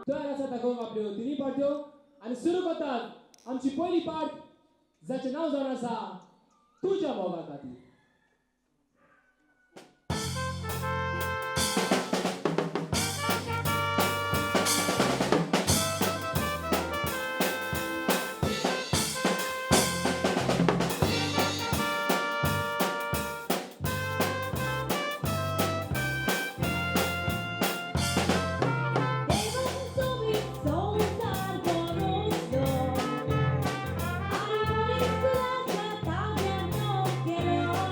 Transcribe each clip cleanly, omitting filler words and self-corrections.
तयार आसा दाखोवंक आपल्यो तिनूय पार्ट्यो आनी सुरू करतात आमची पयली पार्ट जाचें नांव जावन आसा तुज्या मोगा खातीर. देवान सोबीत संवसार बनयलो आनी मनीस कुळाच्या ताब्यांत तो केलो.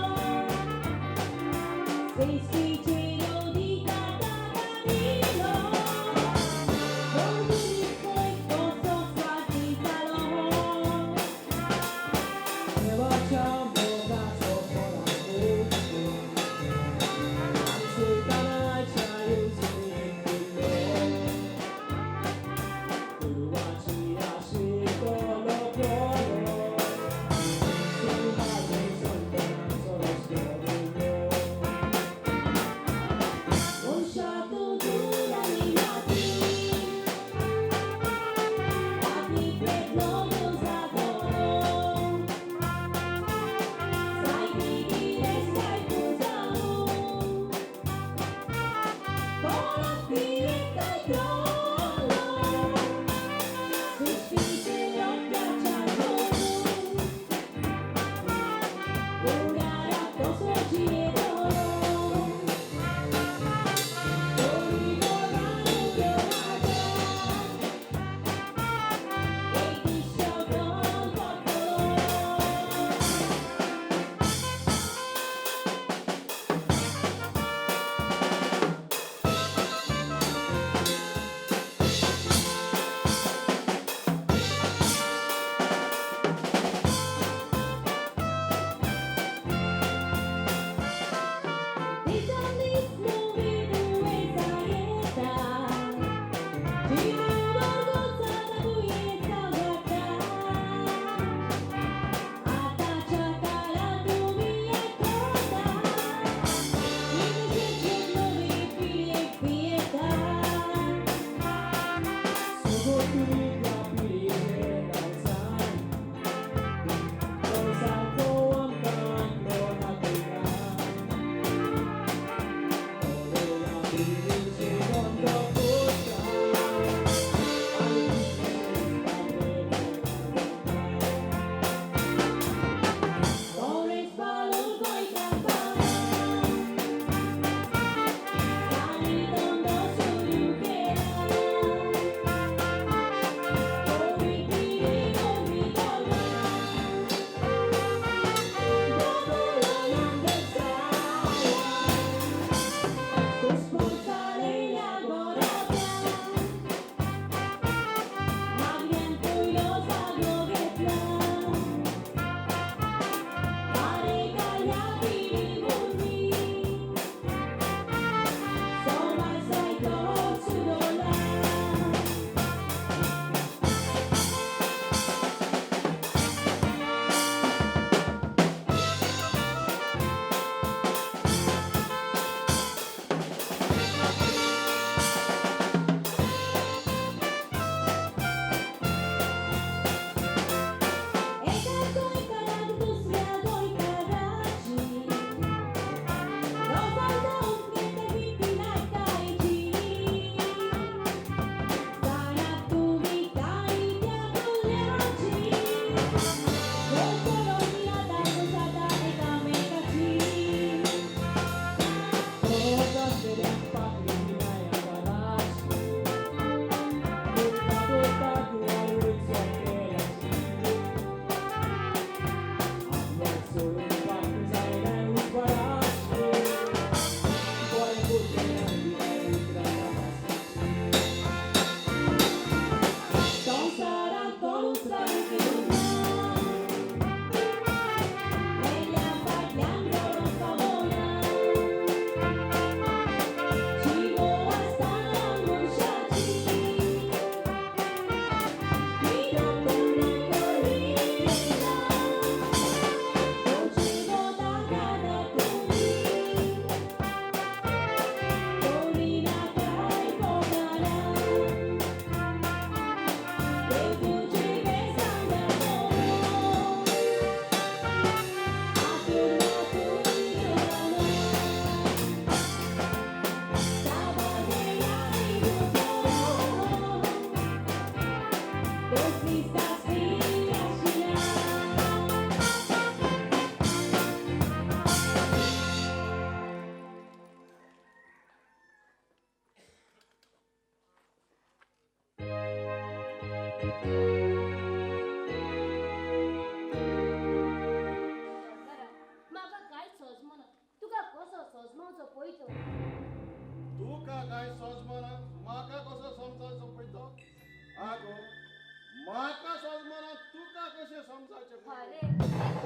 समजावचें. अरे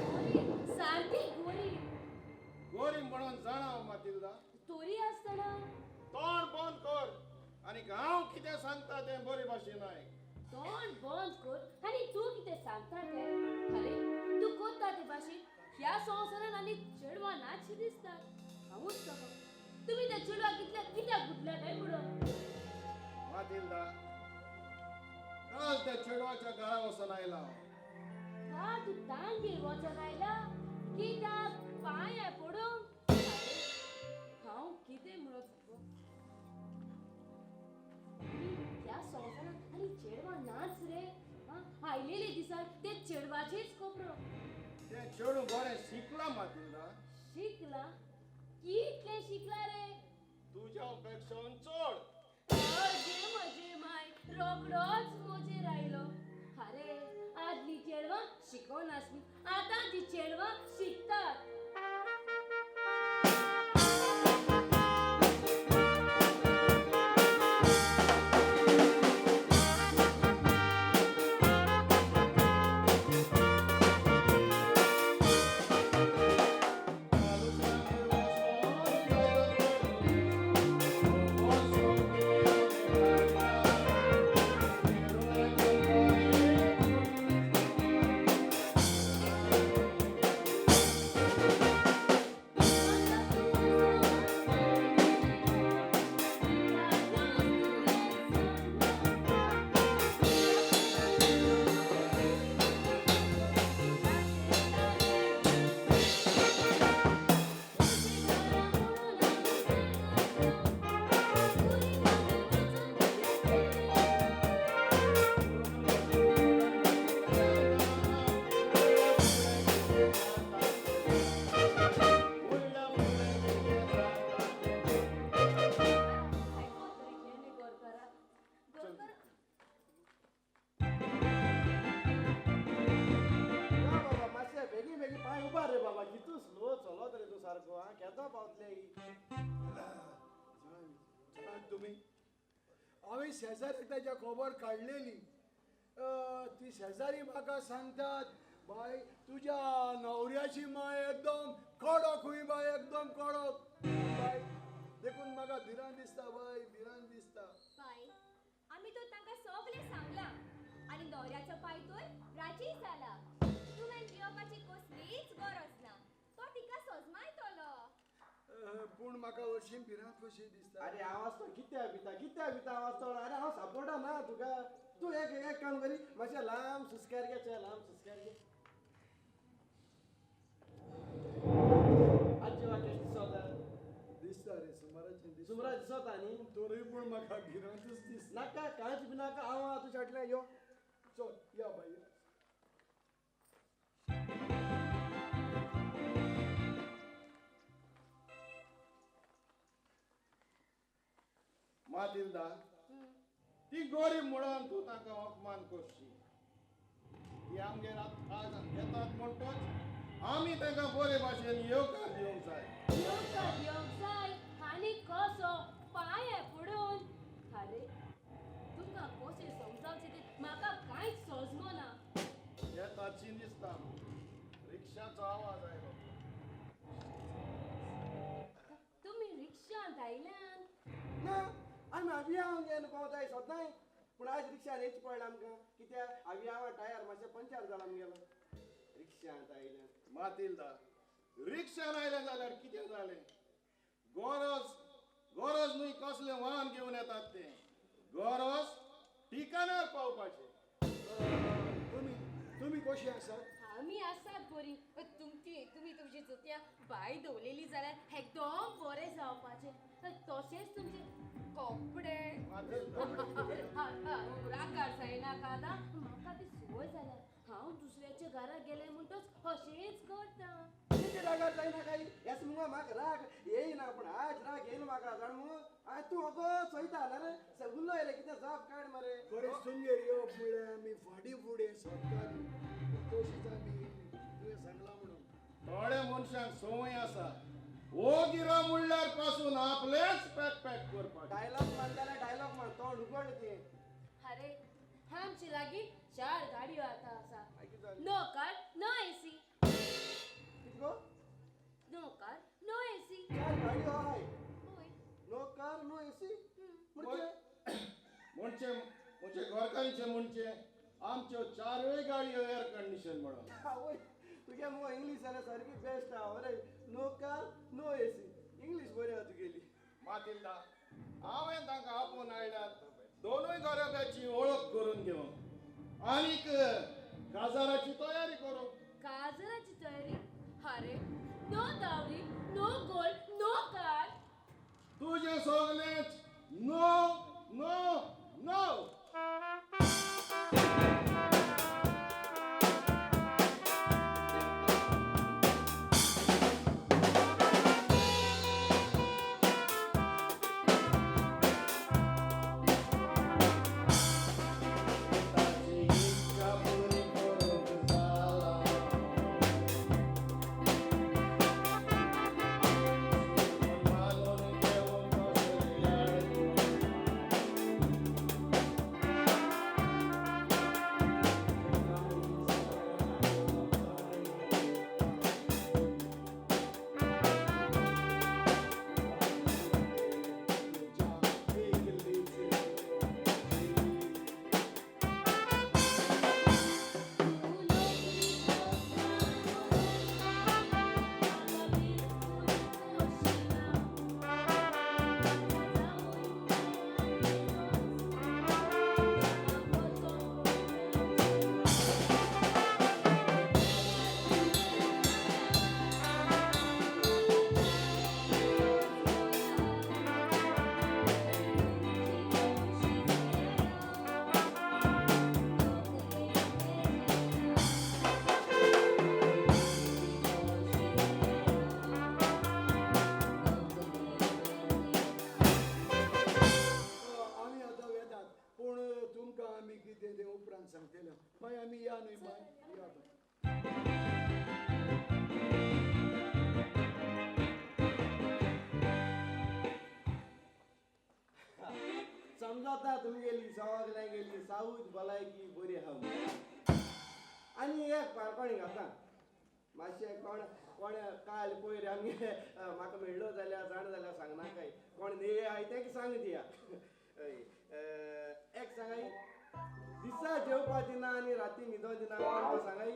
गोरी सारकी गोरी. गोरी म्हणून जाणा मातिल्दा. तोरी आसतना तोंड बंद कर आनी हांव कितें सांगता तें बरे भाशेन आयक. तोंड बंद कर आनी तूं कितें सांगता तें. अरे तूं करता ते भाशेन ह्या संवसारान आनी चेडवां नाचशी दिसतात. हांवूच सगो तुमी त्या चेडवाक कितल्या कित्याक गुटल्या काय म्हणून. मातिल्दा काल त्या चेडवाच्या घरा वचून आयला. का तूं तांगेर वचोन आयला कित्याक पांये पडूंक? हांव कितें म्हणत सगो ह्या संवसारांत आनी चेडवां नाच रे. आयलेले दिसा ते चेडवाचेच खबरो. तें चेडूं बरें शिकलां मातिल्दा. शिकलां? कितलें शिकलां रे? तुज्या पेक्षा चड. अगे म्हजे माय रोकडोच म्हजेर आयलो. अरे आदली चेडवां शिकोनासली आतां ती चेडवां शिकतात. हांवें शेजारी ताच्या खबर काडलेली. ती शेजारी म्हाका सांगतात बाय तुज्या न्हवऱ्याची माय एकदम कडक हुंय बाय एकदम कडक बाय. देखून म्हाका भिरांत दिसता बाय भिरांत दिसता. बाय आमी तर तांकां सगळें सांगलां आनी न्हवऱ्याचो पाय तर राजी जाला. तुवें भियोवपाची कसलीच गरज ना. तो तिका सजमायतलो. पूण म्हाका हरशीं भिरांत कशी दिसता. अरे हांव आसतो कित्याक भिता कित्याक भिता हांव आसतो. अरे हांव सपोर्टा ना तुका. तूं एक एक काम करी मातशें लांब सुस्कार घे. चल लांब सुस्कार घे. आजचे वाटेश दिसता दिसता रे सुमाराचें सुमारा दिसता न्ही. तोरूय पूण म्हाका भिरांतूच दिसता. नाका कांयच बी नाका. हांव तुज्या फाटल्यान यो. चल या बाय. मातिल्दा ती गोरी म्हणून तूं तांकां अपमान करशी. ती आमगेर आज येतात म्हणटच आमी तांकां बरे भाशेन येवकार दिवंक जाय. येवकार दिवंक जाय आनी कसो पांये पडून. अरे तुमकां कशें समजावचें तें म्हाका कांयच समजना. येतात शी दिसता. रिक्षाचो आवाज आयलो. तुमी रिक्षांत आयल्यान? ना आमी आवियांव घेवन पावताय सदांय. पूण आयज रिक्षान येवचें पडलें आमकां. कित्याक आवियांवा टायर मातशें पंचर जाला आमगेलो. रिक्षांत आयल्यान. मातिल्दा रिक्षान आयलें जाल्यार कितें जालें? गरज गरज न्हय कसलें वाहन घेवन येतात तें. गरज ठिकाणार पावपाचें. तुमी तुमी कशी आसात? आमी आसात बरी. तुमची तुमी तुमची जोत्यां बाय दवरलेली जाल्यार एकदम बरें जावपाचें. तशेंच तुमचे कपडे रागार जायनाका आतां. म्हाका ती संवय जाल्या. हांव दुसऱ्याच्या घरा गेलें म्हणटच अशेंच करता. कितें रागार जायना काय? हेच मुगो म्हाका राग येयना पूण आज राग येयलो म्हाका जाण मुगो. आयज तूं अगो चोयता न्ही रे उलोय रे कितें जाप काड मरे. खरेंच तुमगेर येवप म्हळ्यार आमी फाटीं फुडें सोदतालीं. तशीच आमी तुवें सांगलां म्हणून. थोड्या मनशांक संवय आसा ओगिरो म्हणल्यार पासून आपलेच पॅक पॅक करपाक. डायलॉग मान जाल्यार डायलॉग मान तोंड उगड तें. अरे आमचे लागीं 4 गाडयो आतां आसा. जालें? No car no AC. कितें गो? No car no AC. चार गाडयो आहाय. होय. नो कार नो एसी म्हणजे? म्हणजे म्हणजे घरकान्नीचें म्हणजे आमच्यो चारूय गाडयो एअर कंडिशन म्हणून. आवय, तुगे मुगो इंग्लीश जाल्यार सारकी बेस्ट आहा मरे. No car no AC, English बरी आहा तुगेली. मातिल्दा, हांवें तांकां आपोवन हाडल्यात दोनूय घराब्याची वळख करून घेवंक आनीक काजाराची तयारी करूंक. काजराची तयारी? अरे no dowry, no gold, no car. तुजें सगलेंच नो नो नो. ताची इच्छा पुरी करूंक जाला. मानून घेवंक कसलें आडको. आमी आतां वेतात, पूण तुमकां आमी कितें तें उपरांत सांगतले. मागीर आमी या न्हय बाय? या बाय. समजता तुमगेली सगळ्यांगेली साऊद भलायकी बरी आहा म्हणून. आनी एक पारकोणी घाता मातशें कोण कोण काल पयर आमगे म्हाका मेळ्ळो जाल्यार जाण जाल्यार सांगनाकाय, कोण न्ही आय तेका सांग दिया. हय, एक सांगाय, दिसा जेवपा दिना आनी राती न्हिदो दिना, कोण तो सांगाय?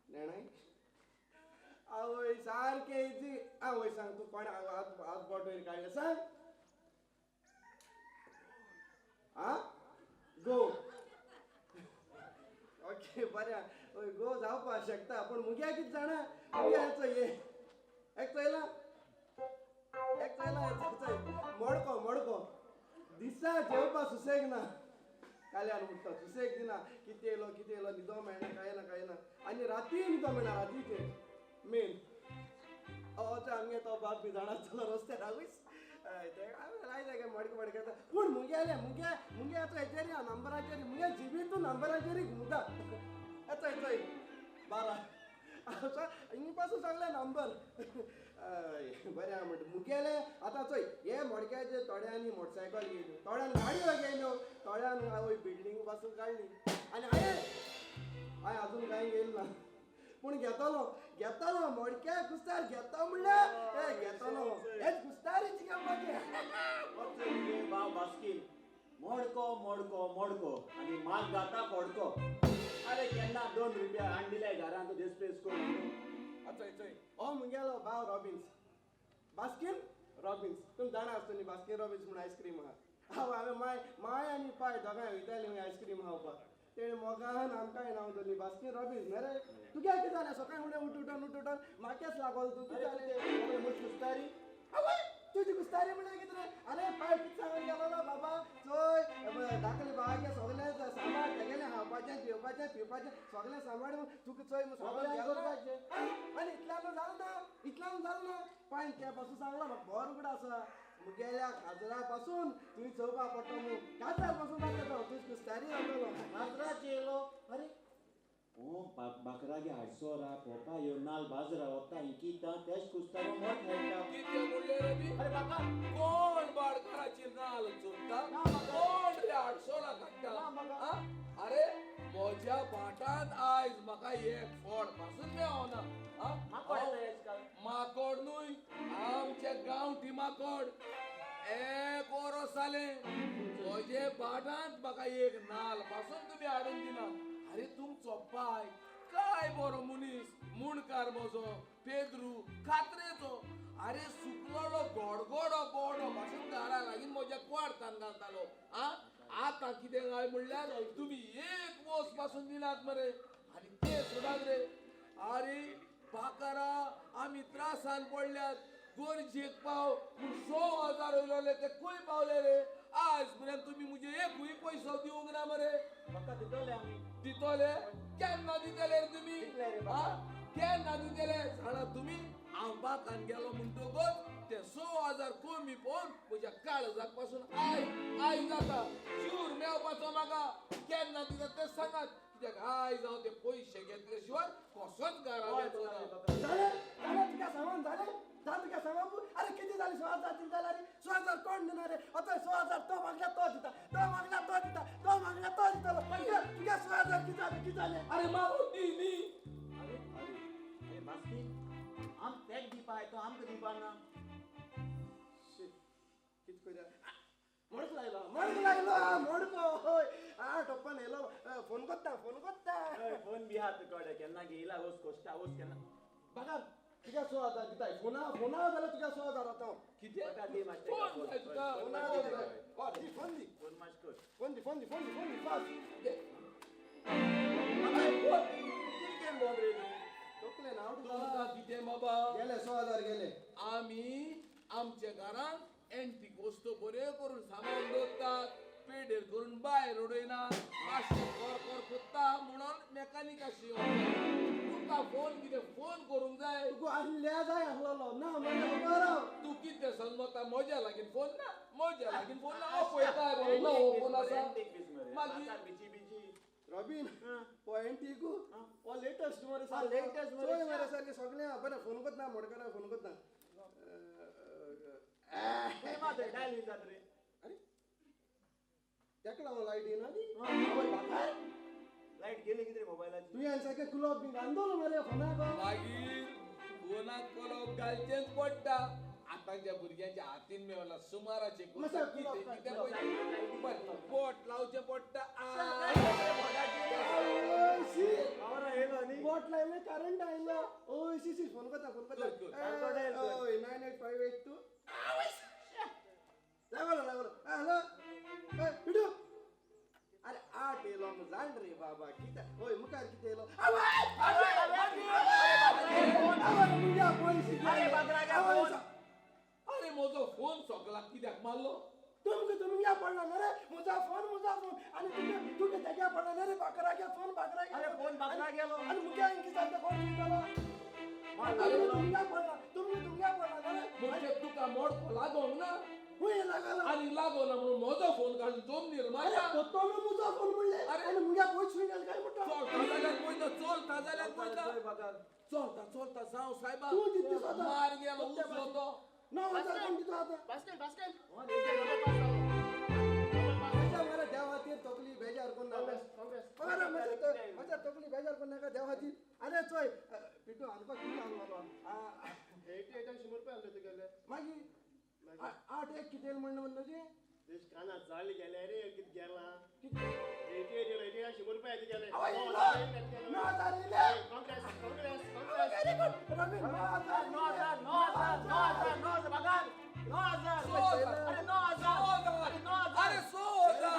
नेणाय? आवय सारकें इजी. आवय सांग तूं कोण हात हात बोट वयर काडलें सांग. आ गो, ओके बरें. हय गो जावपाक शकता, पूण मुग्या कितें जाणा, मुग्या हेचो हे एक चोयला, एक चोयला, चोय मडको मडको दिसा जेवपा सुसेग ना, काल्यान उठता सुसेग दिना, कितें येयलो कितें येयलो, न्हिदो मेळना कांय ना कांय ना, आनी राती न्हिदो मेळना, रातीचे मेन. हय आमगे तो बाप बी जाणा आसतलो रस्त्यार आवयस आयज मडके मडके. पूण मुगेले मुगे मुगे आतां हेचेर या नंबराचेर, मुगे जिबीतू नंबराचेर घुंवता. येचोय चोय 12 हिंग पासून सगळे नंबर. बरें आहा म्हणटा मुगेले आतां चोय हे मडक्याचे थोड्यांनी मोटरसायकल घेयल्यो, थोड्यान गाडयो घेयल्यो, थोड्यान आवय बिल्डींग पासून काडली, आनी हांवें हांवें अजून कांय घेयल ना, पूण घेतलो घेतलो मडक्या कुस्तार घेता म्हणल्यार हे घेतलो, हेच कुस्तारीच घेवपाचें. भाव बास्कीन मडको मडको मडको आनी माग जाता फडको. अरे केन्ना 2 रुपया हाडून दिले घरांत देसपेस करून. चोय चोय हो मुगेलो भाव रॉबिन्स, बास्कीन रॉबिन्स, तुमी जाणा आसतली बास्कीन रॉबिन्स म्हूण आयस्क्रीम आहा. हांव हांवें माय माय आनी पाय दोगांय वयतालीं आयस्क्रीम खावपाक, तेणें मोगान आमकांय नांव दवरली बास्कीन रॉबिन्स. मरे तुगे कितें जालें सकाळीं फुडें उठ उठोन उठ उठोन म्हाकेच लागोल तूं, कितें जालें? कुस्तारी? आवय तुजी कुस्तारी म्हणल्यार कितें रे? आरे पाय कितें सांगून गेलो ना बाबा, चोय धाकले भावागे सगळें सांबाळ तेगेलें, खावपाचें जेवपाचें पिवपाचें सगळें सांबाळ, तुका चोय सगळें गेलो. आनी इतल्यान जालें ना, इतल्यान जालें ना, पांय त्या पासून सांगलां म्हाका बरो उगडा आसा मुगेल्या खाजरा पासून तुवें चोवपाक पडटा न्हू, काजार पासून जाता तो तुजी कुस्तारी जातलो. काजराचेर येयलो? अरे ओ बाकरागे हाडसोरा पोपा यो नाल बाजरा वता इंकिता तेच कुस्तारो मोठ खेळटा. कितें म्हणलें रे बी? अरे बाका कोण बाडकाराची नाल चोरता, कोण रे हाडसोरा काडटा? अरे म्हज्या जालें म्हजे भाटांत म्हाका एक नाल पासून तुमी हाडून दिना. अरे तुमचो पाय काय बरो मनीस मुणकार म्हजो पेद्रू खात्रेचो. अरे सुकलोलो गोडगोडो बोडो भाशेन घरा लागीं म्हज्या क्वार्तान घालतालो. आ आतां कितें काय म्हणल्यार तुमी एक वोस पासून दिनात मरे. आनी ते सोडात रे. अरे बाकारा आमी त्रासान पडल्यात. गरजेक पाव पूण 6,000 वयले ते खंय पावले रे? आज पर्यंत तुमी म्हजे एकूय पयसो दिवंक ना मरे. म्हाका दितले आमी. दितले? केन्ना दितले रे तुमी? केन्ना दितले जाणा तुमी? हांव बाकान गेलो म्हणटकच ते 6,000 कमी पळोवन म्हज्या काळजाक पासून I I जाता. चूर मेळपाचो म्हाका. केन्ना दिता तें सांगात. कित्याक आयज हांव ते पयशे घेतले शिवाय कसोच घरा वचना. जालें जालें तुका सामान जालें जालें तुका सामान. अरे कितें जालें 6,000 दिता जाल्यार 6,000 कोण दिना रे? आतां 6,000 तो मागल्या तो दिता, तो मागल्या तो दिता, तो मागल्या तो दितलो. तुगे 6,000 कितें जालें कितें जालें? अरे मागो दी न्ही. अरे अरे बास्की आम तेक दिवपा तो आमकां दिवपा ना. कितें करुया? मोडको लायलो मोडको लायलो मोडको. हय आ टोप्पान येयलो. फोन कोत्ता फोन कोत्ता. फोन बी आहा तुका कडेन केन्ना घेयला वच कोश्टा वच केन्ना. बाकार तुका 6,000 दिताय. फोना फोना जाल्यार तुका 6,000 आतां. कितें फोन जाय तुका? फोना दी फोन दी फोन मातशें कर. फोन दी फोन दी फोन दी फोन दी फास्ट. कितें बोंद रे तूं? तकले ना तुमकां कितें बाबा? गेले 6,000 गेले. आमी आमच्या घरांत एंटीक वस्तू बऱ्यो करून सामान दवरतात. पेडेर करून भायर उडयनात. मातशें कोर कोर कोत्ता म्हणून मेकानिकाशी तुका फोन कितें फोन करूंक जाय. तुका आसल्या जाय आसलेलो ना म्हाका खबर. तूं कितें समजता? म्हज्या लागीं फोन ना, म्हज्या लागीं फोन ना. हांव पळयता बरो नवो फोन आसा. मागीर रॉबीन हो एंटीकू हो लेटस्ट मरे सारको. लेटस्ट मरे. चोय मरे सारकें सगळें बरें. फोन कोत्ता मोडकारा फोन कोत्ता. अरे तेका लागून लायट येना ती. लायट गेली कितें मोबायलाची? तुवें सारकें कुलोप बी घालून दवरलो मरे फोनाक. मागीर फोनाक कुलोप घालचेंच पडटा. आतांच्या भुरग्यांच्या हातीन मेवला सुमाराचे कितें बोट लावचें पडटा. बोट लायलें करंट आयलो. ओय सी सी फोन कोत्ता फोन कोत्ता. ओय 98582 लागलो लागलो. हॅलो पिटू. अरे 8 येयलो जाण रे बाबा कितें. ओय मुखार कितें येयलो? अरे म्हजो फोन सोगलाक कित्याक मारलो? तुमकां तुमग्या पडला न्हू रे म्हजो फोन म्हजो फोन. आनी तुगे तुगे तेग्या पडला न्हू रे बाकरागे फोन बाकरागे. अरे फोन बाकरा गेलो. आनी मुग्या कितें जालें कोण चिंतलो? तुमग्या पडला तुमगे तुमग्या पडला न्हू रे. म्हणजे तुका मोडको लागोंक ना? खंय लागलो? आनी लागोना म्हणून म्हजो फोन काडून जमनीर मारला. तो म्हजो फोन म्हणलें. आनी मुग्या पयस खंय गेलो काय म्हणटा? चलता जाल्यार पळयता, चलता जाल्यार पळयता. चलता चलता जावं सायबा. तूं दिता सदां. मार गेलो उजलो तो. 9,000 कोण दिता आतां? बास्केल बास्केल. मरे देवातीर तकली बेजार कोण नाका. म्हज्या तकली बेजार कोण नाका देवातीर. अरे चोय पिटू आमकां कितें आसलो? 88 100 रुपया आसले तुगेले. मागीर 8 1 कितें म्हणलें म्हणटा तुजें? कानात जाळी गेले रे कितें गेला? 88 88 100 रुपया गेले. 9,000 येयले. Congress Congress Congress. Very good Robin. 9,000 9,000 9,000 9,000 9,000 बघाल 9,000. अरे 9,000. अरे 9,000. अरे 6,000.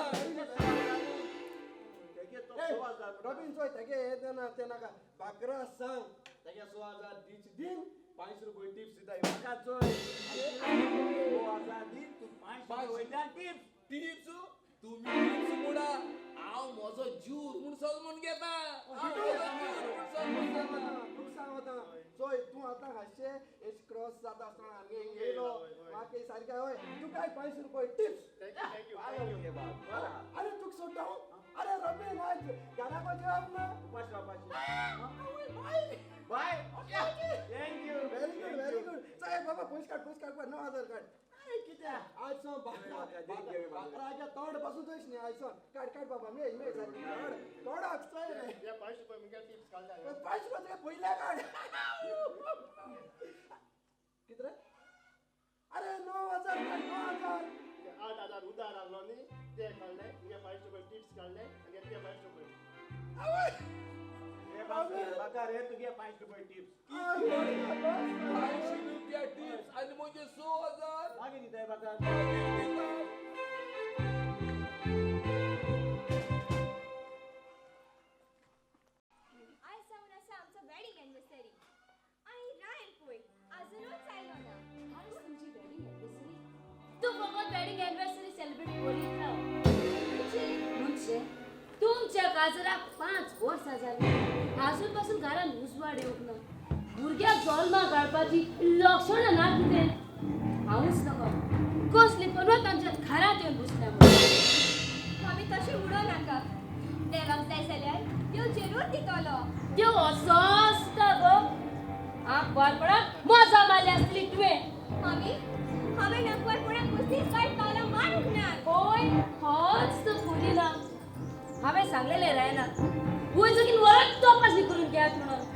रॉबीन चोय तेगे हें ना तें नाका. बाकरा सांग तेगे 6,000 दीच दीन 5 रुपये टिप्स दिता. म्हाका चोय 6,000 दी तूं 5 वयल्यान टिप्स. टिप्स तुमी टिप्स म्हणा. हांव म्हजो ज्यूर म्हूण सजमून घेता. तुका सांग आतां चोय तूं आतां हातशें एश क्रॉस जाता आसतना आमगे हिंग येयलो म्हाका सारकें. हय तुकाय 5 रुपये टिप्स. अरे तुका सोडटा हांव? अरे रॉबीन आयज घराको जेवप ना. उपाशी रावपाचें. बाय. Thank you. Very good very good. चल बाबा पयशे काड पयशे काड 9,000 काड. कितें आयज सावन बाकराच्या तोंड पासून चोयस न्ही आयज सावन. काड काड बाबा मेळ मेळ सारकें काड तोंडाक चोय रे. 5 रुपये मुगे टिप्स काडल्या. 5 रुपये पयले काड. कितें रे? अरे 9,000 काड 9,000. 8,000 उदार आहलो न्ही ते काडले, मुगे 5 रुपये टिप्स काडले आनी ते 5 रुपये. म्हाका रे तुगे 5 रुपये टिप्स. 5 रुपया टिप्स आनी म्हजे 6,000 मागीर दिताय म्हाका. आयज जावन आसा आमचो वेडिंग एनिवर्सरी आनी रायन पळय आजुनूच आयलो ना. आयज तुमची वेडिंग एनिवर्सरी? तूं फकत वेडिंग एनिवर्सरी सेलिब्रेट करीत राव. म्हणजे तुमच्या काजराक 5 वर्सां जालीं, आजून पासून घरान उजवाड येवंक ना. भुरग्याक जल्माक हाडपाची लक्षणां ना कितें. हांवूच नको कसली पनवत आमच्या घरांत येवन बसल्या म्हणून. आमी तशें उडोवं नाका, देवाक जाय जाल्यार देव जरूर दितलो. देव असो आसता गो, आंकवारपणाक मजा मारली आसतली तुवें. मामी हांवें आंकवारपणाक कसलीच वायट पावलां मारूंक ना. होय होच तो खुरी ना. हांवें सांगलेलें रायनाक वयर जगीन वरत तपासणी करून घेयात म्हणून.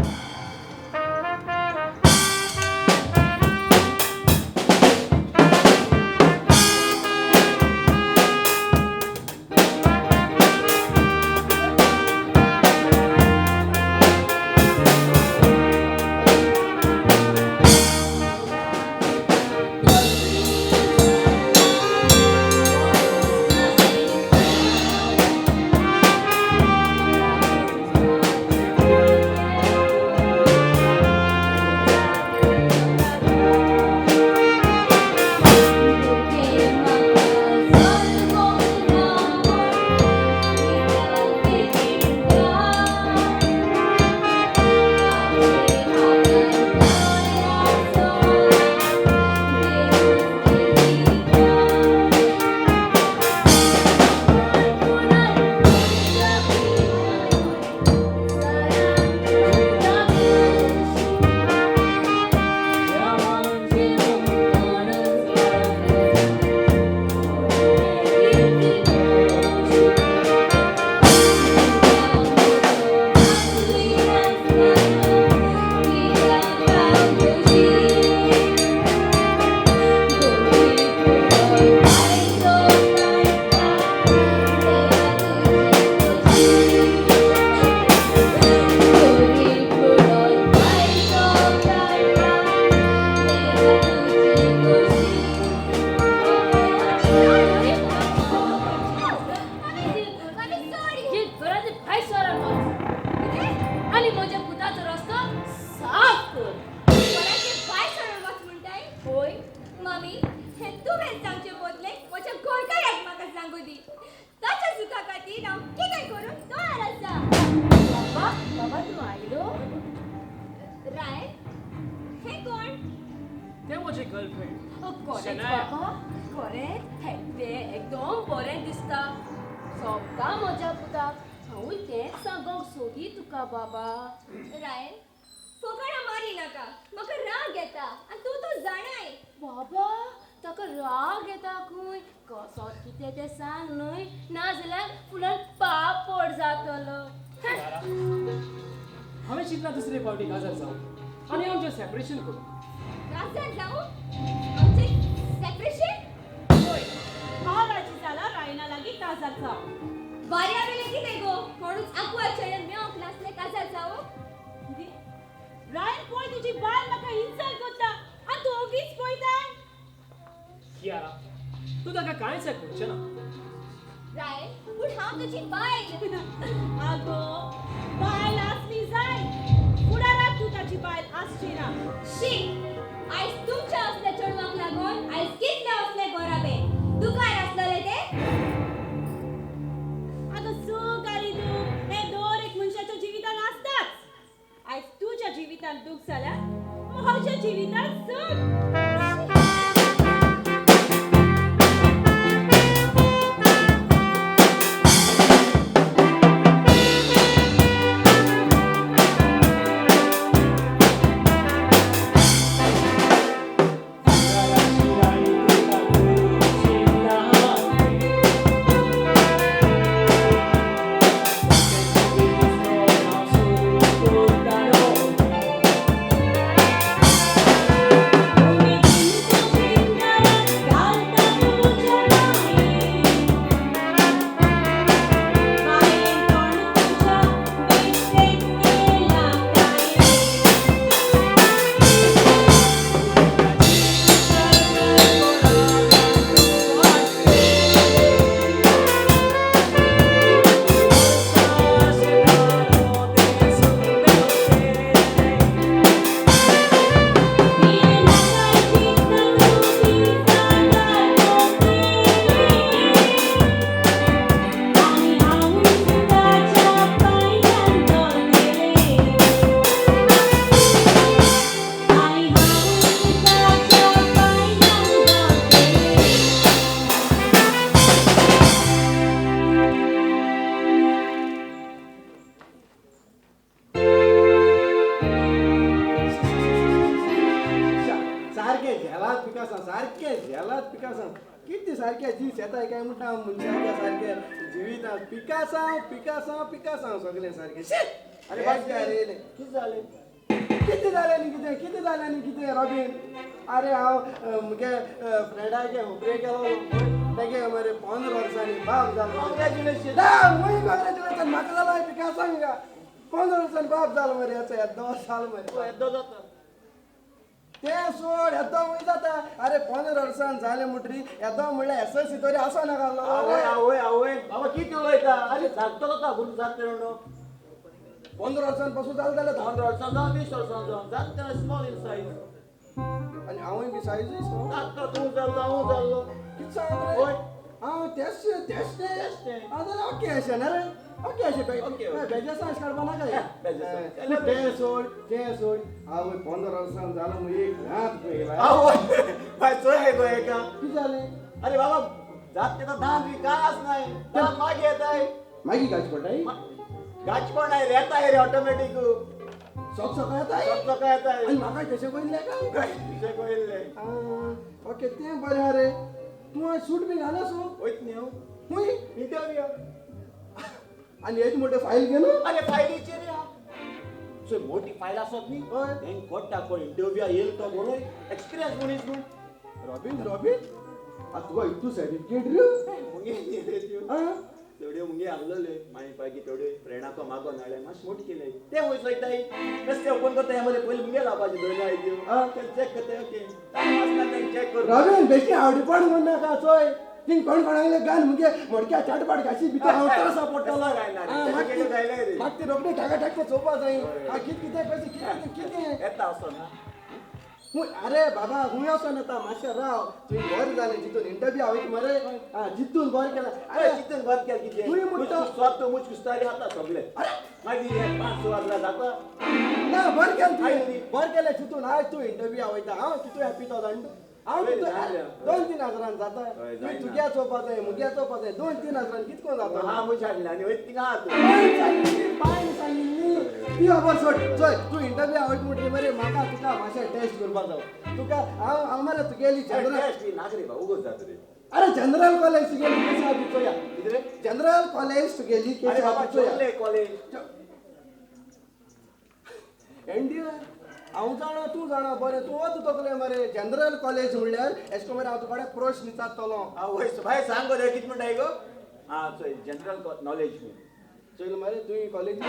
आनी म्हज्या पुताचो रस्तो साफ कर. भायर सरून वच म्हणटाय? होय मामी, हें तुवें सांगचे बदले म्हज्या घरकाराक म्हाका सांगू दी. ताच्या सुखा खातीर हांव कितें करूंक तयार आसा. बाबा बाबा तूं आयलो? राय, हें कोण? तें म्हजें गर्लफ्रेंड. खरेंच बाबा, खरेंच हें तें एकदम बरें दिसता. सोबता म्हज्या पुताक. हांवूय तेंच सांगोंक सोदी तुका बाबा. रायन, फकाणां मारी नाका, म्हाका राग येता आनी तूं तो जाणाय. बाबा ताका राग येता खंय, कसो कितें तें सांग न्हय, नाजाल्यार फुलान पापड जातलो. हांवें चिंतलां दुसरे फावटी काजार जावं आनी आमचें सेपरेशन करूं. काजार जावं? आमचें सेपरेशन? होय, हांव राजी जाला रायना लागीं काजार जावं. वाऱ्या वेलें कितें गो, कोणूच आंकवार चेडे मेवंक नासलें काजार जावं? रायन पळय तुजी बायल म्हाका इन्सल्ट करता आनी तूं ओगीच पळयताय. कियारा, तूं ताका कांयच एक म्हणचें ना. रायन, पूण हांव तुजी बायल. आगो बायल आसली जाय, फुडाराक तूं ताची बायल आसची ना. शी, आयज तुमच्या असल्या चेडवांक लागून आयज कितले असले गोराबे दुकान आसलेले ते. आगो सूख आनी दूख हें दर एक मनशाच्या जिवितान आसताच. आयज तुज्या जिवितान दूख जाल्यार म्हज्या जिवितान सूख. Oh, सारखे दीस येताय काय म्हणटा मनशाच्या सारखे जिवितांत पिकासांव पिकासांव पिकासांव सगळें सारकें. अरे अरे कितें जालें? कितें जालें न्ही कितें कितें जालें न्ही कितें रॉबीन? अरे हांव मुगे फ्रेंडागे होबरे गेलो तेगे मरे 15 वर्सांनी बाप जालो. कॉंग्रॅच्युलेशन. मुय कॉंग्रॅच्युलेशन म्हाका जालो पिकासांव का 15 वर्सांनी बाप जालो मरे. हेचो येद्दो जालो मरे. येद्दो जाता तें सोड येदो वय जाता. अरे 15 वर्सां जालें म्हणटरी येदो म्हणल्यार एसएलसी तरी आसो नाका. आवय आवय आवय बाबा कितें उलयता? अरे धाकटो जाता भुरगो जाता म्हणून 15 वर्सां पासून जालें जाल्यार 15 वर्सां जावं 20 वर्सां जावं जाता स्मॉल इन सायज. आनी हांवूय बी सायजूय स्मॉल. धाकटो तूं जाल्लो हांव जाल्लो कितें सांगता रे? हांव तेच तेच तें हांव जाल्यार ओके अशें ना रे? ओके अशें बेजेसां अशें काडपा नाका. तें सोड तें सोड. आवय 15 वर्सां जालो म्हूण एक दांत पळयला. आवय बाय चोय गो एका कितें जालें? अरे बाबा जात तेका दांत बी कांय आसनाय. दांत मागीर येताय. मागीर घालचे पडटाय? घालचे पडनाय रे, येताय रे ऑटोमॅटीक. सोक सोका येताय? सोक सोका येताय. आनी म्हाका कशें कयल्लें काय? कशें कयल्लें? ओके तें बरें आहा रे. तूं आयज सूट बी घाला सो? वयत न्ही हांव. खूंय? इंटरव्यू. आनी येदी मोठे फायल घेवन? अरे फायलीचेर या चोय मोठी फायल आसत न्ही. हय. तें कोट्टा पळय इंटरव्यू येयल तो बरो एक्सपिरियन्स मनीस म्हूण. रॉबीन रॉबीन आतां तुका इतू सर्टिफिकेट रे? मुगे न्ही रे त्यो थोड्यो मुगे आहलोले मागीर मागीर थोड्यो फ्रेंडाको मागोन हाडले मातशें मोट केले ते वयर सोयताय रस्ते ओपन करताय मरे पयलीं मुगे लावपाचे दोन I त्यो ते चॅक करताय. ओके आसना तें चॅक कर. रॉबीन बेश्टी आवडीपण म्हण नाका. चोय थिंग कोण कोणाले गान मुगे मोडक्या चाटपाट घाशी भितर हांव त्रासा पडटलो. म्हाका ती रोखडी ठाका ठाक चोवपा जाय. कितें कितें कशें कितें कितें येता असो ना. अरे बाबा खूंय वचोन येता? मातशें राव. तुवें बरें जालें जितून इंटरव्यू हांवें मरे जितून बरें केलें. अरे जितून बरें केलें कितें? तूं म्हणटा स्वता मुच कुस्तारी जाता सगळें. अरे मागीर हे 5-6 वरां जाता ना. बरें केलें तुवें बरें केलें जितून. आयज तूं इंटरव्यू वयता हांव कितू हॅपी तो जाण. हांव कितू 2-3 हजारान जाता. तुग्या चोवपा जाय मुग्या चोवपा जाय. 2-3 हजारान कितको जाता? हांव मुच हाडलें आनी वयता थिंगा आहा तूं. पायन सांगिल्ली ती खबर सोड. चोय तूं इंटरव्यू आवयता म्हणटरी मरे म्हाका तुका मातशें टेस्ट करपा जावो. तुका हांव हांव मरे तुगेली जनरल टेस्ट बी नाका रे बाबा उगोच जाता रे. अरे जनरल कॉलेज तुगेली केशी आहा ती चोया. कितें रे? जनरल कॉलेज तुगेली केशी आहा ती चोया. कॉलेज एनडीए हांव जाणा तूं जाणा बरें. तूं वच तकले मरे. जनरल कॉलेज म्हणल्यार एशें कोन्न मरे हांव तुका प्रश्न विचारतलो. आवय बाय सांग गो कितें म्हणटाय गो? आं चोय जनरल नॉलेज म्हूण चोयल मरे तुवें कॉलेज तें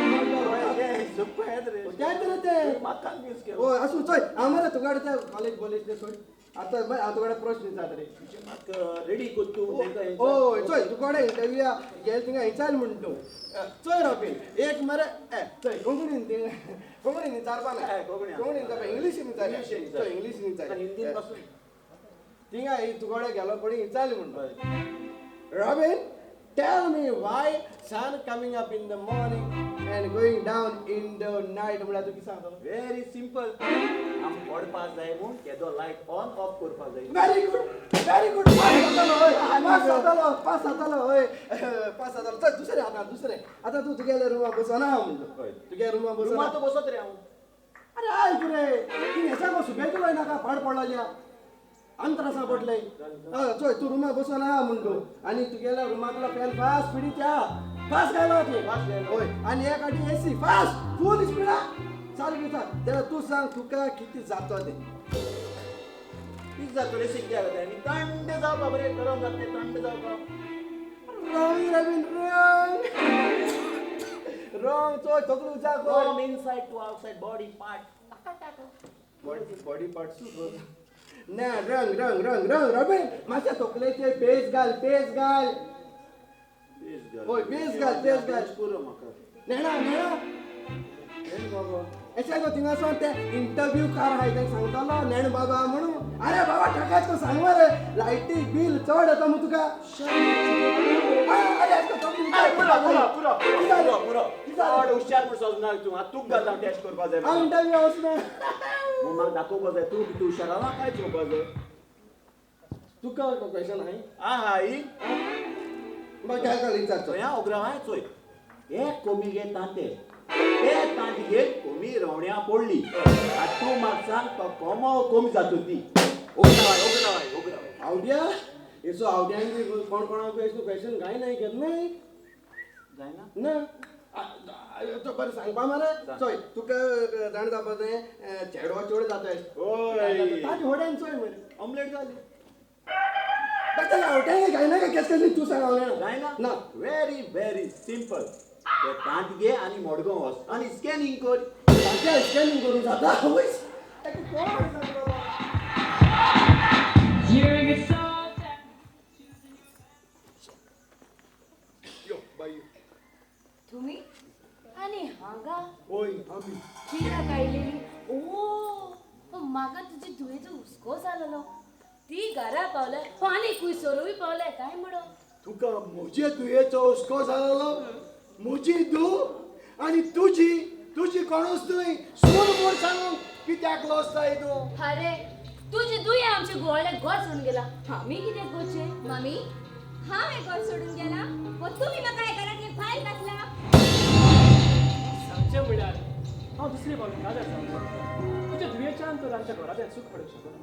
रे तें म्हाका कन्फ्यूज केलो. हय आसूं. चोय हांव मरे तुका तें कॉलेज बॉलेज तें सोड. आतां हांव तुका प्रश्न विचारता रे. म्हाका रेडी कर तूं. हय चोय तुका इंटरव्यू गेल थिंगा विचार म्हण तूं. चोय रॉबीन एक मरे चोय कोंकणीन कोंकणीन विचारपा ना. कोंकणीन विचारपा इंग्लिशीन विचार. चोय इंग्लिशीन विचार. हिंदीन पासून थिंगा तुकडे गेलो पळय विचारलें म्हणटा. Robin tell me why sun coming up in the morning and going down in the night म्हणल्यार तूं कितें सांगतलो? Very simple. आम पडपा जाय म्हूण केदो लायट ऑन ऑफ करपा जाय. Very good very good. Pass जातलो. हय पास जातलो पास जातलो. हय पास जातलो. चल दुसरें आतां दुसरें. आतां तूं तुगेल्या रुमा बसना म्हणटा. तुगेल्या रुमा बसना. रुमा तो बसत रे हांव. अरे आयक रे तूं हेच्या गो सुबेतलो नाका पाड पडलेल्या अंतरासा पडले. चोय तूं रुमा बसून आहा म्हणटू आनी तुगेल्या रुमांतलो फॅन फास्ट स्पिडीच्या फास्ट घालो ती. हय आनी एक आटी एसी फास्ट फूल स्पिडा सारकी जाल्यार तूं सांग तुका कितें जातो तें. कितें जातलें एसी कित्याक जाता आनी थंड जावपा बरें गरम जाता थंड जावपा. Wrong Robin wrong wrong. चोय तकली उचा कर. From inside to outside body part. Body part सुरू ना. रंग रंग रंग रंग रॉबीन मातशें तकलेचेर पेज घाल पेज घाल. हय पेज घाल पेज घाल. पुरो म्हाका. नेणा नेणा नेण बाबा एशें गो थिंगासून ते इंटरव्यू कार आहाय तेंका सांगतलो नेण बाबा म्हणून. अरे बाबा टाकाच को सांग मरे लायटी बील चड येता मु तुका. अरे पुरो पुरो पुरो पुरो पुरो. चड हुशार म्हूण सोदना तूं. आतां तुका घालता टेस्ट करपा जाय. हांव इंटरव्यू वचना. म्हाका दाखोवपा जाय तूं कितें हुशार आहा काय चोवपा जाय. तुका क्वेश्चन आहाय? आहाय. म्हाका काय घाल विचार. चोय हांव ओग्र आहाय. चोय एक कोमी गे तांते ते तांतगेर कोमी रवण्या पडली. आतां तूं म्हाका सांग तो कोमो कोमी जातो ती. ओगरावाय ओगरावाय ओगरावाय. आवड्या येसो आवट्यांनी कोण कोणाक येसो क्वेश्चन काय नाही केन्नाय जायना ना. बरें सांगपा मरे चोय तुका जाण जावपा जाय चेडो चेडो जाता हय ताजे होड्यान चोय मरे ऑमलेट जाली आवट्यांनी काय ना केस केस तूं सांग हांव जायना ना. व्हेरी व्हेरी सिंपल ते तांत घे आनी मडगांव वच आनी स्कॅनिंग कर. तांच्या स्कॅनिंग करूंक जाता वयस कोण. यो बाई तुम्ही आनी हांगा होय आमी कित्याक आयलेली? ओ म्हाका तुजी धुवेचो हुस्को जालेलो. ती घरा पावले आनी कुयसरूय पावले काय म्हणून. तुका म्हजे धुयेचो हुस्को जालेलो? म्हजी धूव आनी तुजी तुजी कोणूच न्हय सून म्हूण सांगूंक कित्याक लजताय तूं? अरे तुजी दुये आमचे गोवाळे घर सोडून गेला, आमी कितें करचें? मामी हांव हें घर सोडून गेला वो तुमी म्हाका ह्या घरांतलें भायर घातला? सांगचें म्हळ्यार हांव दुसरे पावटी काजार जावंक सोदता. तुज्या धुयेच्यान तर आमच्या घराब्यांत सूख पडूंक शकना.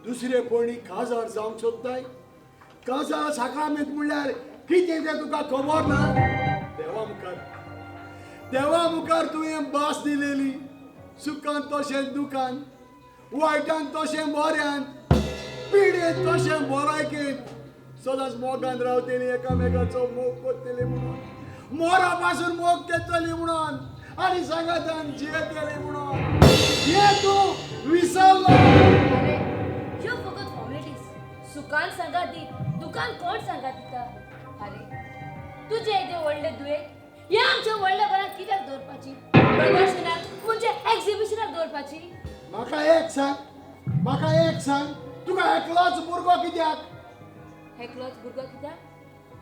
दुसरे कोणी काजार जावंक सोदताय? काजार साक्रामेंत म्हणल्यार कितें तें तुका खबर ना? देवा मुखार देवा मुखार तुवें भास दिलेली सुखान तशें दुखान, वायटान तशें बऱ्यान, पिडेन तशें बरायकेन सदांच मोगान रावतली, एकामेकाचो मोग करतली म्हणून, मोरा पासून मोग घेतली म्हणून आनी सांगातान जियेतली म्हणून हें तूं विसरलो. अरे ह्यो फकत फॉर्मेलिटीज. सुखान सांगा दी, दुकान कोण सांगा दिता? अरे तुजे येदे व्हडले दुयेंत ह्या आमच्या व्हडल्या घरांत कित्याक दवरपाची? प्रदर्शनाक म्हणजे एक्झिबिशनाक दवरपाची? म्हाका एक सांग, म्हाका एक सांग, तुका एकलोच भुरगो कित्याक? एकलोच भुरगो कित्याक?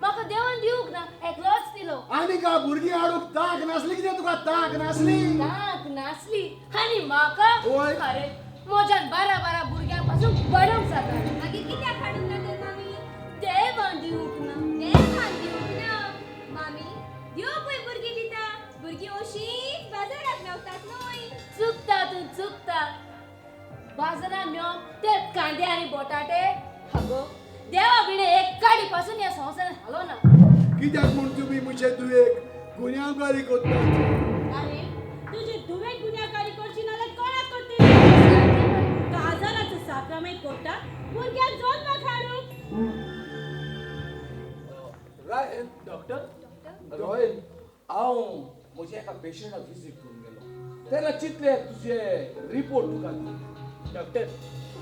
म्हाका देवान दिवंक ना, एकलोच दिलो. आनी का भुरगीं हाडूंक तांक नासली? कितें तुका तांक नासली? तांक नासली आनी म्हाका? वय. अरे म्हज्यान बारा बारा भुरग्यां पासून बडोवंक जाता. मागीर कित्याक हाडूंक ना तर मामी? देवान दिवंक ना. देवान दिवंक ना मामी. देव पळय भुरगीं दिता, भुरगीं अशींच बाजारांत मेवतात न्हय. चुकता तूं, चुकता. बाजारांत मेवप ते कांदे आनी बटाटे. अगो देवा बिणे एक काडी पासून ह्या संवसारांत हालो ना. कित्याक म्हूण तुमी म्हजे धुवेक गुन्यांवकारी करतात? अरे तुजी धुवेक गुन्यांवकारी करची नाल्यार कोणाक करतली? काजाराचो साक्रामेंत करता भुरग्याक जल्माक हाडूंक. रायन डॉक्टर रॉयल हांव म्हज्या एका पेशंटाक विजीट करून गेलो तेन्ना चिंतलें तुजे रिपोर्ट तुका दी. डॉक्टर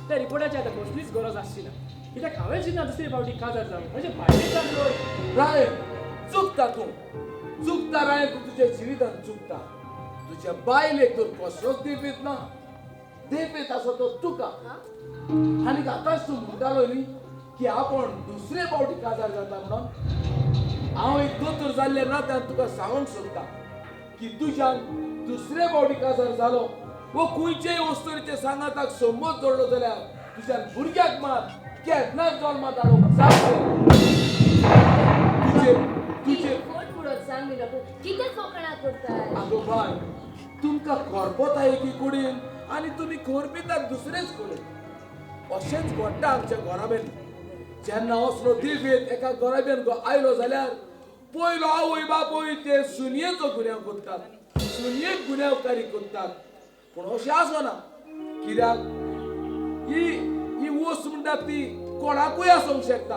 त्या रिपोर्टाची आतां कसलीच गरज आसची ना, कित्याक हांवें चिंतना दुसरे फावटी काजार जावंक म्हजे बायलेच्यान न्हय. रायन चुकता तूं, चुकता रायन, तूं तुज्या जिवितान चुकता. तुज्या बायलेक तर कसलोच देपेत ना, देपेत आसा तो तुका. आनी आतांच तूं म्हणटालो न्ही की आपूण दुसरे फावटी काजार जाता म्हणून. हांव एक दोतोर जाल्ल्या नात्यान तुका सांगूंक सोदता की तुज्यान दुसरे फावटी काजार जालो वो खंयचेय वस्तूचे सांगाताक संबंद जोडलो जाल्यार तुज्यान भुरग्याक मात केन्नाच जल्मात हाडूंक जावचें. तुजे तुजे फोट फुडत सांग मी डॉक्टर, कितें फकाणां करता? आगो बाय, तुमकां खरपता एकी कुडीन आनी तुमी खरपितात दुसरेच कुडीन. अशेंच घडटा आमच्या घराब्यान. जेन्ना असलो दिफेत एका घराब्यान आयलो जाल्यार पयलो आवय बापूय ते सुनयेचो गुन्यांव करतात, सुनयेक गुन्यांवकारी करतात. पूण अशें आसना, कित्याक ही ही वस्त म्हणटात ती कोणाकूय आसूंक शकता.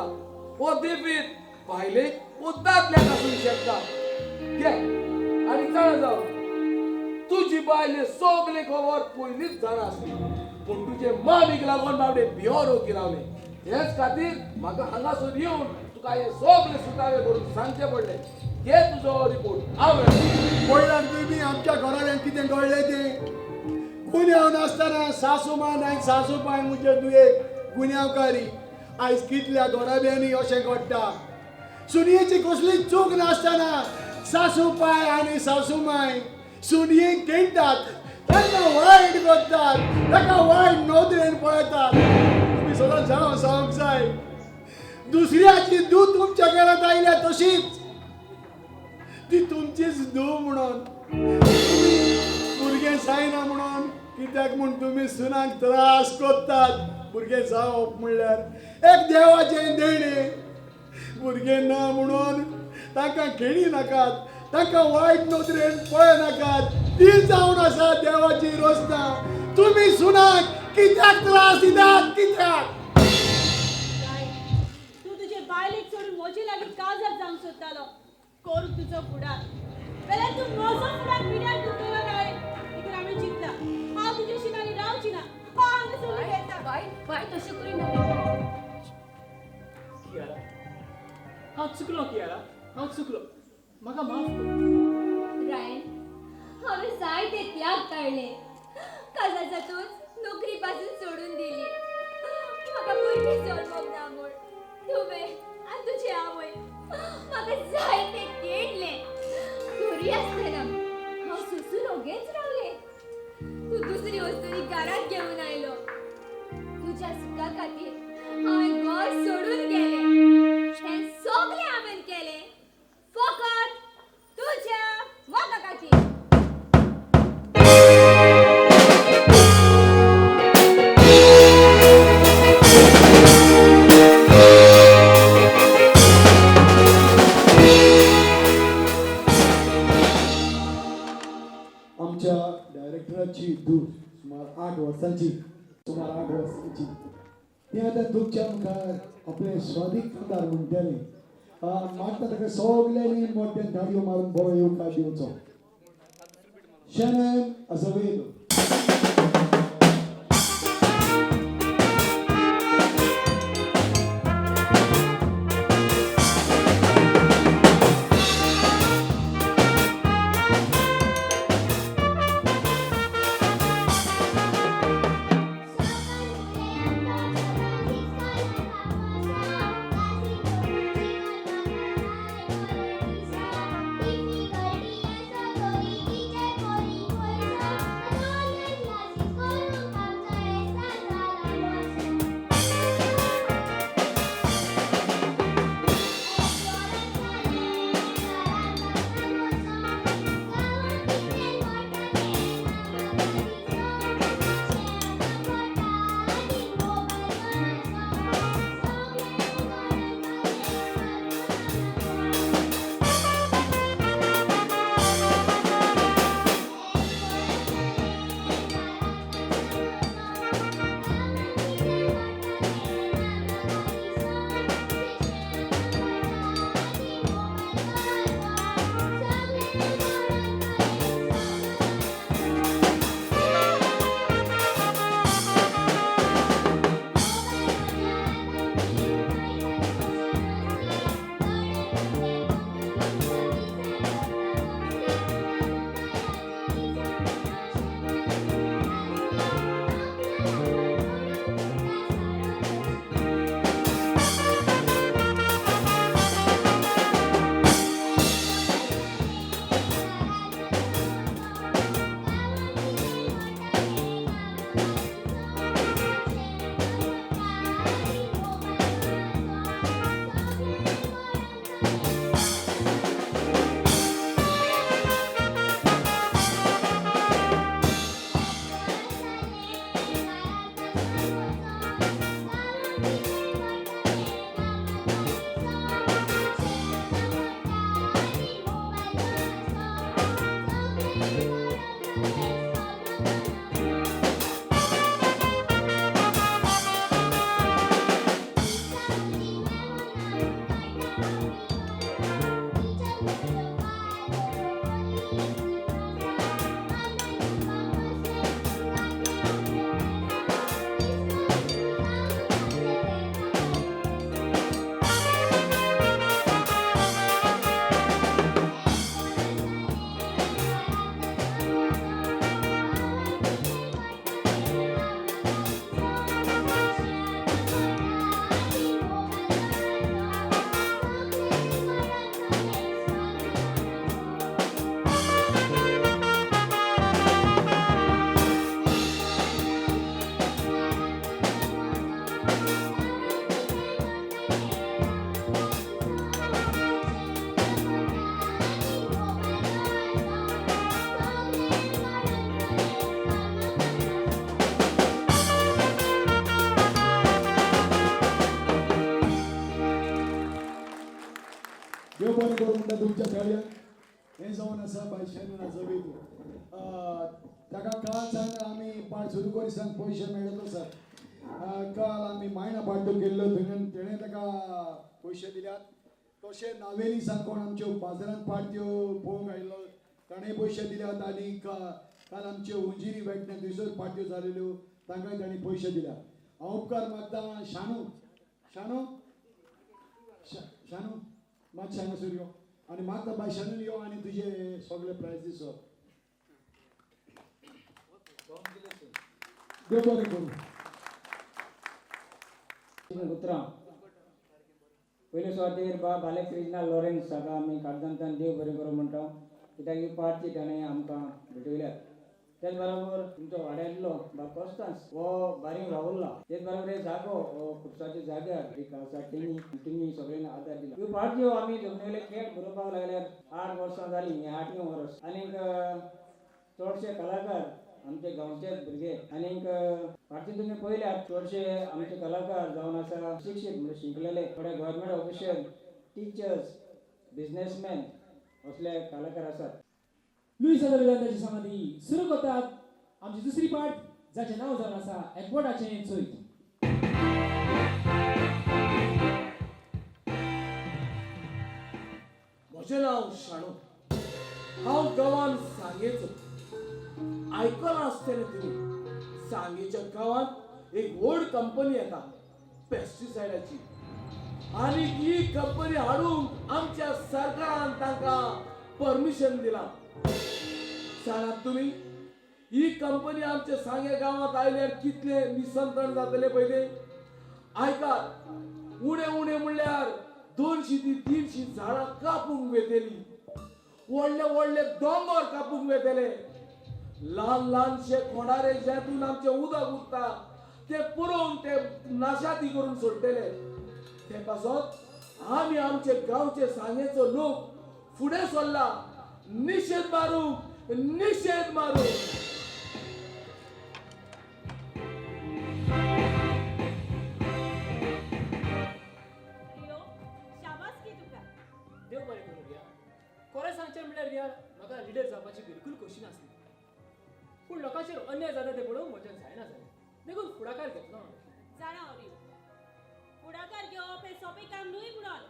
हो दिफेत बायलेक वो दादल्याक आसूंक शकता. घे आनी जाणा जाव, तुजी बायल सगळे खबर पयलींच जाणा आसली, पूण तुजे मामीक लागून बाबडे भियोन ओगी रावले. हेच खातीर म्हाका हांगासर येवन तुका हे सगळे सुटावे करून सांगचे पडले. घे तुजो रिपोर्ट. हांव पळयलां तुमी आमच्या घरांत कितें घडलें तें? गुन्यांव नासतना सासू मान आनी सासू पाय म्हजे धुवेक गुन्यांवकारी. आयज कितल्या घराब्यांनी अशें घडटा. सुनयेची कसली चूक नासतना सासू पाय आनी सासू माय सुनयेक खेळटात, तांकां वायट करतात, ताका वायट नदरेन पळयतात. तुमी सदांच जाणा जावंक जाय, दुसऱ्याची धूव तुमच्या घरांत आयल्या तशीच ती तुमचीच धूव म्हणून तुमी भुरगें जायना म्हणून कित्याक म्हूण तुमी सुनांक त्रास करतात. भुरगें जावप म्हणल्यार एक देवाचें देणें. भुरगें ना म्हणून तांकां खेळी नाकात, तांकां वायट नदरेन पळयनाकात. ती जावन आसा देवाची रचना. तुमी सुनाक कित्याक त्रास दितात, कित्याक? तूं तुजे बायलेक सोडून म्हजे लागीं काजार जावंक सोदतालो. करूं तुजो फुडार, जाल्यार तूं म्हजो फुडार पिड्यार करतलो काय देखून हांवें चिंतलां हांव तुजेशी आनी रावची ना. हांव हांगा सोडून येता. बाय बाय तशें करिनाका. कियारा, हांव चुकलो. कियारा, हांव चुकलो, म्हाका माफ कर. रायन, हांवें जायते त्याग काडले. काजार जातूच नोकरी पासून सोडून दिली. म्हाका भुरगें जल्मोंक ना म्हूण तुवें आनी तुजी आवय म्हाका जायते केडलें. तरी आसतना हांव सोंसून ओगेच रावलें. तूं दुसरी वस्तूनी घरांत घेवन आयलो. तुज्या सुखा खातीर हांवें घर सोडून गेलें. हें सगळें हांवें केलें फकत तुज्या मोगा खातीर. आमच्या डायरेक्टराची धूव सुमार 8 वर्सांची, सुमार 8 वर्सांची, ती आतां तुमच्या मुखार आपले स्वादीक कांतार म्हणटलें. मागता ताका सगल्यांनी मोठ्यान ताळयो मारून बरो येवकार दिवचो. शनन अजवेदो. Difficulty देव बरें करूं म्हणटा तुमच्या सगळ्यांक. हें जावन आसा बाय शानू आजोवेदो. ताका काल सावन आमी पाठ सुरू करी सावन पयशे मेळत आसात. काल आमी मायणा पाड्डो केल्लो थंय तेणें ताका पयशे दिल्यात. तशें नावेली सावन कोण आमच्यो बाजारांत पार्ट्यो पळोवंक आयिल्लो ताणें पयशे दिल्यात. आनी काल आमच्यो उंजिरी वेटण्या थंयसर पार्ट्यो जालेल्यो तांकांय तांणी पयशे दिल्यात. हांव उपकार मागता शानू शानू शानू मातशें हांगासर यो आनी मागता बाय शानून यो आनी तुजे सगळे प्रायजीस सर. देव बरें करूं. उतरां पयले सुवातेर बाब आलेक्स रिजनाल लॉरेन्स हाका आमी कागदांतल्यान देव बरें करूं म्हणटा, कित्याक ही पार्टी ताणें आमकां भेटयल्यात. त्याच बरोबर तुमचो वाड्यातलो बाब कॉस्तांस हो बारीक रावल्ला. तेच बरोबर हे जागो हो खुपसाच्या जाग्यार एक आसा तेणी तुमी सगळ्यांनी आदार दिला. ह्यो पार्ट्यो आमी जमनीवयले खेळ बरोवपाक लागल्यार 8 वर्सां जालीं, हें 8वें वर्स. आनीक चडशे कलाकार आमचे गांवचेच भुरगे. आनीक फाटचे तुमी पळयल्यात चडशे आमचे कलाकार जावन आसा शिक्षीत म्हणजे शिकलेले, थोडे गव्हर्मेंट ऑफिशियल, टिचर्स, बिजनेसमॅन असले कलाकार आसात. लुईस आजोवेदांताची समाधी सुरू करतात आमची दुसरी पार्ट जाचें नांव जावन आसा एकवटाचें चैत. म्हजें नांव शाणू, हांव गांवान सांगेचो. आयकलां आसतलें तुमी, सांगेच्या गांवांत एक व्हड कंपनी येता पेस्टिसायडाची, आनी ही कंपनी हाडूंक आमच्या सरकारान तांकां परमिशन दिलां. जाणात तुमी, ही कंपनी आमच्या सांगे गांवांत आयल्यार कितले निसंतण जातले पयले. आयकात, उणें उणें म्हणल्यार 200 ते 300 झाडां कापूंक वेतली, व्हडले व्हडले दोंगर कापूंक वेतले, ल्हान ल्हानशे खोडारे जेतून आमचें उदक उरता ते पुरोवन ते नाशाती करून सोडटले. ते पासत आमी आमचे गांवचे सांगेचो लोक फुडें सरला निशेध मारूंक, निशेध मारूंक. शाबासकी तुका. देव बरें करूं रिया. खरें सांगचें म्हणल्यार रिया, म्हाका लिडर जावपाची बिलकूल खोशी नासली, पूण लोकांचेर अन्याय जाता ते पळोवंक म्हज्यान जायना जालें, देखून फुडाकार घेतलो हांवें. जाणा हांव, फुडाकार घेवप हें सोंपें काम न्हय म्हणून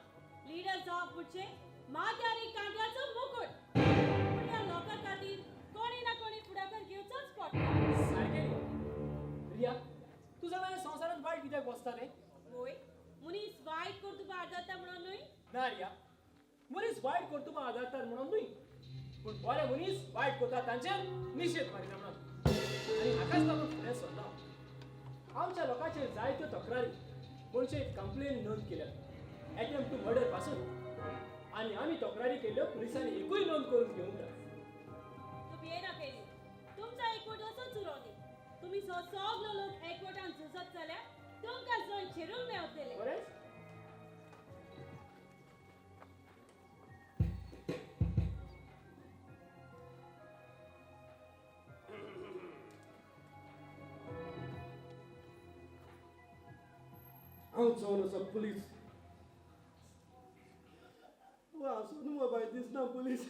लिडर जावप म्हणजे माथ्यार एक कांट्याचो मुकुट. पूण ह्या लोकां खातीर कोणी ना कोणी फुडाकार घेवचोच पडटा. सारकें रिया, तूं जाणा संवसारांत वायट कित्याक बसता तें? वय, मनीस वायट कर्तुबां आदारता म्हणून न्हय? ना रिया, मनीस वायट कर्तुबां आदारतात म्हणून न्हय, पूण बरे मनीस वायट करतात तांचेर निशेध मारिना म्हणून. आनी हाकाच लागून फुडें सरला. आमच्या लोकांचेर जायत्यो तक्रारी म्हणजे कंप्लेन नोंद केल्यात एटेम्प्ट टू मर्डर पासून, आनी आमी तक्रारी केल्ल्यो पुलिसांनी एकूय नोंद करून घेवंक ना. तूं भियेना पेली, तुमचो एकवट असोच उरों दी. तुमी सगलो लोक एकवटान झुजत जाल्यार तुमकां जंय झेरूंक मेवतलें. बरें, हांव जावन आसा पुलीस. आसून मगो बाय दिसना पुलीस,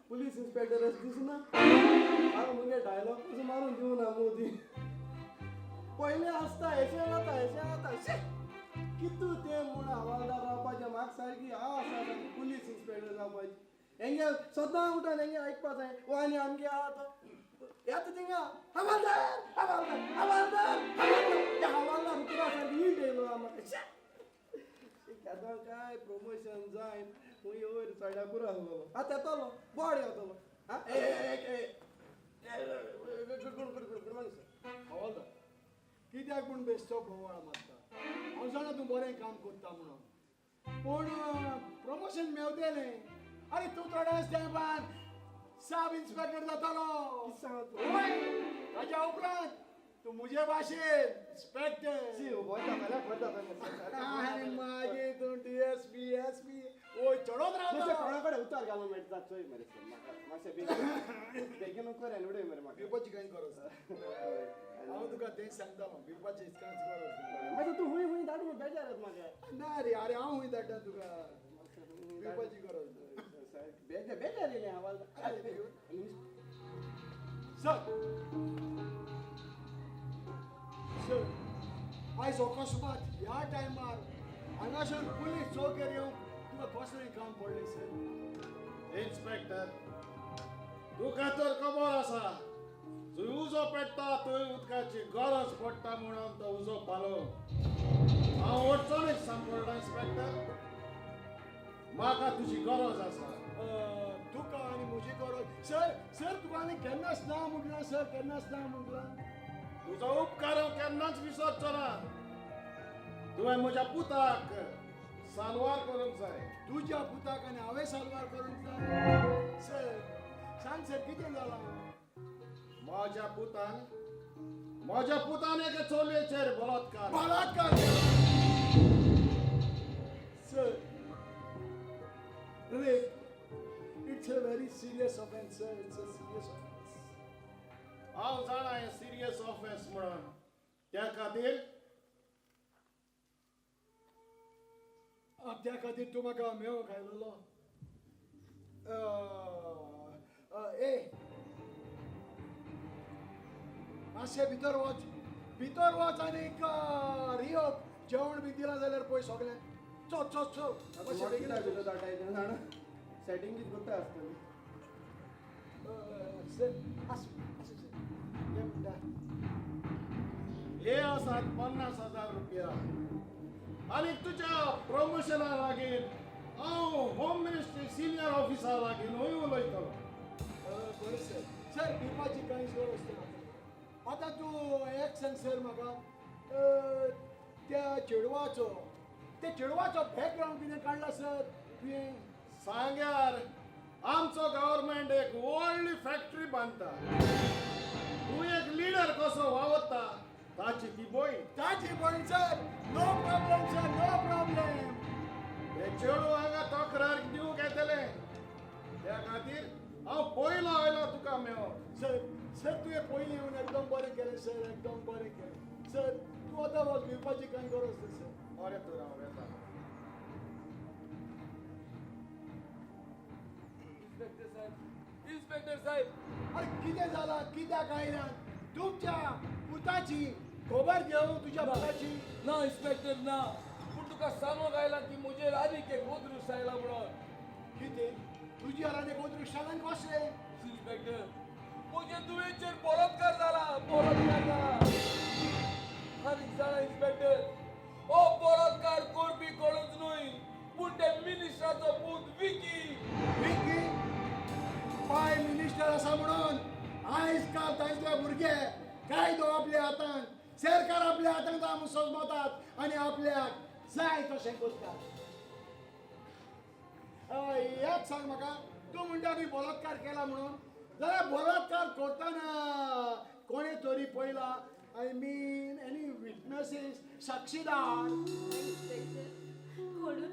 पुलीस इन्स्पेक्टर अशें दिसना. हांव मुगे डायलॉग कसो मारून दिवना मोदी. पयलें आसता हेशें जाता हेशें जाता, शे कितू तें म्हूण हवालदार रावपाचें म्हाका सारकी आस आसा पुलीस इन्स्पेक्टर जावपाची. हेंगे सदां उठून हेंगे आयकपा जाय ओ आनी आमगे आहा तो येता थिंगा हवालदार हवालदार हवालदार हवालदार. त्या हवालदार उतरा सारकी हीट येयलो म्हाका. शे केदो काय प्रमोशन जायन खंय वयर चडल्या पुरो आसलो. आतां येतलो बोड येतलो. आं good morning sir. हवालदार, कित्याक पूण बेश्टो बोवाळ मारता? हांव जाणा तूं बरें काम करता म्हणून, पूण प्रमोशन मेवतलें. आरे तूं थोड्याच तेंपान सब इन्स्पेक्टर जातालो. ताज्या उपरांत तूं म्हजे भाशेन इन्स्पेक्टर, मागीर तूं डीएसपी एसपी वयर चडत रावता. कोणा कडेन उतार घालूंक मेळटा चोय मरे सर, म्हाका मातशें बेगीन कर आनी उडय मरे म्हाका. भिवपाची कांय गरज ना, हांव तुका तेंच सांगतालो, भिवपाची कांयच गरज ना. मागीर तूं हुंय हुंय धाड बेजार येता म्हाका. ना रे, अरे हांव हुंय धाडटा तुका. भिवपाची गरज ना. बेजार बेजार येयलें आवाज. सर सर आयज अकस्मात ह्या टायमार हांगासर पुलीस चौकेर येवंक तुका कसलें काम पडलें सर? इन्स्पेक्टर, तुका तर खबर आसा, जंय उजो पेट्टा थंय उदकाची गरज पडटा म्हणून तो उजो पालो. हांव अडचणीक सांपडला इन्स्पेक्टर, म्हाका तुजी गरज आसा. तुका आनी म्हजी गरज सर? सर तुका आनी केन्नाच ना म्हटलां सर, केन्नाच ना म्हटलां. तुजो उपकार हांव केन्नाच विसरचो ना. तुवें म्हज्या पुताक सालवार करूंक जाय. तुज्या पुताक आनी हांवें सालवार करूंक जाय? सर सांग सर, कितें जालां? म्हज्या पुतान एके चलयेचेर बलात्कार बलात्कार केला sir. Rape, it's a very serious offence sir, it's a serious offence. हांव जाणा हें सिरियस ऑफेन्स म्हणून, त्या खातीर त्या खातीर तूं म्हाका मेळोंक आयलेलो. ए मातशें भितर वच, भितर वच आनी रियोक जेवण बी दिलां जाल्यार पळय सगळें. चल चल चल, मातशें बेगीन. जाणा सेटिंग कितें करता आसतली. सर आसूं आसूं सर, हें म्हणटा हे आसात 50,000 रुपया आनी तुज्या प्रमोशना लागीं हांव होम मिनिस्ट्री सिनियर ऑफिसर लागीं न्हय उलयतलो. बरें सर. सर भिवपाची कांयच गरज ना. आतां तूं एक सांग सर म्हाका, त्या चेडवाचो बॅकग्रावंड कितें काडला सर तुवें? सांग्यार आमचो गव्हर्मेंट एक व्हडली फॅक्टरी बांदता, तूं एक लिडर कसो वावरता ताची ती भयण. ताची भयण sir? No problem sir, no problem. हे चेडूं हांगा तक्रार दिवंक येतलें, त्या खातीर हांव पयलो आयलो तुका मेळोंक. सर सर तुवें पयलीं येवन एकदम बरें केलें सर, एकदम बरें केलें सर. तूं आतां वच, भिवपाची कांय गरज ना सर. बरें तर हांव वेता. इन्स्पेक्टर साहेब, इन्स्पेक्टर साहेब. अरे कितें जालां, कित्याक आयल्यान? तुमच्या पुताची खबर घेवंक? तुज्या पुताची? ना इन्स्पेक्टर ना, पूण तुका सांगूंक आयलां की म्हजेर आनीक एक अदृश्ट आयला म्हणून. कितें? तुजेर आनीक अदृश्ट आयलां? कसलें? इन्स्पेक्टर, म्हजे धुवेचेर बलात्कार जाला, बलात्कार जाला. आनी जाणा इन्स्पेक्टर, हो बलात्कार करपी कोणूच न्हय पूण ते मिनिस्टराचो पूत विकी. विकी पाय मिनिस्टर आसा म्हणून आयज काल तांचे भुरगे कायदो आपल्या हातान, सरकार आपल्या हातान आमी सोजमतात आनी आपल्याक जाय तशें करतात. एक सांग म्हाका, तूं म्हणटा आमी बलात्कार केला म्हणून, जाल्यार बलात्कार करतना कोणें तरी पळयला? I mean any witnesses, साक्षीदार? इन्स्पेक्टर कोणूच.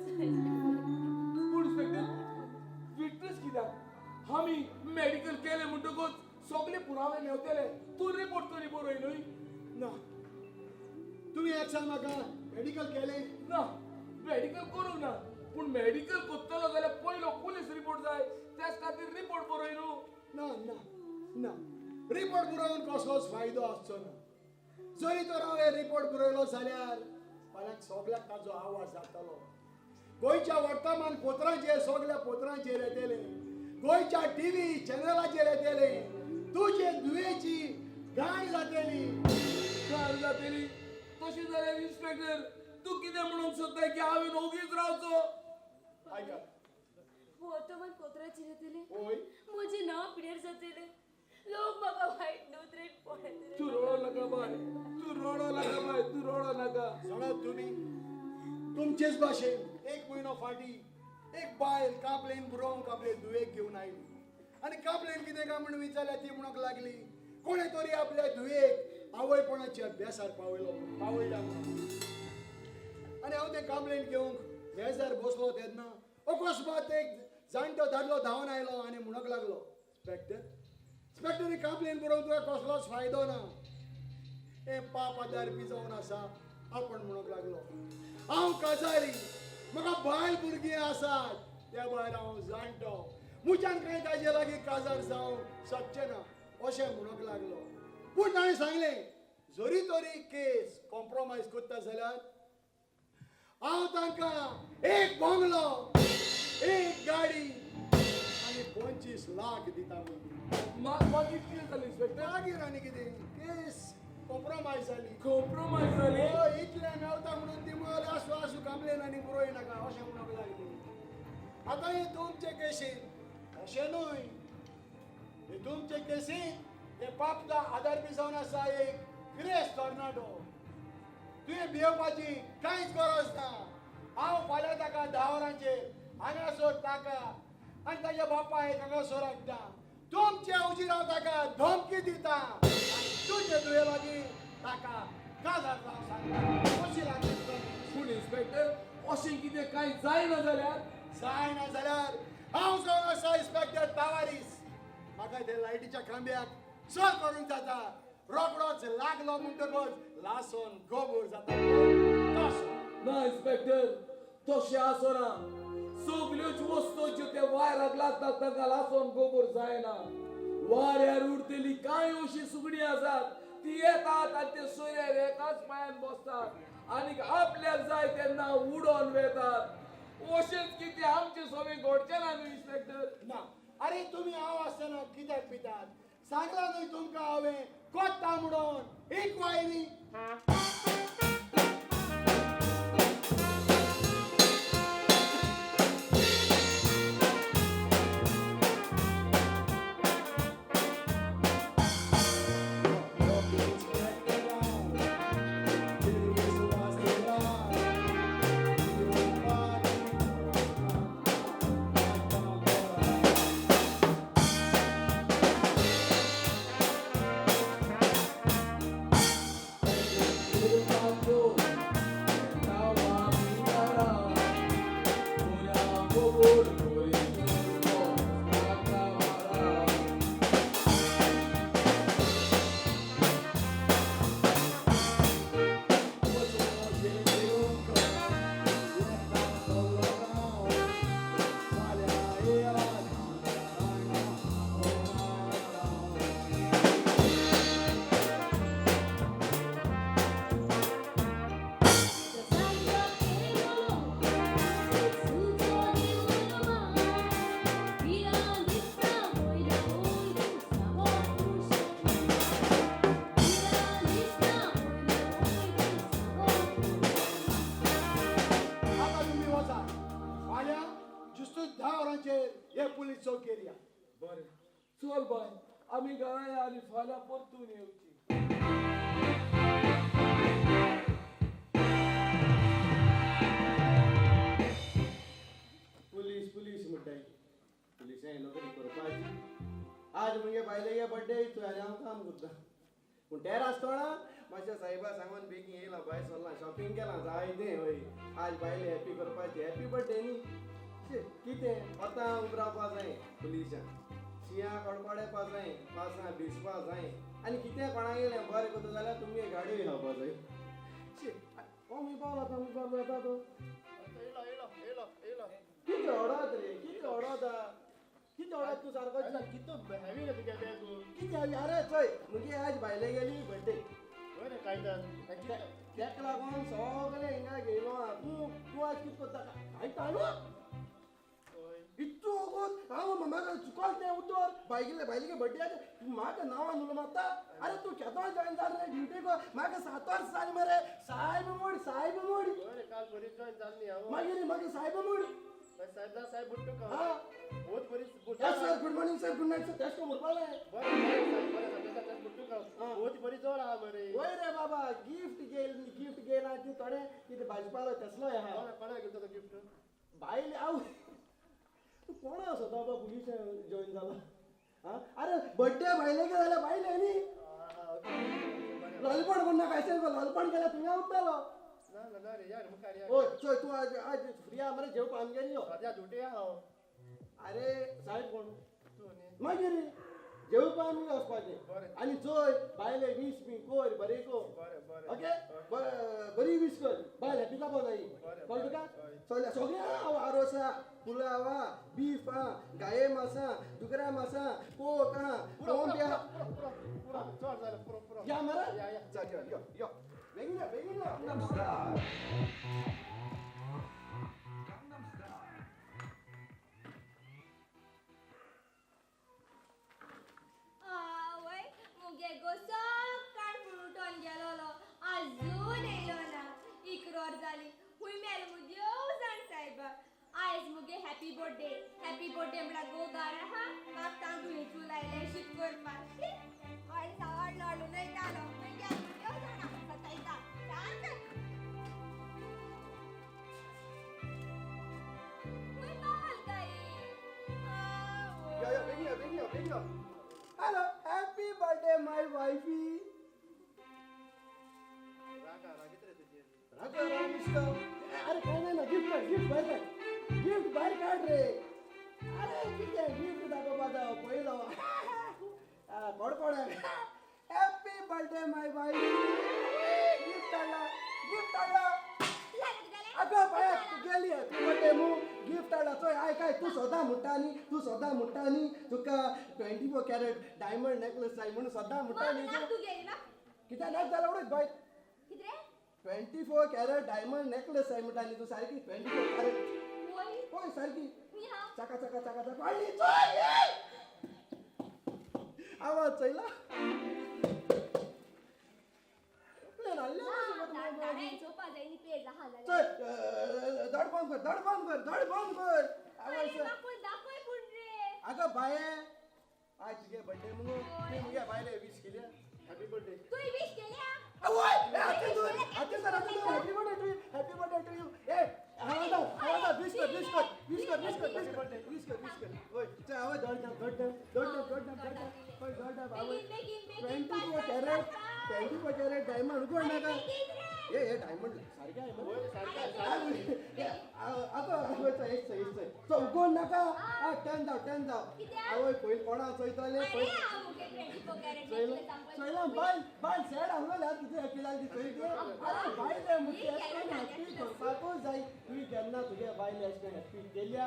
पूण इन्स्पेक्टर विटनस कित्याक? आमी मेडिकल केलें म्हणटकूच सगळे पुरावे मेवतले. तूं रिपोर्ट तरी बरय न्हय? ना. तुमी एक सांग म्हाका, मेडिकल केलें? ना, मेडिकल करूंक ना, पूण मेडिकल करतलो जाल्यार पयलो पुलीस रिपोर्ट जाय, त्याच खातीर रिपोर्ट बरय न्हू. ना ना ना, रिपोर्ट बरोवन कसलोच फायदो आसचो ना. जरी तर हांवें रिपोर्ट बरयलो जाल्यार फाल्यां सगळ्याक ताजो आवाज जातलो. गोंयच्या वर्तमान पत्रांचेर सगळ्या पत्रांचेर येतले, गोंयच्या टीव्ही चॅनलाचेर येतले, तुजे धुवेची गाय जातली. गाय जातली? तशें जाल्यार इन्स्पेक्टर तूं कितें म्हणूंक सोदता की हांवें ओगीच रावचो? आयकात, वर्तमान पत्राचेर येतले, होय, म्हजें नांव पिड्यार जातलें, लोक म्हाका वायट नदरेन पळयतले. तूं रडो नाका बाय, तूं रडो नाका बाय, तूं रडो नाका. जाणात तुमी, तुमचेच भाशेन एक म्हयनो फाटीं एक बायल कापलेन बरोवंक आपले धुवेक घेवन आयली आनी कापलेन कितें काय म्हूण विचारल्यार ती म्हणूंक लागली कोणें तरी आपल्या धुवेक आवयपणाच्या अभ्यासार पावयलो पावयला म्हणून. आनी हांव तें कापलेन घेवंक मेजार बसलो तेन्ना अकस्मात एक जाणटो दादलो धांवन आयलो आनी म्हणूंक लागलो, इन्स्पेक्टर इन्स्पेक्टर ही कापलेन बरोवन तुका कसलोच फायदो ना, हें पाप आदार बी जावन आसा. आपण म्हणूंक लागलो, हांव काजारी, म्हाका बायल भुरगीं आसात, त्या भायर हांव जाणटो, मुच्यान कांय ताजे लागीं काजार जावंक शकचें ना अशें म्हणूंक लागलो. पूण ताणें सांगलें जरी तरी केस कॉम्प्रोमायज करता जाल्यार हांव तांकां एक बंगलो, एक गाडी आनी 25 लाख दिता म्हणून. मागीर कितें जालें इन्स्पेक्टर? मागीर आनी कितें, केस कॉम्प्रोमायज जाली. कॉम्प्रोमायज जाली? हय, इतलें मेवता म्हणून ती म्हणले आसूं आसूं कंप्लेन आनी बरोय नाका अशें म्हणूंक लागली. आतां हे तुमचे केसीन अशें न्हय, हे तुमचे केसीन हे पापता आदार बी जावन आसा एक गिरेस्त तरणाटो. तुवें भियेवपाची कांयच गरज ना. हांव फाल्यां ताका 10 वरांचेर हांगासर ताका आनी ताच्या बापायक हांगासर हाडटा. तुमचे उजीर हांव ताका धमकी दिता आनी तुजे तुवे लागीं ताका काजार जावंक सांगता. कशी लागली तुका? पूण इन्स्पेक्टर अशें कितें कांय जायना जाल्यार? जायना जाल्यार हांव जावन आसा इन्स्पेक्टर तावारीस. म्हाका ते लायटीच्या खांब्याक सर करूंक जाता. रोकडोच लागलो म्हणटकच लासून गोबोर जाता. ना इन्स्पेक्टर, तशें आसना. सगल्योच वस्तू ज्यो त्या वायराक लागतात तांकां लासून गोबोर जायना. वाऱ्यार उरतली कांय अशी सुगडी आसात ती येतात आनी ते सोयऱ्यार एकाच पांयान बसतात आनी आपल्याक जाय तेन्ना उडोन वेतात. अशेंच कितें आमचे सगळें घडचें ना न्हू इन्स्पेक्टर? ना. अरे तुमी हांव आसतना कित्याक पितात? सांगलां न्हय तुमकां हांवें कोत्ता म्हणून इन्क्वायरी. बरें चल बाय, आमी घरा आनी फाल्यां परतून येवची. पुलीस पुलीस म्हणटाय, पुलिसांनी नोकरी करपाची. आज मुगे बायलेगे बड्डे चोय आनी हांव काम करता. पूण तेर आसतना मातशें साहेबा सांगून बेगीन येयला, भायर सरलां, शॉपिंग केलां जायतें. हय आज बायले हॅपी करपाची, हॅपी बड्डे न्ही. कितें आतां उबो रावपा जाय पुलिसां, शिंया कडकडेपा जाय, पासां भिजपा जाय आनी कितें कोणागेलें बरें करता जाल्यार तुमगे गाडयो खावपा जाय. कोण पावला तो येता तो कितें ओडत रे, कितें ओडता, कितें ओडत तूं सारको कितें हेवी रे तुगे बॅग? कितें हेवी? अरे चोय मुगे आज बायले गेली बड्डे, तेका लागून सगळें हिंगा घेयलो. तूं तूं आज कितें करता कांय न्हू इतू हांव म्हाका चुकोल तें उतर बायले बायलेगे बड्डे तूं म्हाका नांवान उलो मारता. अरे तूं केदो जॉयन जाल रे ड्युटीक? म्हाका 7 वर्स जालीं मरे. सायब मोड, सायब मोड. मागीर मागीर सायब मोड. Sir good morning sir, good night sir, तेश म्हणपा जाय. वय रे बाबा, गिफ्ट घेयल, गिफ्ट घेयला ती थोडे कितें भाजपालो तसलो आहा गिफ्ट बायले. हांव तूं कोण आसा बाबा पुलीस जॉयन जाला? आं अरे बड्डे बायलेगे जाल्यार बायले न्ही. लोलपण कोण ना कांय लोलपण केल्यार तुवें उरतलो. हय चोय तूं आज आज फ्री आहा मरे, जेवपा आमगेर यो. अरे साहेब कोण? मागीर जेवपा आमी वचपाचें आनी चोय बायले वीस बी कोर बरें को ओके बरी वीस कर बायल हॅपी जावपा जाय कळ्ळें तुका सगळें सगळें हांव आरोस आहा पुलाव आहा बीफ आहा गाये मास आहा दुकरा मास आहा कोक आहा कोंबी आहा या मरे चल यो यो यो बेगीन यो बेगीन यो. आवय मुगे गो सकाळ उठोन गेलोलो आजून येयलो ना इकरोर जाली हुंय मेल मुद्यो जाण सायबा. आयज मुगे हॅपी बर्थडे हॅपी बर्थडे म्हळ्यार गो गार आहा म्हाका तांदूळ हेचू लायले शीत करपाक कोण सावड लाडून येतालो मुगे मुद्यो जाणा सतायता सांग हुंय पावल काय. यो यो बेगीन यो बेगीन यो बेगीन यो. Hello happy birthday my wifey. रागा राग दिसता. अरे काय नाही ना गिफ्ट काढ गिफ्ट भायर काढ गिफ्ट भायर काढ रे. अरे कितें गिफ्ट दाखोवपाचो पयलो कोडकोड. Happy birthday my wifey. Gift हाडला गिफ्ट हाडला. अगं बाय तुगेली हॅपी बर्थडे मू गिफ्ट हाडला. चोय आयक आयक तूं सदां म्हणटा न्ही तूं सदां म्हणटा न्ही तुका 24 कॅरेट डायमंड नेकलेस जाय म्हणून सदां म्हणटा न्ही. कित्याक नाक जाल्यार उडयत बाय 24 कॅरेट डायमंड नेकलेस जाय म्हणटा न्ही तूं सारकी 24 कॅरेट पळय सारकी चाका चाका चाका चाका हाडली चोय आवाज चोयला धड बंद कर धड बंद कर धड बंद कर. अगं बाये आज तुगे बर्थडे मुगो तुवें मुगे बायले वीश केल्या हॅपी बर्थडे. आवय आतां तूं आतां सर आतां तूं happy birthday to you happy birthday to you. ए हांव जाव हांव जाव वीश कर वीश कर वीश कर वीश कर वीश कर वीश कर वीश कर. वय चल आवय धड दाब धड दाब धड दाब धड दाब धड दाब वय धड दाब आवय 24 कॅरेट 24 कॅरेट डायमंड उगड नाका. ए हे डायमंड सारकें आहे मरे अगं आवय चल हेच चोय हेच चोय चल उगड नाका. टेन जाव टेन जाव आवय पयलीं कोणा चोयतलें पयलीं चोयला बायल बायल सॅड आसलें तुजें हॅपी जालें ती चोय तें. अरे बायले मुगे अशें करून हॅपी करपाकूच जाय. तुवें केन्ना तुगे बायले अशें करून हॅपी केल्या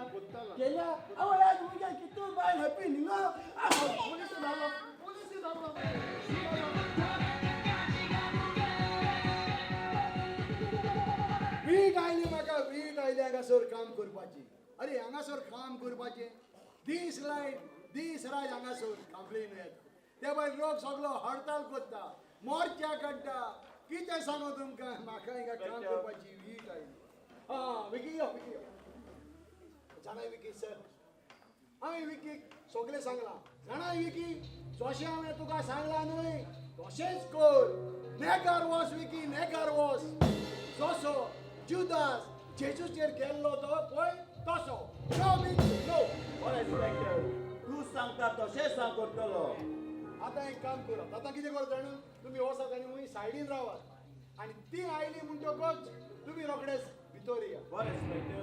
केल्या? आवय आज मुगे कितू बायल हॅपी न्ही गो. पुलीस धांवलो पुलीस धांवलो. वीट आयली म्हाका वीट आयली हांगासर काम करपाची. अरे हांगासर काम करपाचें दीस लायट दीस रात हांगासर कंप्लेन येता. ते भायर लोक सगलो हडताल करता मोर्चा काडटा. कितें सांगू तुमकां म्हाका हिंगा काम करपाची वीट आयली. आं विकी यो विकी यो जाणाय विकी सर हांवें विकीक सगळें सांगलां जाणाय विकी जशें हांवें तुका सांगलां न्हय तशेंच कर. नेगार वच विकी नेगार वच. जसो जुदास जेजूचेर गेल्लो तो पळय तसो. No Vicky no. बरें इन्स्पेक्टर तूं सांगता तशेंच हांव करतलो. आतां एक काम करात आतां कितें करता जाणा तुमी वचात आनी वंय सायडीन रावात आनी ती आयली म्हणटकच तुमी रोखडेच भितर या. बरें इन्स्पेक्टर.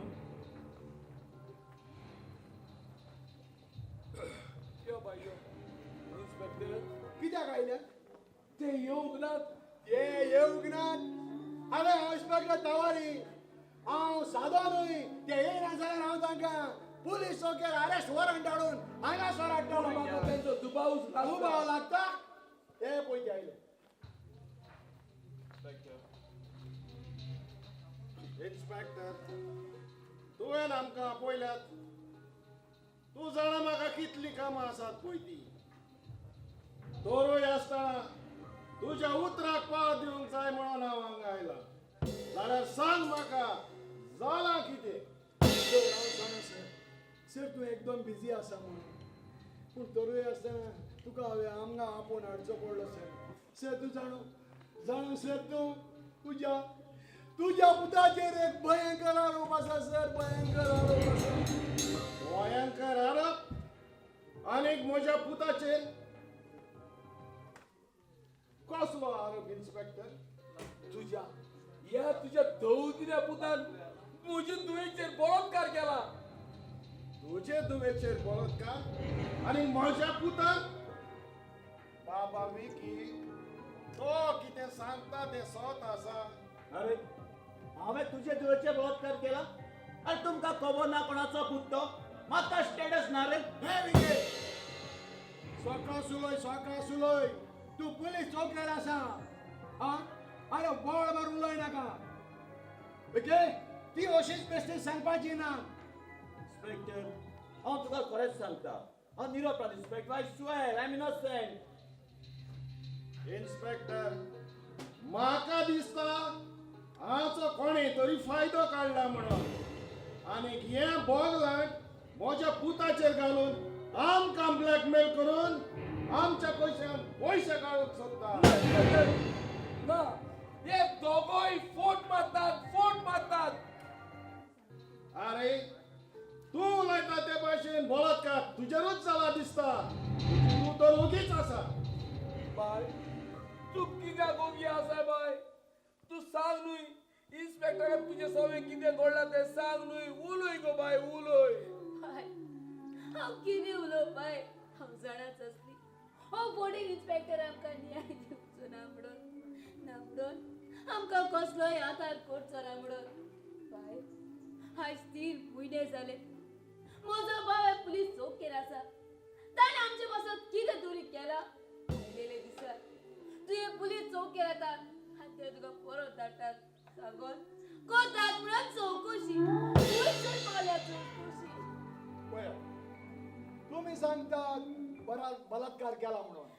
यो बाय यो इन्स्पेक्टर कित्याक आयल्या ते येवंक नात ते येवंक नात. अरे हांव इन्स्पेक्टर तवारी हांव सादो न्हय. ते येयना जाल्यार हांव तांकां पुलीस चौकेर अरेस्ट वॉरंट हाडून हांगासर हाडटलो. म्हाका तेंचो दुबावूच लागता. दुबाव लागता ते पळय ते आयले. इन्स्पेक्टर तुवें आमकां आपयल्यात. तूं जाणा म्हाका कितलीं कामां आसात पळय ती. तरूय आसतना तुज्या उतराक पाव दिवंक जाय म्हणून हांव हांगा आयलां. जाल्यार सांग म्हाका जालां कितें? सर हांव जाणा सर सर तूं एकदम बिजी आसा म्हणून पूण तरूय आसतना तुका हांवें आमकां आपोवन हाडचो पडलो सर. सर तूं जाणो जाणो सर तूं तुज्या तुज्या पुताचेर एक भयंकर आरोप आसा सर भयंकर आरोप आसा. भयंकर आरोप आनीक म्हज्या पुताचेर कसलो आरोप इन्स्पेक्टर? तुज्या ह्या तुज्या दवदिन्या पुतान म्हजे दुयेचेर बळत्कार केला. तुजे दुवेचेर बळत्कार आनी म्हज्या पुतान? बाबा विकी तो कितें सांगता तें सत आसा. अरे हांवें तुजे धुवेचेर बलात्कार केला? अरे तुमकां खबर ना कोणाचो पूत तो? म्हाका स्टेटस ना रे. हे विकी सकाळ उलय, सकाळ उलय. तूं पुलीस चौकेर आसा. आं, अरे बोळ मारून उलय नाका. विकी ती अशीच बेश्टी सांगपाची ना. इन्स्पेक्टर हांव तुका खरेंच सांगता, हांव निरपराध inspector. I swear I am innocent. Inspector म्हाका दिसता हाचो कोणे तरी फायदो काडला म्हणून आनी हें बोगलांट म्हज्या पुताचेर घालून आमकां ब्लॅकमेल करून आमच्या पयशान पयशे काडूंक सोदता. ना, हे दोगोय फोट मारतात, फोट मारतात. अरे तूं उलयता ते भाशेन बलात्कार तुजेरूच जाला दिसता. तूं तर ओगीच आसा. बाय तूं कित्याक ओगी आसा बाय? तूं सांग न्हय इन्स्पेक्टराक तुजे सवे कितें घडलां तें सांग न्हय. उलय गो बाय, उलय. बाय हांव कितें उलोवं बाय, हांव जाणाच आसली हो बोर्डींग इन्स्पेक्टर आमकां न्याय दिवचो ना म्हणून, ना म्हणून आमकां कसलोय आदार करचो ना म्हणून. बाय आयज 3 म्हयने जाले म्हजो बाय पुलीस चौकेर आसा. ताणें आमचे पासत कितें तरी केलां? आयलेले दिसा तुवें पुलीस चौकेर येता आनी ते तुका परत धाडटात सांगोन कोतात म्हणून चवकशी खंयसर पावल्या चवकशी. पळय तुमी सांगतात बलात्कार केला म्हणून,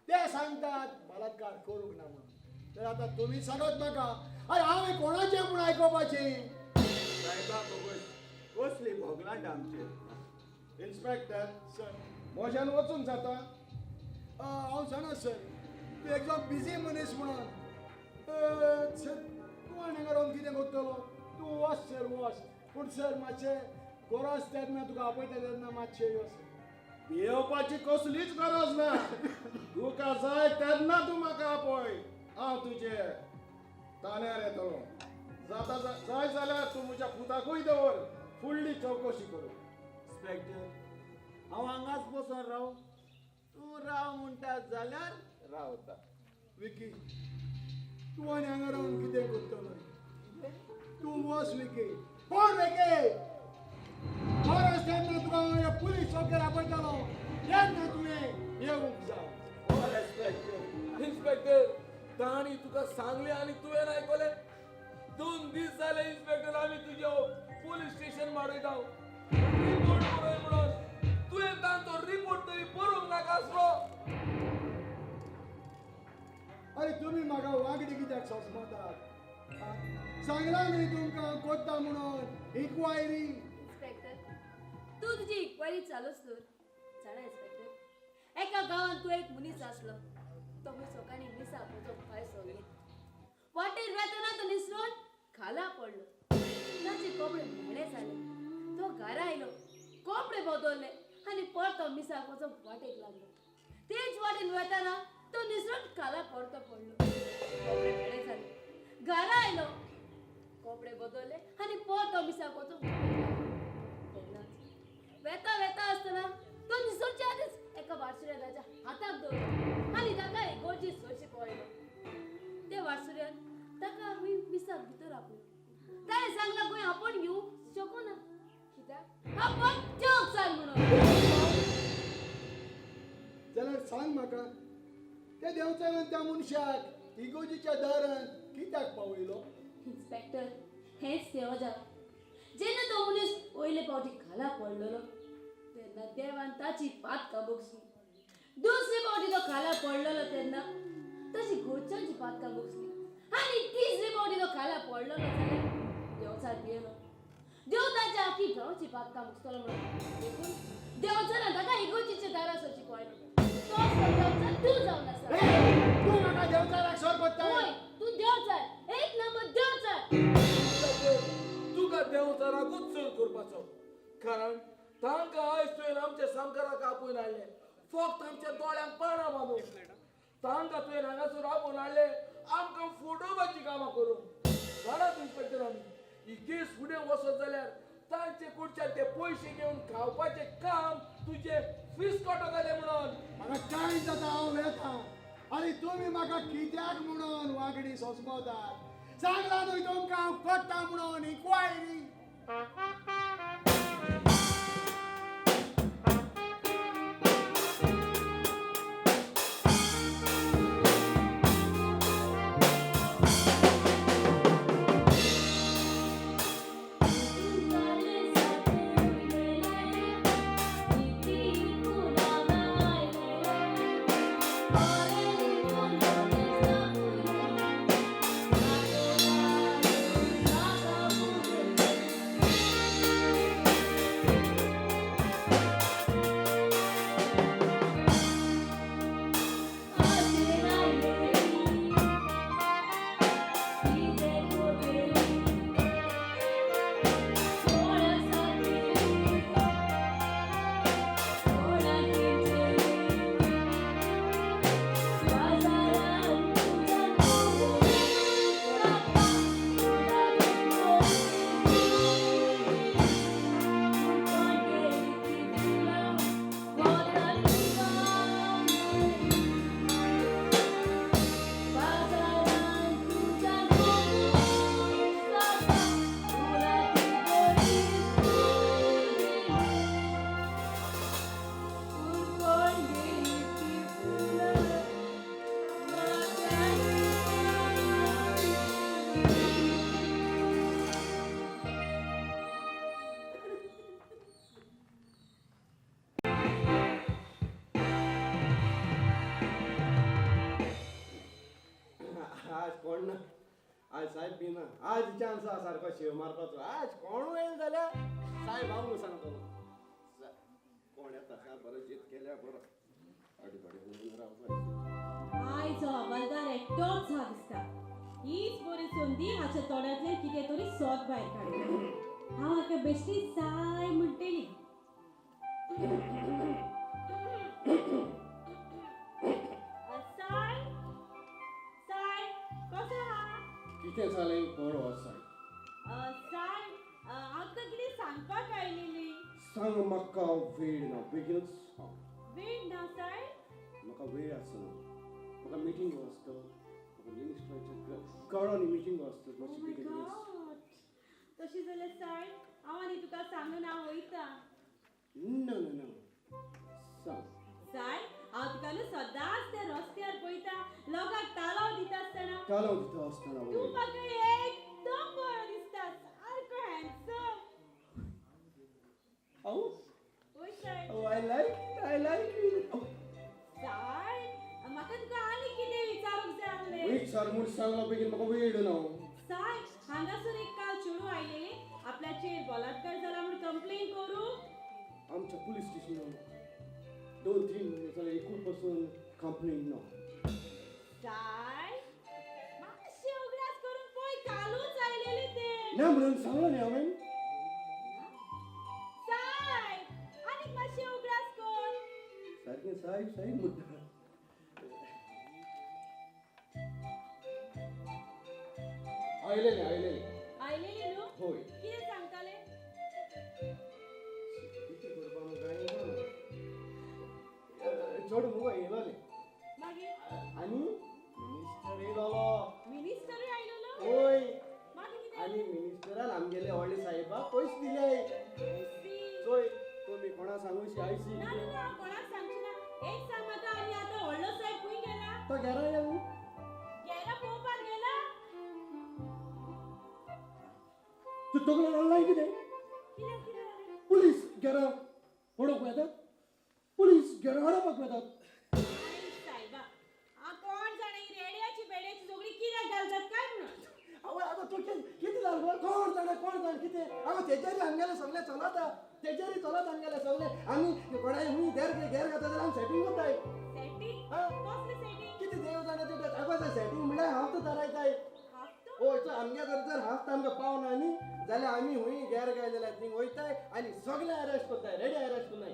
ते सांगतात बलात्कार करूंक ना म्हणून. तर आतां तुमी सांगत म्हाका, अरे हांवें कोणाचें म्हूण आयकुपाचें? सायबा कसली भोगलांट आमचेर. इन्स्पेक्टर सर म्हज्यान वचूंक जाता? हांव जाणा सर, तूं एकदम बिजी मनीस म्हणून. सर तूं आनी हांगा रावन कितें करतलो? तूं वच सर, वच. पूण सर मातशें गरज तेन्ना तुका आपयता तेन्ना मातशें यो सर. भियेवपाची कसलीच गरज ना. तुका जाय तेन्ना तूं म्हाका आपय, हांव तुजे ताण्यार येतलो. जाता जाय जाल्यार तूं म्हज्या पुताकूय दवर, फुडली चवकशी करूं. इन्स्पेक्टर हांव हांगाच बसून राव, तूं राव म्हणटा जाल्यार रावता. विकी तूं आनी हांगा रावन कितें करतलो? तूं वच विकी. कोण विकी? गरज तेन्ना तुका पुलीस चौकेर आपयतलो तेन्ना तुवें येवंक जाय. इन्स्पेक्टर तांणी तुका सांगलें आनी तुवें आयकलें? 2 दीस जाले इन्स्पेक्टर आमी तुज्या पुलीस स्टेशन मारयता रिपोर्ट बरोय म्हणून. तुवें तांचो रिपोर्ट तरी बरोवंक नाका आसलो? अरे तुमी म्हाका वागडी कित्याक सोंसमतात? सांगलां न्हय तुमकां कोत्ता म्हणून इन्क्वायरी. इन्स्पेक्टर तूं तुजी इन्क्वायरी चालूच दवर. जाणा इन्स्पेक्टर, एका गांवांत तूं एक मनीस आसलो, तो मनीस लोकांनी मिसाक वचूंक भायर सरले. वाटेर वेतना तो निसरून खाला पडलो. ताचे कपडे म्हेळे जाले. तो घरा आयलो, कपडे बदलले आनी परतो मिसाक वचूंक वाटेक लागलो. तेच वाटेन वेतना तो निसरून खाला परतो पडलो. कपडे म्हेळे जाले. घरा आयलो, कपडे बदलले आनी परतो मिसाक वचूंक वाटेक लागलो. तेन्नाच वेता वेता आसतना तो निसरच्या आदींच एका वाटसुऱ्या ताच्या हाताक दवरलो आनी ताका एकोची सोशी पळयलो. ते वाटसुऱ्यान ताका मिसाक भितर आपयलो. ताणें सांगलां खंय आपूण येवंक शकना, कित्याक आपूण देवक जाय म्हणून. जाल्यार सांग म्हाका, त्या देवचारान त्या मनशाक इगोजीच्या दारान कित्याक पावयलो? इन्स्पेक्टर हेंच देवजा. जेन्ना तो मनीस पयले फावटी खाला पडलेलो तेन्ना देवान ताची पातकां बगसली. दुसरे फावटी तो खाला पडलेलो तेन्ना ताची घरच्यांची पातकां बगसली. आनी तिसरे फावटी तो खाला पडलेलो जाल्यार देवचार भियेलो. देव ताच्या आखी गांवची पातकां बगसतलो म्हणून. देखून देवचारान ताका इगोजीच्या दारा सरची पळयलो. तो देवचार तूं जावन आसा. तूं म्हाका देवचाराक सर करता? हय, तूं देवचार, एक नंबर देवचार. तुका देवचाराकूच चड करपाचो, कारण तांकां आयज तुवें आमच्या सामकाराक आपोवन हाडलें. फक्त आमच्या दोळ्यांक पानां बांदून तांकां तुवें हांगासर आपोवन हाडलें आमकां फटोवपाची कामां करूंक. जाणात इन्स्पेक्टर आमी ही केस फुडें वचत जाल्यार तांचे कडच्यान ते पयशे घेवन खावपाचें काम तुजें फिस्कोटो जालें म्हणून. म्हाका टायम जाता, हांव वेता. आनी तुमी म्हाका कित्याक म्हणून वांगडी सोंसमतात? सांगलां न्हय तुमकां हांव करता म्हणून इन्क्वायरी. आज कोण ना, आज साहेब बी ना, आज चान्स आसा सारको शेव मारपाचो. आज कोण येयलो जाल्यार साहेब हांव सांगतलो. कोण येता साहेब बरो जीत केल्या बरो. आडी पाडी रावपाक. आयज हो हवालदार एकटोच हा दिसता. हीच बरी संदी हाच्या तोंडांतल्यान कितें तरी सोद भायर काडूं. हांव हाका बेश्टी साय म्हणटली. साय साय कसो आहा? कितें जालें कोण हो सायब? साय हांव तुका कितें सांगपाक आयलेली. सांग म्हाका वेळ ना, बेगीनच सांग. वेळ ना साय? म्हाका वेळ आसना, म्हाका मिटींग आसता, म्हाका मिनिस्टराच्या गळांनी मिटींग आसता. मातशें बेगीन बेगीन. तशें जाल्यार साय हांव आनी तुका सांगून हांव वयता. ना ना ना सांग. साय हांव तुका न्हू सदांच त्या रस्त्यार पळयता, लोकांक तालाव दिता आसतना. तालाव दिता आसतना तूं म्हाका एकदम बरो दिसता, सारको हँडसम. हांव? वय साय. Oh, I like it, I like it. साय म्हाका तुका आनी कितें विचारूंक जाय आसलें. विचार म्हूण सांगला बेगीन, म्हाका वेळ ना. साय हांगासर एक काल चेडूं आयलें आपल्याचेर बलात्कार जाला म्हूण कंप्लेन करूंक. आमच्या पुलीस स्टेशनार 2-3 म्हयने जाले एकूय पासून कंप्लेन ना. साय मातशें उगडास करून पळय, कालूच आयलेलें तें. ना म्हणून सांगलां न्ही हांवें. साय आनीक मातशें उगडास कर. सारकें सायब सायब म्हणटा. आयलेलें आयलेलें. आयलेलें न्हू? हय. कितें सांगतालें? कितें करपा म्हाका कांय ना. चेडूं मुगो येयलोलें. मागीर? आनी मिनिस्टर येयलोलो. मिनिस्टरूय आयलोलो? हय. मागीर कितें? आनी मिनिस्टरान आमगेले व्हडले साहेबाक पयशे दिले. चोय तुमी कोणा सांगूशी आयसी. ना ना हांव कोणाक सांगची ना. एक सांग म्हाका, आनी आतां व्हडलो साहेब खंय गेला? तो घरा येवं. घरा पळोवपाक गेला? तूं तकलेन हाडलाय कितें? कितें कितें जालें? पुलीस घरा पळोवंक वेतात, पुलीस घरा हाडपाक वेतात. सायबा कोण जाणा ही रेड्याची बेड्याची सगळी कित्याक घालतात काय म्हणून. आवय आगो तूं कितें जालें गो? कोण जाणा कोण जाणा कितें? आगो तेजेरी आमगेलें सगळें चलता, तेजेरी चलता आमगेलें सगळें. आमी कोणाय हुंय घेर घेर घाता जाल्यार आमी सेटींग करताय. सेटींग? कसलें सेटींग? कितें देव जाणा तें. आगो सेटींग म्हणल्यार हांव तर थारायताय. हय चोय आमगे जर जर हाफ आमकां पावना न्ही जाल्यार आमी हुंय घेर गाय जाल्यार थिंग वयताय आनी सगळें अरेस्ट करताय, रेडी अरेस्ट करनाय.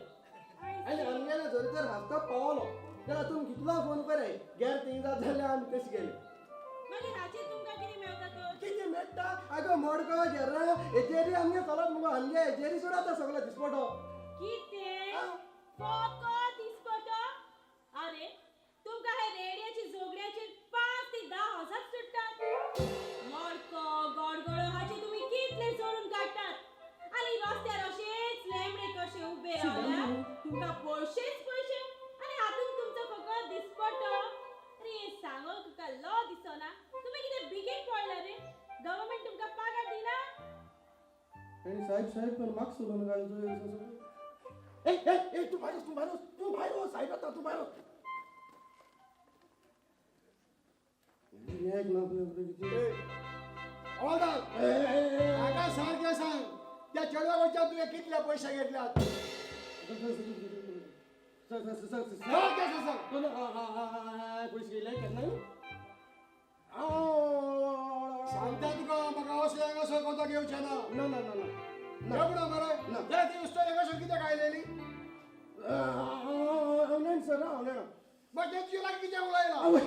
आनी आमगेले जर जर हाफ्ता पावलो जाल्यार तुमी कितलो फोन कराय घेर थिंग जाता जाल्यार आमी तशें गेले. मागीर हाचेर तुमकां कितें मेळटा तर? कितें मेळटा? आगो मडको झेर्रा हेजेरी आमगे चलत मुगो, आमगे हेजेरी सुद्दां आतां सगळो दिसपटो. कितें फकत दिसपटो? आरे तुमकां हे रेडियाची जोगड्याचेर 5 ते 10 हजार सुट्टात. मडको गडगडो हाचे तुमी कितले जोडून काडटात आनी रस्त्यार अशेच लेंबडे कशे उबे रावल्यार तुमकां पयशेच पयशे आनी हातूंत तुमचो फकत दिसपटो. अरे सांगोंक तुका लो दिसना, तुमी कितें बेगीन पडला रे? गव्हर्मेंट तुमकां पगार दिना? आनी साहेब साहेब पण मार्क्स सोडून घालचो. ए ए ए तूं भायर वच, तूं भायर वच, तूं भायर वच, साहेब येता, तूं भायर वच. हवालदार, हाका सारकें सांग, त्या चेडवा कडच्यान तुवें कितले पयशे घेतल्यात? सारकें सांग. पयशे घेतले केन्ना? सांगता तुका, म्हाका असलें हांगासर कोताक येवचें ना. ना ना ना ना ना मरे, त्या दिवस तर हांगासर कित्याक आयलेली? हांव जाणा सर, हांव जाणा. मागीर तुजे लागीं कितें उलयलां?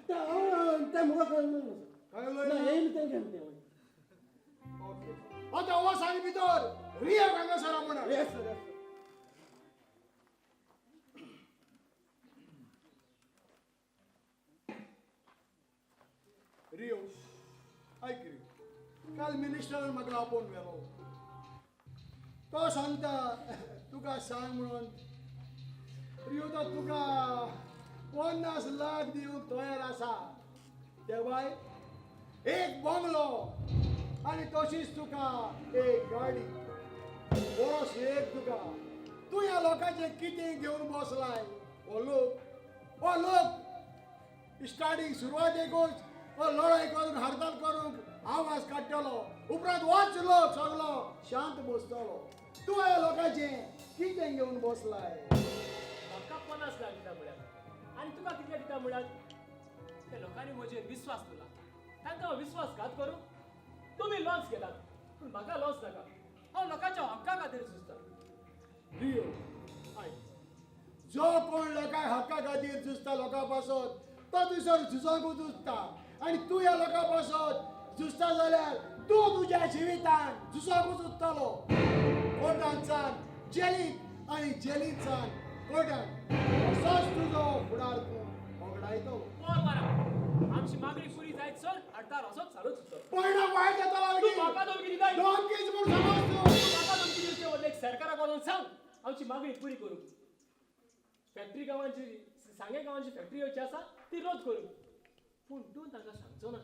तें म्हाका कळना. काय उलयलां? येयलें तें घेवन तें. ओके, आतां वच आनी भितर रियाक हांगासर म्हणून. Yes sir, yes sir. Rio, आयक रियो, काल मिनिस्टरान म्हाका आपोवन व्हेलो. तो सांगता तुका सांग म्हणून, रियो तो तुका 50 लाख दिवंक तयार आसा. ते भायर एक बंगलो आनी तशीच तुका एक गाडी, बरो एक तुका. तूं ह्या लोकांचें कितें घेवन बसलाय? हो लोक, हो लोक स्टार्टींग सुरवातेकूच हो लढाय करूंक, हडताल करूंक आवाज काडटलो, उपरांत होच लोक सगलो शांत बसतलो. तूं ह्या लोकांचें कितें घेवन बसलाय? म्हाका 50 लाख दिता म्हळ्यार आनी तुका कितले दिता म्हळ्यार? त्या लोकांनी म्हजेर विस्वास दवरला, तांकां हांव विस्वासघात करूं? तुमी लॉस घेतात पूण म्हाका लॉस नाका. हांव लोकांच्या हक्का खातीर झुजता. रियो, आयक, जो कोण लोकां हक्का खातीर झुजता लोकां पासत, तो थंयसर झुजोंकूच उरता. आनी तूं ह्या लोकां पासत झुजता जाल्यार तूं तुज्या जिवितान झुजोंकूच उरतलो. कोर्टांतसान जेलींत आनी जेलींतसान कोर्टांत, असोच तुजो फुडार तूं होगडायतलो. आमची मागणी पुरी जायत सर हडताल असोच चालूच उरतलो. परिणाम वायट येतलो. तूं म्हाका धमकी दिताय? धमकीच म्हूण समज तूं. म्हाका धमकी दिवचे बदलेक सरकाराक वचून सांग आमची मागणी पुरी करूंक. फॅक्टरी गांवांची, सांगे गांवांची फॅक्टरी येवची आसा ती रद्द करूंक. पूण तूं तांकां सांगचो ना,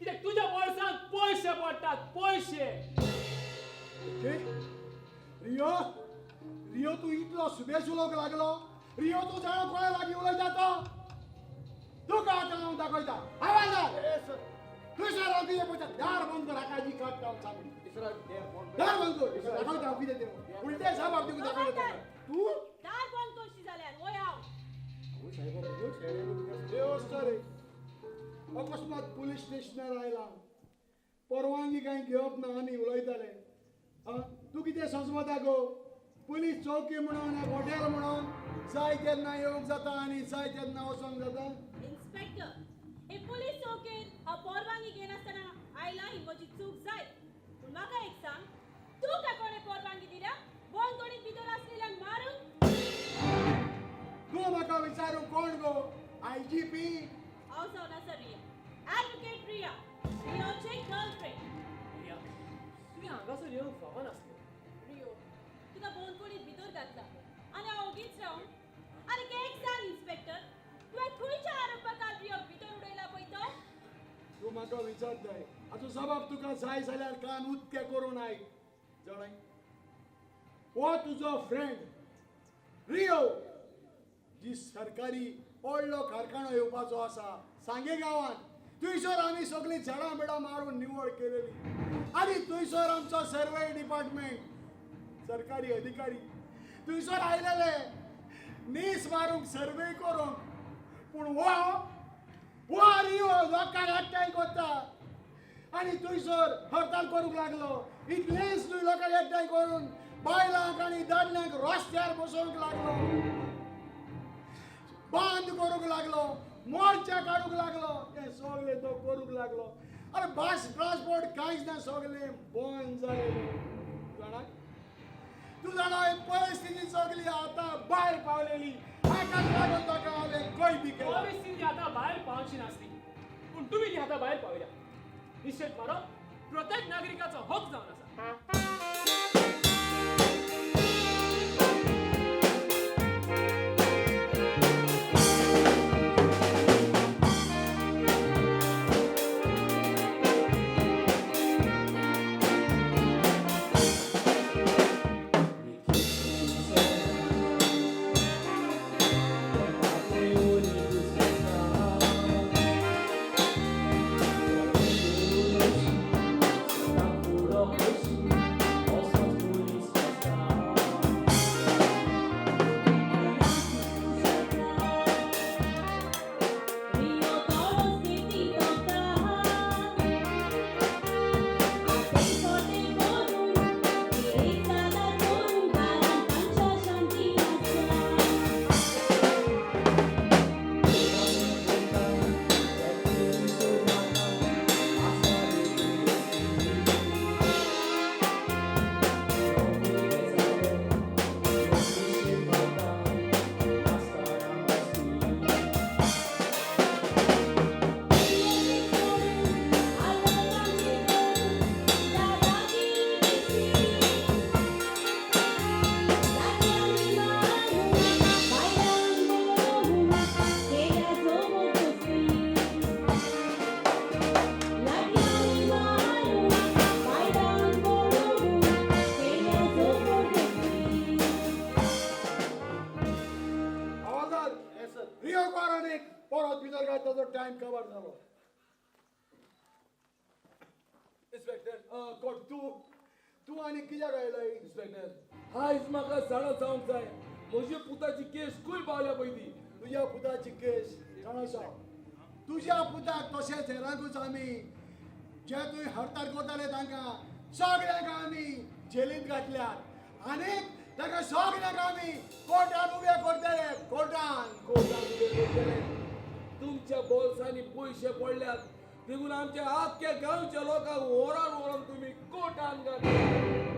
कित्याक तुज्या बोल्सांत पयशे पडटात, पयशे. रियो, रियो तूं इतलो सुबेज उलोवंक लागलो. रियो तूं जाणा कोणा लागीं उलयता तो? तुका आतां हांव दाखयता. आवाजार थंयसर हांव कितें पळयता, दार बंद कर, हाका जी काडटा हांव सांगून. दार बंद कर, दाखयता हांव कितें तें. उलटे साबाब तुका दाखयता. तूं दार बंद करशी जाल्यार वय हांव. देवस्थ रे, अकस्मात पुलीस स्टेशनार आयला, परवानगी कांय घेवप ना आमी उलयताले. आं, तूं कितें समजता गो? पुलीस चौकी म्हणून, हॉटेल म्हणून जाय तेन्ना येवंक जाता आनी जाय तेन्ना वचोंक जाता? इन्स्पेक्टर, हे पुलीस चौकेंत हांव परवानगी घेनासतना आयला ही म्हजी चूक जायत, पूण म्हाका एक सांग, तुका कोणें परवानगी दिल्या बंदखणींत भितर आसलेल्यांक मारूंक? तूं म्हाका विचारूंक कोण गो? IGP? हांव जावन आसा रिया, ॲडवोकेट रिया, रियोचें गर्लफ्रेंड. रिया, तुवें हांगासर येवंक फावनासलें. रियो, तुका बंदखणींत भितर घातला आनी हांव ओगीच रावन? आनी एक सांग इन्स्पेक्टर, तुवें खंयच्या आरोपाक रियोक भितर उडयला पळय तो? तूं म्हाका विचारताय, हाचो जबाब तुका जाय जाल्यार कान उत्के करून आयक. जाणाय, हो तुजो फ्रेंड रियो, जी सरकारी व्हडलो कारखानो येवपाचो आसा सांगे गांवांत, थंयसर आमी सगळीं झाडां बेडां मारून निवळ केलेली. आनी थंयसर आमचो सर्वे डिपार्टमेंट, सरकारी अधिकारी थंयसर आयलेले नीस मारूंक, सर्वे करूंक. पूण हो हो रियो लोकांक एकठांय करता आनी थंयसर हडताल करूंक लागलो. इतलेंच न्हय, लोकांक एकठांय करून बायलांक आनी दादल्यांक रस्त्यार बसोवंक लागलो, बंद करूंक लागलो. मोर्चा काडूंक लागलो, हें सगळें तो करूंक लागलो. अरे बस ट्रान्सपोर्ट कांयच ना, सगळें बंद जालें. जाणा तूं जाणा परिस्थिती सगळी आतां भायर पावलेली. हाकाच लागून ताका हांवें कैदी केला. परिस्थिती आतां भायर पावची नासली, पूण तुमी ती आतां भायर पावयल्या. निशेध मारप प्रत्येक नागरिकाचो हक जावन आसा. टायम कवर जालो. इन्स्पेक्टर, कोण तूं? तूं आनी कित्याक आयलाय? इन्स्पेक्टर, आयज म्हाका जाणा जावंक जाय म्हज्या पुताची केस खंय पावल्या पळय ती. तुज्या पुताची केस जाणा साव, तुज्या पुताक तशेंच हेरांकूच आमी जे तुवें हडताळ करताले तांकां सगळ्यांक आमी जेलींत घातल्यात आनी तांकां सगळ्यांक आमी कोर्टान उबे करतले. कोर्टान कोर्टान उबे करतले. तुमच्या बोल्सांनी पयशे पडल्यात देखून आमच्या आख्ख्या गांवच्या लोकांक व्हरोन व्हरोन तुमी कोर्टान घातले.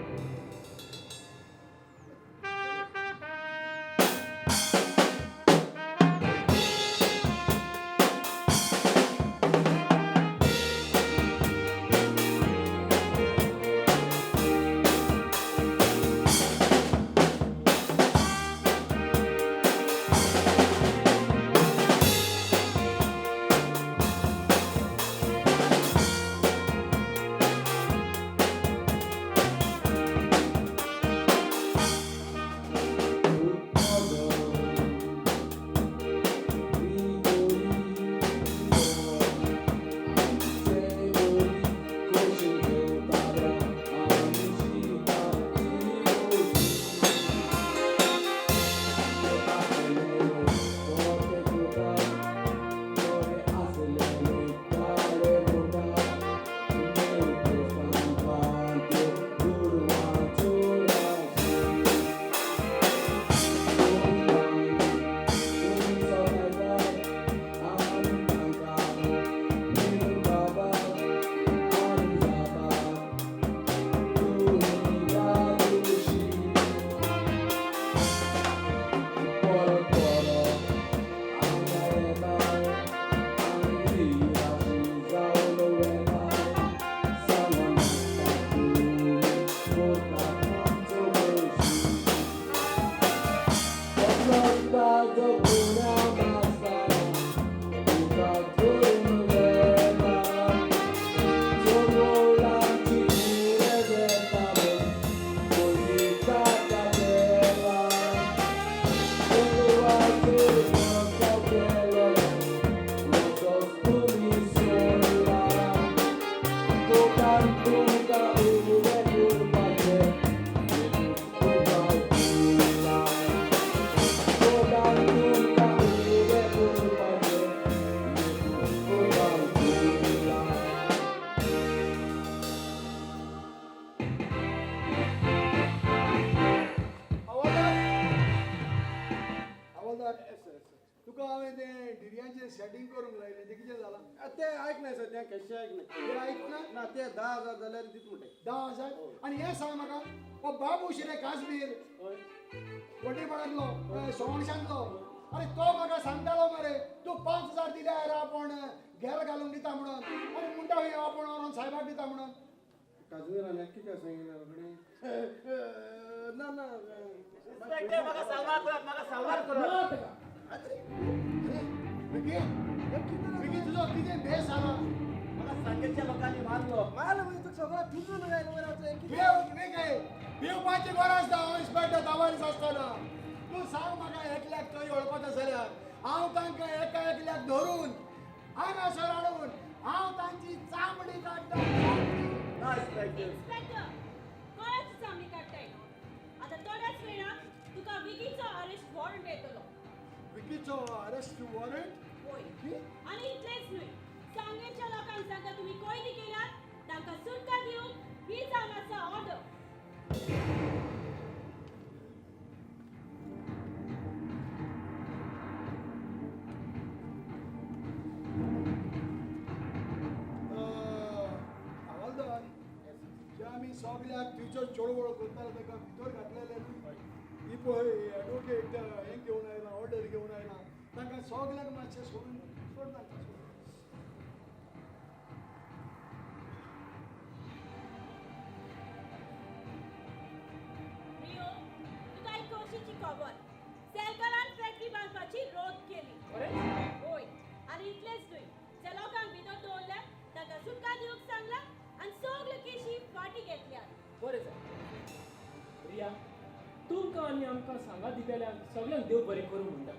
तुका हांवें तें डिर्यांचें सेटींग करूंक लायलें तें कितें जालां? तें आयकनाय सद्या, कशें आयकनाय. तें आयकना? ना, ते 10,000 जाल्यार दित म्हणटाय. 10,000? आनी हें सांग म्हाका, हो बाबू शिरे काजबीर वटेपाडांतलो सवणशांतलो, आरे तो म्हाका सांगतालो मरे तूं 5,000 दिल्यार आपूण घेर घालूंक दिता म्हणून, आनी म्हणटा खंय आपूण व्हरोन सायबाक दिता म्हणून. काजमीरान कितें सांगिल्लें रोखडें? ना ना म्हाका साल्वार करात, म्हाका साल्वार करात. विकी, विकी तुजो कितें भेस जाला? म्हाका सांगेच्या लोकांनी मारलो. मारलो म्हणजे तुका सगळो पिजून आयलो मरे. भिवपाची गरज ना, हांव इन्स्पेक्टर तावारीस आसतना. तूं सांग म्हाका एकल्याक थंय वळखता जाल्यार हांव तांकां एका एकल्याक धरून हांगासर हाडून हांव तांची चामडी काडटा. इन्स्पेक्टर, कोणाची चामडी काडटाय? आतां थोड्याच वेळान तुका विकीचो अरेस्ट वॉरंट येतलो. विकीचो अरेस्ट वॉरंट? होय. आनी इतलेंच न्हय, सांगेच्या लोकांक जांकां तुमी कोयती केल्यात तांकां सुटका दिवंक ही जावन आसा ऑर्डर. हवालदार, जे आमी सगल्याक तुजो चळवळ करताले ताका भितर घातलेले न्हू, ही पळय एडवोकेट हें घेवन आयला, ऑर्डर घेवन आयला, तांकां सगल्यांक मातशें सोडून सोड तांकां सोड. रियो, तुका एक खोशीची खबर, सरकारान फॅक्टरी बांदपाची रोद केली. होय, आनी इतलेंच न्हय, ज्या लोकांक भितर दवरल्यात तांकां सुटका दिवंक सांगला आनी सगल्यो केशी फाटीं घेतल्यात. बरें जालें रिया, तुमकां आनी आमकां सांगात दितल्यांक सगल्यांक देव बरें करूं म्हणटा.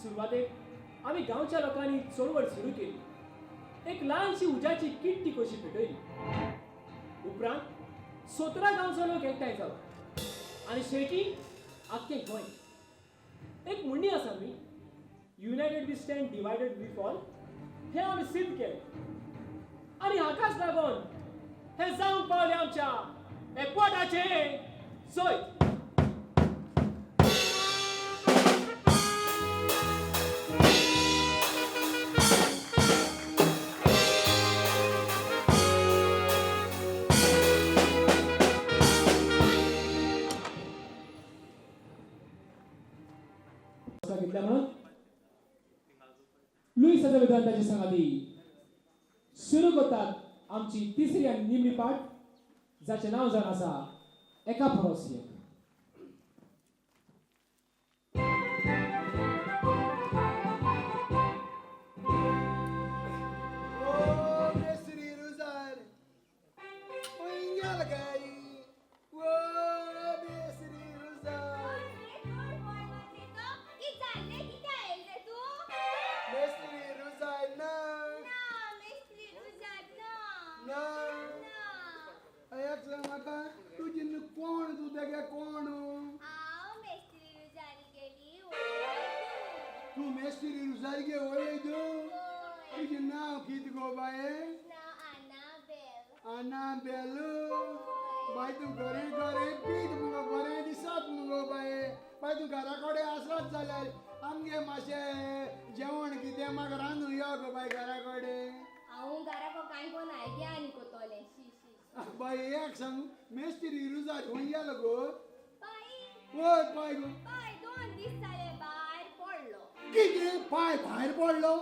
सुरवातेक आमी गांवच्या लोकांनी चळवळ सुरू केली, एक ल्हानशी उज्याची किट्टी कशी पेटयली. उपरांत 17 गांवचो लोक एकठांय जालो आनी शेवटी आख्खें गोंय. एक म्हणणी आसा न्ही, united we stand, divided we fall, हें आमी सिद्ध केलें. आनी हाकाच लागून हें जावंक पावलें आमच्या एकवटाचें जैत. घेतल्या म्हणून लुईस अझेवेदो ताची सांगाती सुरू करतात आमची तिसरी आनी निमणी पाठ, जाचें नांव जावन आसा एका परस एक. तुजें नांव कितें गो बाये? आनाबेल. बाय तूं घरे घरे पीट मुगो, बरें दिसत मुगो बाये. बाय तूं घरा कडेन आसत जाल्यार आमगे मातशें जेवण कितें म्हाका रांदून यो गो बाय घरा कडेन. हांव घरा कांय कोण आयगे आनी कोतोलें. बाय एक सांग, मेस्त्री रुजार खंय गेलो गो? वय पाय गो. पाय 2 दीस जाले भायर पडलो. कितें पाय भायर पडलो?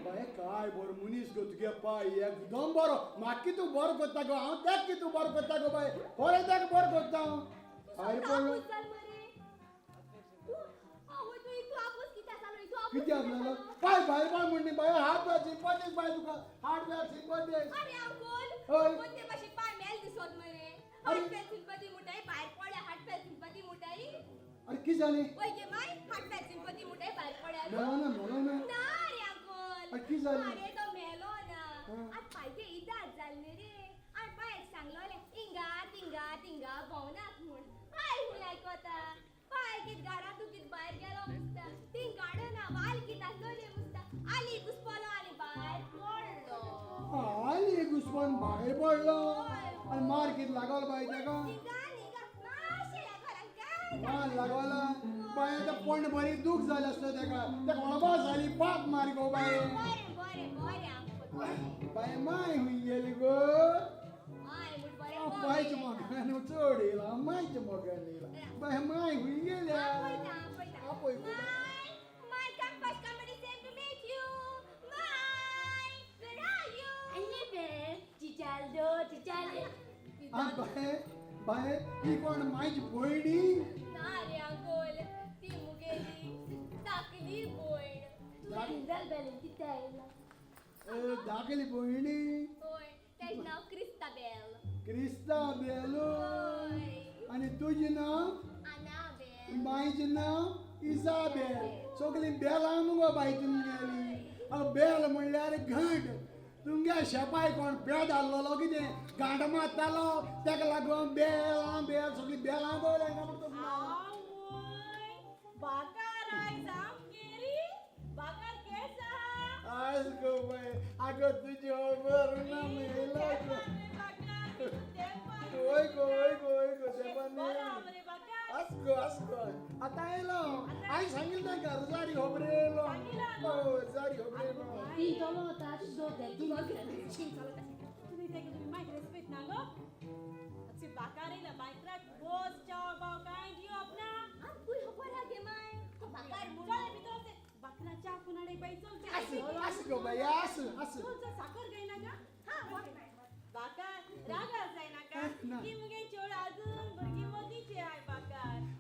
बाय काय बरो मनीस गो तुगे पाय, एकदम बरो. म्हाका कितू बरो करता गो हांव, तेक कितू बरो करता गो बाय, खरें तेक बरो करता हांव. भायर पडलो कितें आसलो पाय भायर पड म्हणली बाय, हात वेळ सिंपतीस बाय तुका, हात वेळ सिंपतीस. अरे कितें जालें? मेलो ना, मेलो ना. अरे कितें जालें? अरे तो मेलो ना, आतां पायचे इदाद जाले रे. आनी पायक सांगलोलें हिंगा तिंगा तिंगा भोंवनाक म्हूण. पाय खूंय आयकता? पाय कित घरा तूं कित भायर गेलो मुसता, थिंग गार्डना वाल कित आसलोले मुसता, आली घुसपलो आनी भायर पडलो. आली घुसपोन भायर पडलो आनी मार कित लागल बाय तेका? हिंगा हिंगा मातशें लागल आनी काय मार लागला बाय. आतां पण बरी दूख जाली आसता तेका तेका वळबा जाली पाप मार गो बाये. बरें बरें बरें अंकल. बाये माय हुंय गेली गो? पायच्या मोगान चड येयला मायच्या मोगान येयला. बाये माय हुंय गेल्या? आपय गो. बाये बाये ही कोण मायची भयणी? ना रे अंकल, ती मुगेली धाकली भयण. तुवें बेलीन कितें आयला? धाकली भयणी? हय, तेजें नांव क्रिस्ताबेल. क्रिस्ताबेल. आनी तुजें नांव? आनाबेल. मायचें नांव इजाबेल. सगळीं बेलां मुगो बाय तुमगेली. आगो बेल म्हणल्यार घांट. तुमगे शेपाय कोण पेद आहलोलो कितें गांठ मारतालो तेका लागून बेलां बेल सगळीं बेलां गो. आयज गो बाय आगो तुजी खबर ना मेला. वय गो वय गो वय गो तेपान आस गो आस गो. आतां येयलो हांवें सांगिल्लें तांकां रोजारी खबर येयलो. रोजारी खबर येयलो.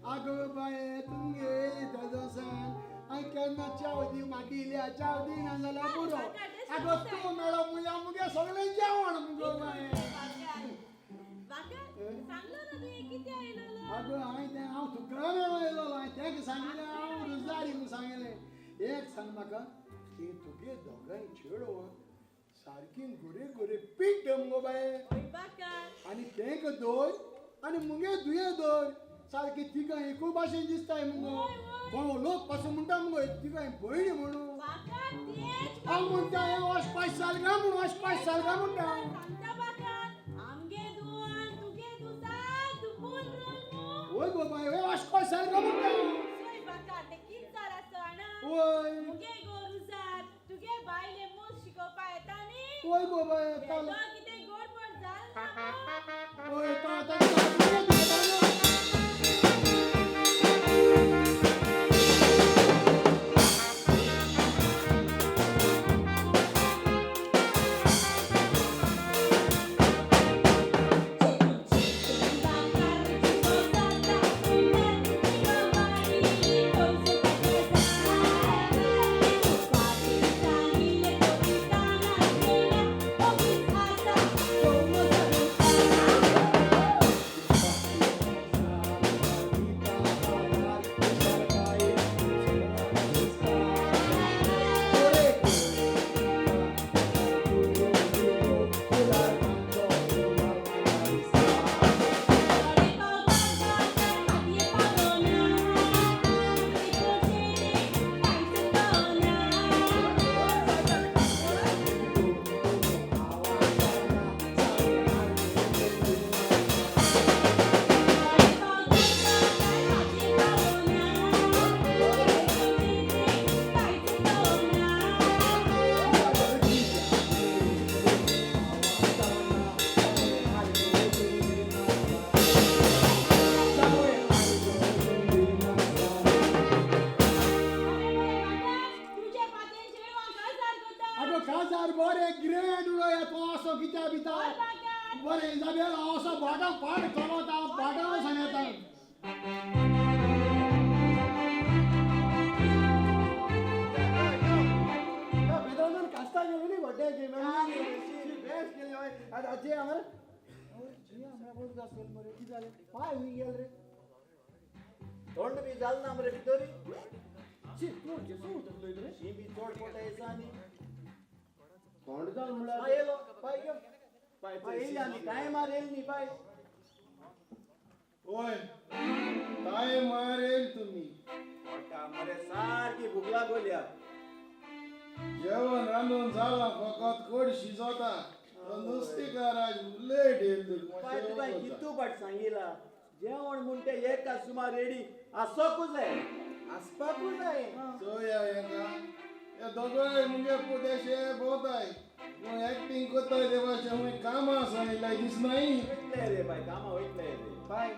आगो बाये तुमगेली तेजोसान हांवें केन्ना च्याव दी मागिल्ल्या च्याव दिना जाल्यार पुरो. आगो तूं मेळो मुया मुगे सगळें जेवण मुगो बाये. आगो हांवें तें हांव तुका मेळो येयलो हांवें तेका सांगिल्लें हांव रोजारी म्हूण सांगिल्लें. एक सांग म्हाका ती तुगे दोगांय चेडवां सारकी गोरे गोरे पीठ मुगो बाये. आनी तेंका दवर आनी मुगे दुये दवर सारकी तिका एकूय भाशेन दिसताय मुगो. कोण लोक पासून म्हणटा मुगो तिका भयणी म्हणून. हांव म्हणटा हें वचपाक साल काय म्हणून वचपाक साल काय म्हणटा. वय गो बाय वय वचपाक साल काय म्हणटा. वय वय गो बाय वय तो आतां तोंड बी जाल ना मरे भितरी. शी बी चड पोटा येसा आनी तोंड जाल म्हणल्यार येयलो पाय यो पाय येयली आनी टायमार येयली न्ही पाय. वय टायमार येयल तुमी. पोटा मरे सारकी भूक लागोल्या. जेवण रांदून जालां फकत कोड शिजोता. नुस्तेकार आज लेट येयल. पाय तुका कितू पाट सांगिला जेवण म्हण ते एका सुमार रेडी आसोकूच जाय. आसपा चोया हेका हे दोगोय मुगे पुदेशे भोंवताय पूण एक्टिंग कोत्ताय ते भाशेन हुंय कामां आसा दिसनाय वयतले रे बाय कामां वयतले रे बाय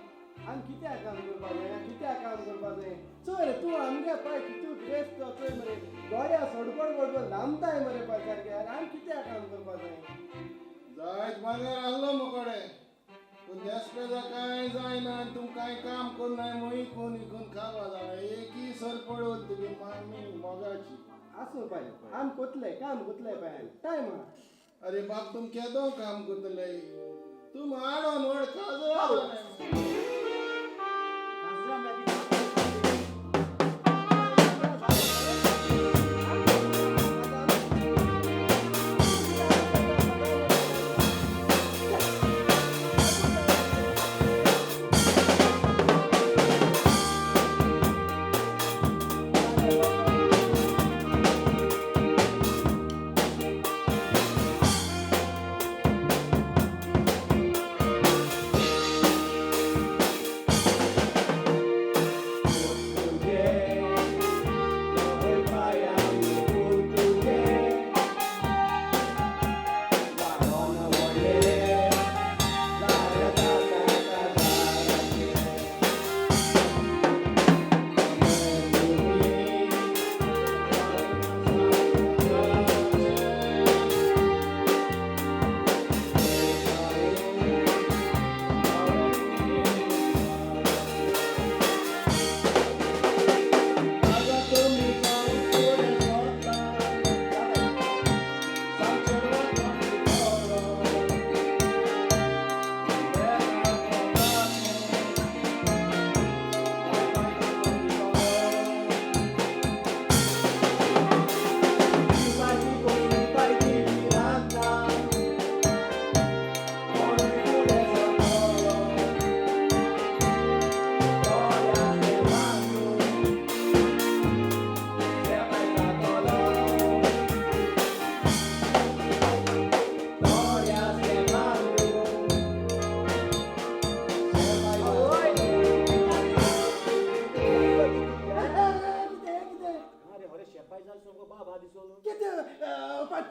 आमी कित्याक काम करपा जाय कित्याक काम करपा जाय चोय रे तूं आमगे पाय कितू ड्रेस तो चोय मरे गोऱ्या सडपड गडबड लांबताय मरे पाय सारके आमी कित्याक काम करपा जाय जायत भांगर आहलो मुकोडे पूण देसपेजा कांय जायना आनी तूं कांय काम करनाय म्हूण इकून इकून खावपा जाय एकही सरपळ तुगे मामी मोगाची आसूं पाय आम कोतले काम कोतले पाय आमी टायम आहा अरे बाब तुम केदो काम करतले तूं हाडोन व्हड काजरा जालें.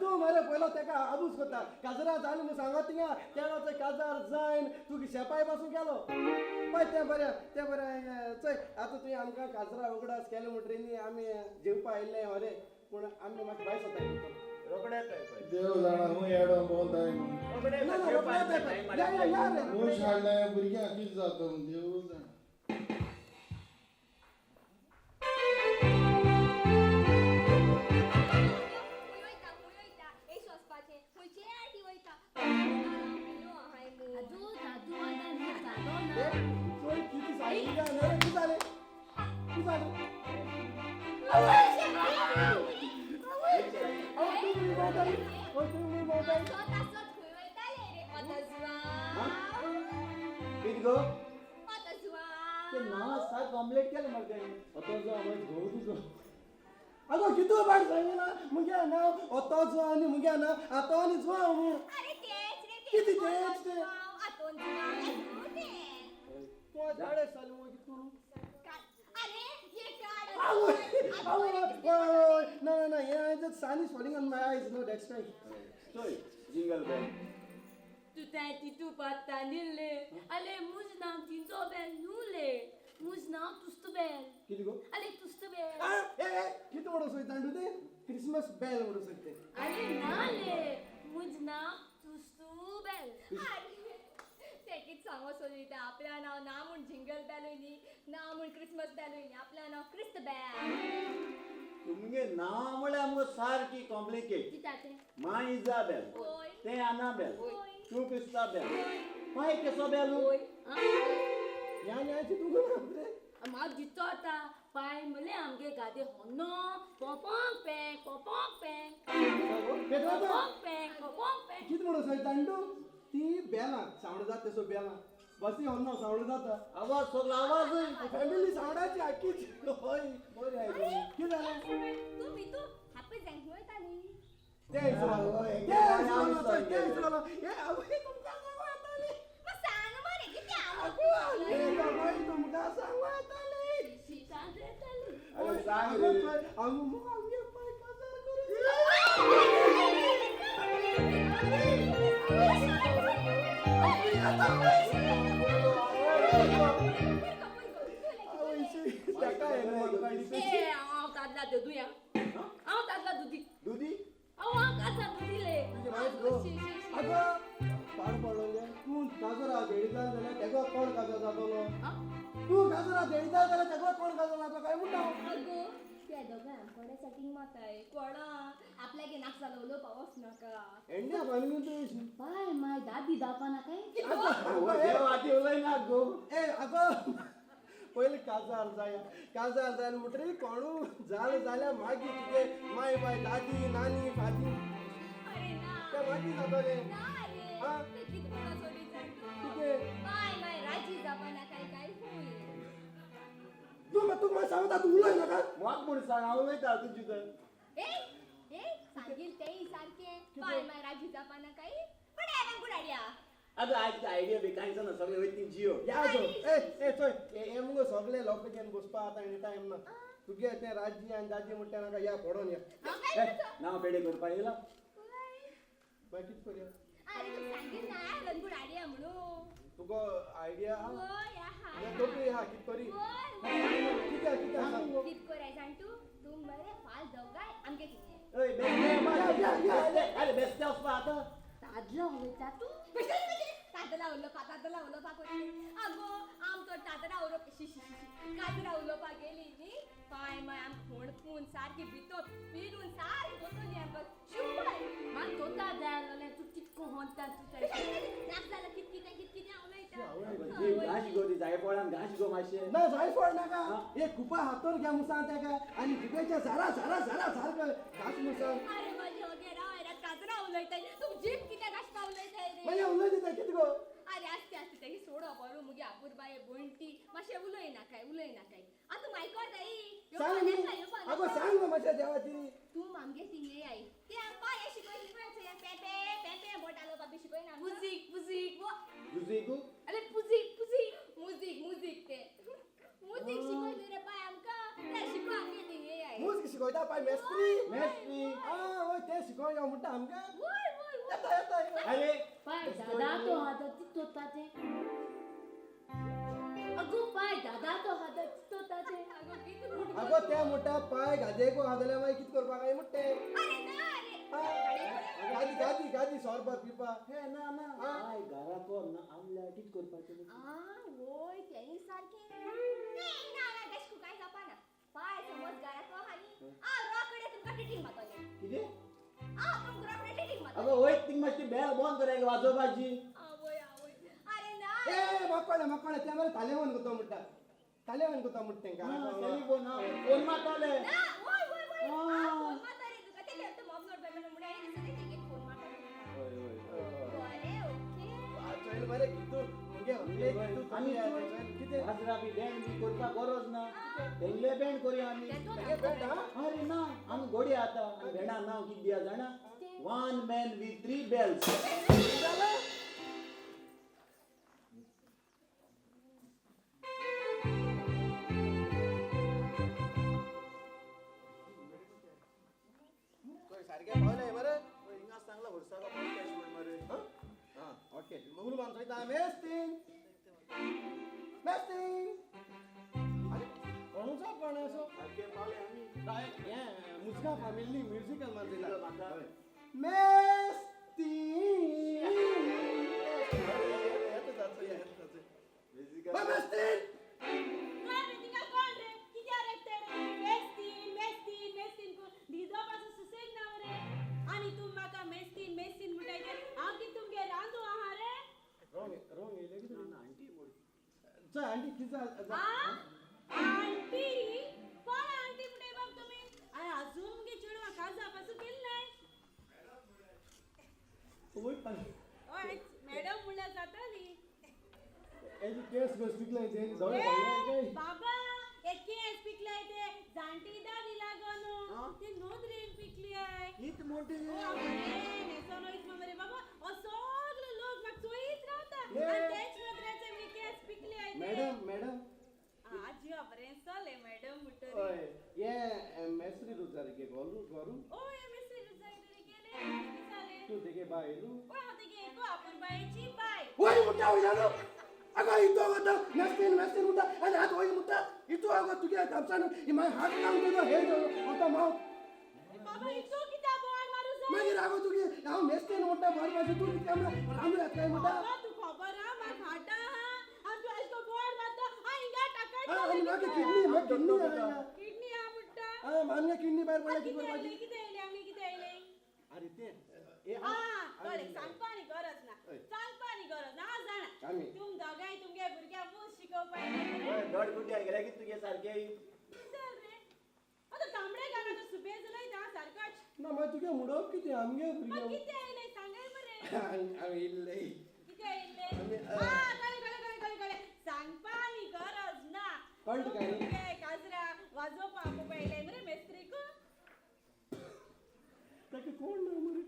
तूं मरे पयलो तेका आबूज करता काजरा जालें म्हूण सांगत थिंगा तेणो काजार जायन तूं शेपाय पासून गेलो पळय तें बरें तें बरें चोय आतां तुवें आमकां काजरा उगडास केलें म्हणटरी न्ही आमी जेवपा आयिल्ले हरे पूण आमी मातशें भायर सोदताय देव जाणा हूं येडो भोंवताय खूश हाडलें भुरग्यांक कितें जाता देव जाणा. कित गो ते नांव सात ऑमलेट केलें मरे तेणें ओतोजो आवाज घोव तुजो. आगो कितू पाट सांगिना मुगे नांव ओतोजो आनी मुगे नांव आतो आनी जुआंव म्हूण कितें तेंच तें तूं झाडे जालें मुगो कितें करूं. No, no, no, yeah, the sun is falling on my eyes. No, that's right. Sorry, jingle bell. Tu titu patanile, ale मुझ नाम तिंजो बेल नूले, मुझ नाम तुस्त बेल. किती गो? अरे तुस्त बेल. आ, ए ए, किती म्हणू सोयता तू ते? क्रिसमस बेल म्हणू सोयते. अरे ना ले, मुझ नाम तुस्तू बेल. ते कित सांगो सोदिता आपल्या नांव ना म्हूण जिंगल बेलूय न्ही ना म्हूण क्रिसमस बेलूय न्ही आपल्या नांव क्रिस्त बेल. तुमगे नांव म्हळ्यार आमकां सारकी कॉम्प्लिकेट. मां इजाबेल, तें आनाबेल, तूं क्रिस्ताबेल, पाय केसो बेल. ह्या न्यायची तुका रे म्हाका दितो आतां पाय म्हणलें आमगे गादे होन्नो पोपोंक पेंक पोपोंक पेंक पोपोंक पेंक पोपोंक पेंक. कितें म्हणू सोयता तूं? ती बेलां सावंड जाता तेसो बेलां बसी होन्नो सावंड जाता आवाज सगलो आवाज फॅमिली सावंडाची आखीच. हय बरें आयलें कितें जालें तूं मितू हापे जाय वयता न्ही. तें इसरोलो तें इसरोलो चोय तें इसरोलो हे आवय तुमकां सांगू येतालें. सांग मरे कितें आवय तुमकां सांगू येतालें. शितान येतालें. अरे सांग रे. आमगे पाय काजार करू. हांव तादला दुदुया, हांव तादला दुदी दुदी, हांव काजार दुदीले. अगो पाड पडलोले तूं काजरा देडीता जाल्यार तेगो कोण काजार जातलो? तूं काजरा देडीता जाल्यार तेगो कोण काजार जातलो काय म्हणटा? अगो त्या दोगां आमकोडे सेटींग माताय कोणा आपल्यागे नाक जालो उलोवपा वच नाका. एंड्या भायली तूं बाय my दादी दापा नाका. आदी उलय ना गो. ए अगो पयलीं काजार जाया, काजार जाय म्हणटरी कोणू जालें जाल्यार मागीर तुगे माय बाय दादी नानी फादी ते मागीर जातलें. तूं तूं म्हाका सांगता तूं उलय नाका. म्हाका म्हूण सांग, हांव उलयता तुजी तर. सांगील तेय सारकें बाय my राजी जावपा नाका. पण हांवें गुड आयडिया. आतां आयज आयडिया बी कांयच ना, सगळे वयता ती जियो. या जो ए ए चोय हे मुगो सगळे लोक घेवन बसपा आतां एनी टायम ना. तुगे तें राजी आनी दाजी म्हणटा नाका, या पडोन या. नांव पेडे करपा येयला मागीर कितें करया? अरे तूं सांगील ना हांवें गुड आयडिया म्हणून. तुगो आयडिया आहा? तोपी आहा कितें करी? कितें कितें सांग? कितें कराय जाण तूं? तूं मरे फाल दोगांय आमगे कितें? ओय अरे बेस्ते वचपा आतां. तादला उलयता तूं? तादला उलोवपा, तादला उलोवपा कोशी. आगो आम तर तादरा उलोवप शी शी शी काजरा उलोवपा गेली न्ही पाय माय आम फोणपून सारकी भितर पिरून सारकी वतली आमकां शिवपाय. मान तोता जाय आसलें तूं कितको होंता तूं नाक जाल्यार कित कितें कित कितें उलयता. घांस गो ती जायफळान घांस गो मातशें. ना जायफळ नाका, एक कुपा हातोर घ्या मुसान तेका आनी जिबेच्या झारा झारा झारा सारकें घांस मुसान. अरे म्हजे ओगे राव येरा काजरा उलयताय तूं जीप कितें घांसपा उलयताय रे? मागीर उलयता कितें गो? अरे आसते आसते तेगी सोडो बरो मुगे आपुरबाये बंटी मातशें उलय नाकाय उलय नाकाय. आतां मायको जाई सांग न्ही. आगो सांग गो मातशें देवा ती. तूं आमगे थिंग येय आई ते आमकां हें शिकय शिकय पेपे पेपे बोट आलोवपा बी शिकयना. पुजीक पुजीक पुजीक. अरे पुजीक पुजीक मुजीक मुजीक ते मुजीक शिकय न्ही रे पाय आमकां ते शिको आमगे थिंग येय आई. मुजीक शिकयता पाय मेस्त्री मेस्त्री. आं वय तें शिकोय यो म्हणटा आमकां. वय वय येता येता. अरे पाय दादा तो हाता तितोता तें. अगो पाय दादा तो हाता तितोता तें. अगो ते म्हणटा पाय गादयेको आहा जाल्यार मागीर कितें करपाक काय म्हणटे? अरे ना अरे गादी गादी गादी सोरबत पिवपा. हे ना ना पाय घराको ना आमल्या कितें करपाचें? आं वय तेंय सारकें. ना ना तशें कांय जावपा ना. पाय समज घराको आहा न्ही हांव रोखडें तुमकां टिटींग मारतलें. कितें? हांव तुमकां रोखडें टिटींग मारतलें. अगो वय थिंग मातशी बेल बंद कर वाजोवपाची. आवय आवय अरे ना. ए म्हाका कळ्ळें म्हाका कळ्ळें तें मरे तालेवन करता म्हणटा, तालेवन करता म्हणटा तेंकां. टेलिफोन फोन मारताले. ना वय वय वय फोन मारता रे तुका ते ते मॉब नोट बॅटन म्हणून आयली दिसता तेगे फोन मारता. वय वय बरें ओके. चोयल मरे कितू मुगे उलय कितू आमी कितें हाजरा बी बँड बी करपाक गरज ना, तेंगले बँड करूया आमी. अरे ना आमी घोडे आतां आनी बँडा नांव कितें दिया जाणा? One man with 3 bells. सारकें पावलें मरे? हिंगा सांगला वर्साको पॉडकास्ट म्हण मरे. आं ओके मुगुल मान चोयता मेस्तीन मेस्तीन. अरे कोणचो कोण असो? सारकें पावलें आमी. हें मुजगा फामिली म्युजिकल मारता मेस्तीन. मेस्तीन कोण रे कित्याक रेगता रे? मेस्तीन मेस्तीन मेस्तीन न्हिदो पासून सुसेग ना मरे. आनी तूं म्हाका मेस्तीन मेस्तीन म्हणटाय ते हांव कितें तुमगे रांदू आहा रे? रोंग रोंग येयलें कितें? आंटी चोय आंटी कितें? आंटी कोण आंटी म्हणटाय बाब तुमी? आनी अजून मुगे चेडवां काजा पासून केली नाय. हय मॅडम म्हणल्यार जाता न्ही. एजी केस गो पिकलाय ते दोळे काय बाबा हे केस पिकलाय ते जाणटी दादी लागून ते नोदरेन पिकली आहे. कित मोठी न्हेसोन वयता मरे बाबा हो सगळे लोक म्हाका चोयत रावता आनी तेच नदरेचे मी केस पिकले आहे. मॅडम मॅडम आजी बरें चले मॅडम म्हणटरी. हय हे मेस्त्री घरू घरू ओय मिस्त्री जाय तरी गेले कितें जालें तूं तेगे बायलू ओय हांव तेगे एको आपुरबायेची बाय वय म्हणटा वय जालो अगो इतो वता मेस्तीन मेस्तीन म्हणटा आनी आतां वय म्हणटा इतो अगो तुगे तापसान मागीर हात लावन तुजो हे म्हणटा माव बाबा इतो कित्याक बोवाळ मारू जाय मागीर आगो तुगे हांव मेस्तीन म्हणटा बरें भाशेन तूं कितें म्हणटा रांदू येता काय म्हणटा बाबा तूं खबर आहा म्हाका हाडटा आहा आनी तूं अशें करून बोवाळ मारता हांव हिंगा टाकाट आनी म्हाका किडनी म्हाका किडनी किडनी आहा म्हणटा आं आमगे किडनी भायर पडल्या कितें कितें करपाची आयलें कितें आयलें आमगे कितें आयलें आरे तें आं कळ्ळें सांगपा न्ही गरज ना सांगपा न्ही गरज ना हांव जाणा तुम दोगांय तुमगे भुरग्यांक मूस शिकोवपा येयले धड गुड्ड्यार गेल्या की तुगे सारकें चल रे आतां तांबडे गानाचो सुबेज उलयता सारकोच ना मागीर तुगे म्हणप कितें आमगे भुरग्यांक कितें आयलें सांगाय मरे हांव इल्लें कितें आयलें आं कळ्ळें कळ्ळें कळ्ळें कळ्ळें कळ्ळें सांगपा न्ही गरज ना कळ्ळें तुका न्ही तुमगे काजरा वाजोवपा आपोवपा येयले मरे मेस्त्रीक ताका कोण ना मरे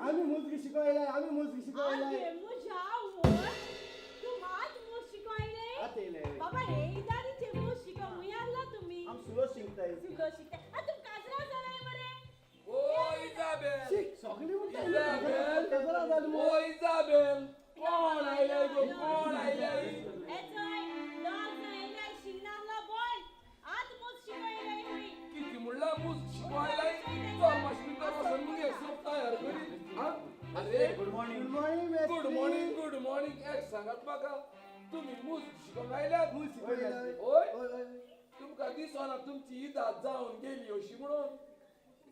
आमी मुजगी शिकयलाय आमी मुजगी शिकयलाय आगे म्हज्या आवय तूं मात मूस शिकयले आतां येयलें बाबा येयदारीचे मूस शिकोवंक खंय आसला तुमी आम सुलो शिकताय सुलो शिकताय आं तुम काजरा जालाय मरे ओ इजाबेल शी सगळीं म्हणटा इजाबेल काजरा जाली ओ इजाबेल कोण आयले गो कोण आयले एचोय दोग जाण येयले शिगनाहलो बोल आत मूस शिकयले खंय कितें म्हणला मूस शिकयलाय चल मातशें भितर वचून मुगे सोप तयार करी आं अरे good morning good morning good morning good morning एक सांगात म्हाका तुमी मूस शिकोवंक आयल्यात मूस शिकयलाय ओय तुमकां दिसना तुमची इदाद जावन गेली अशी म्हणून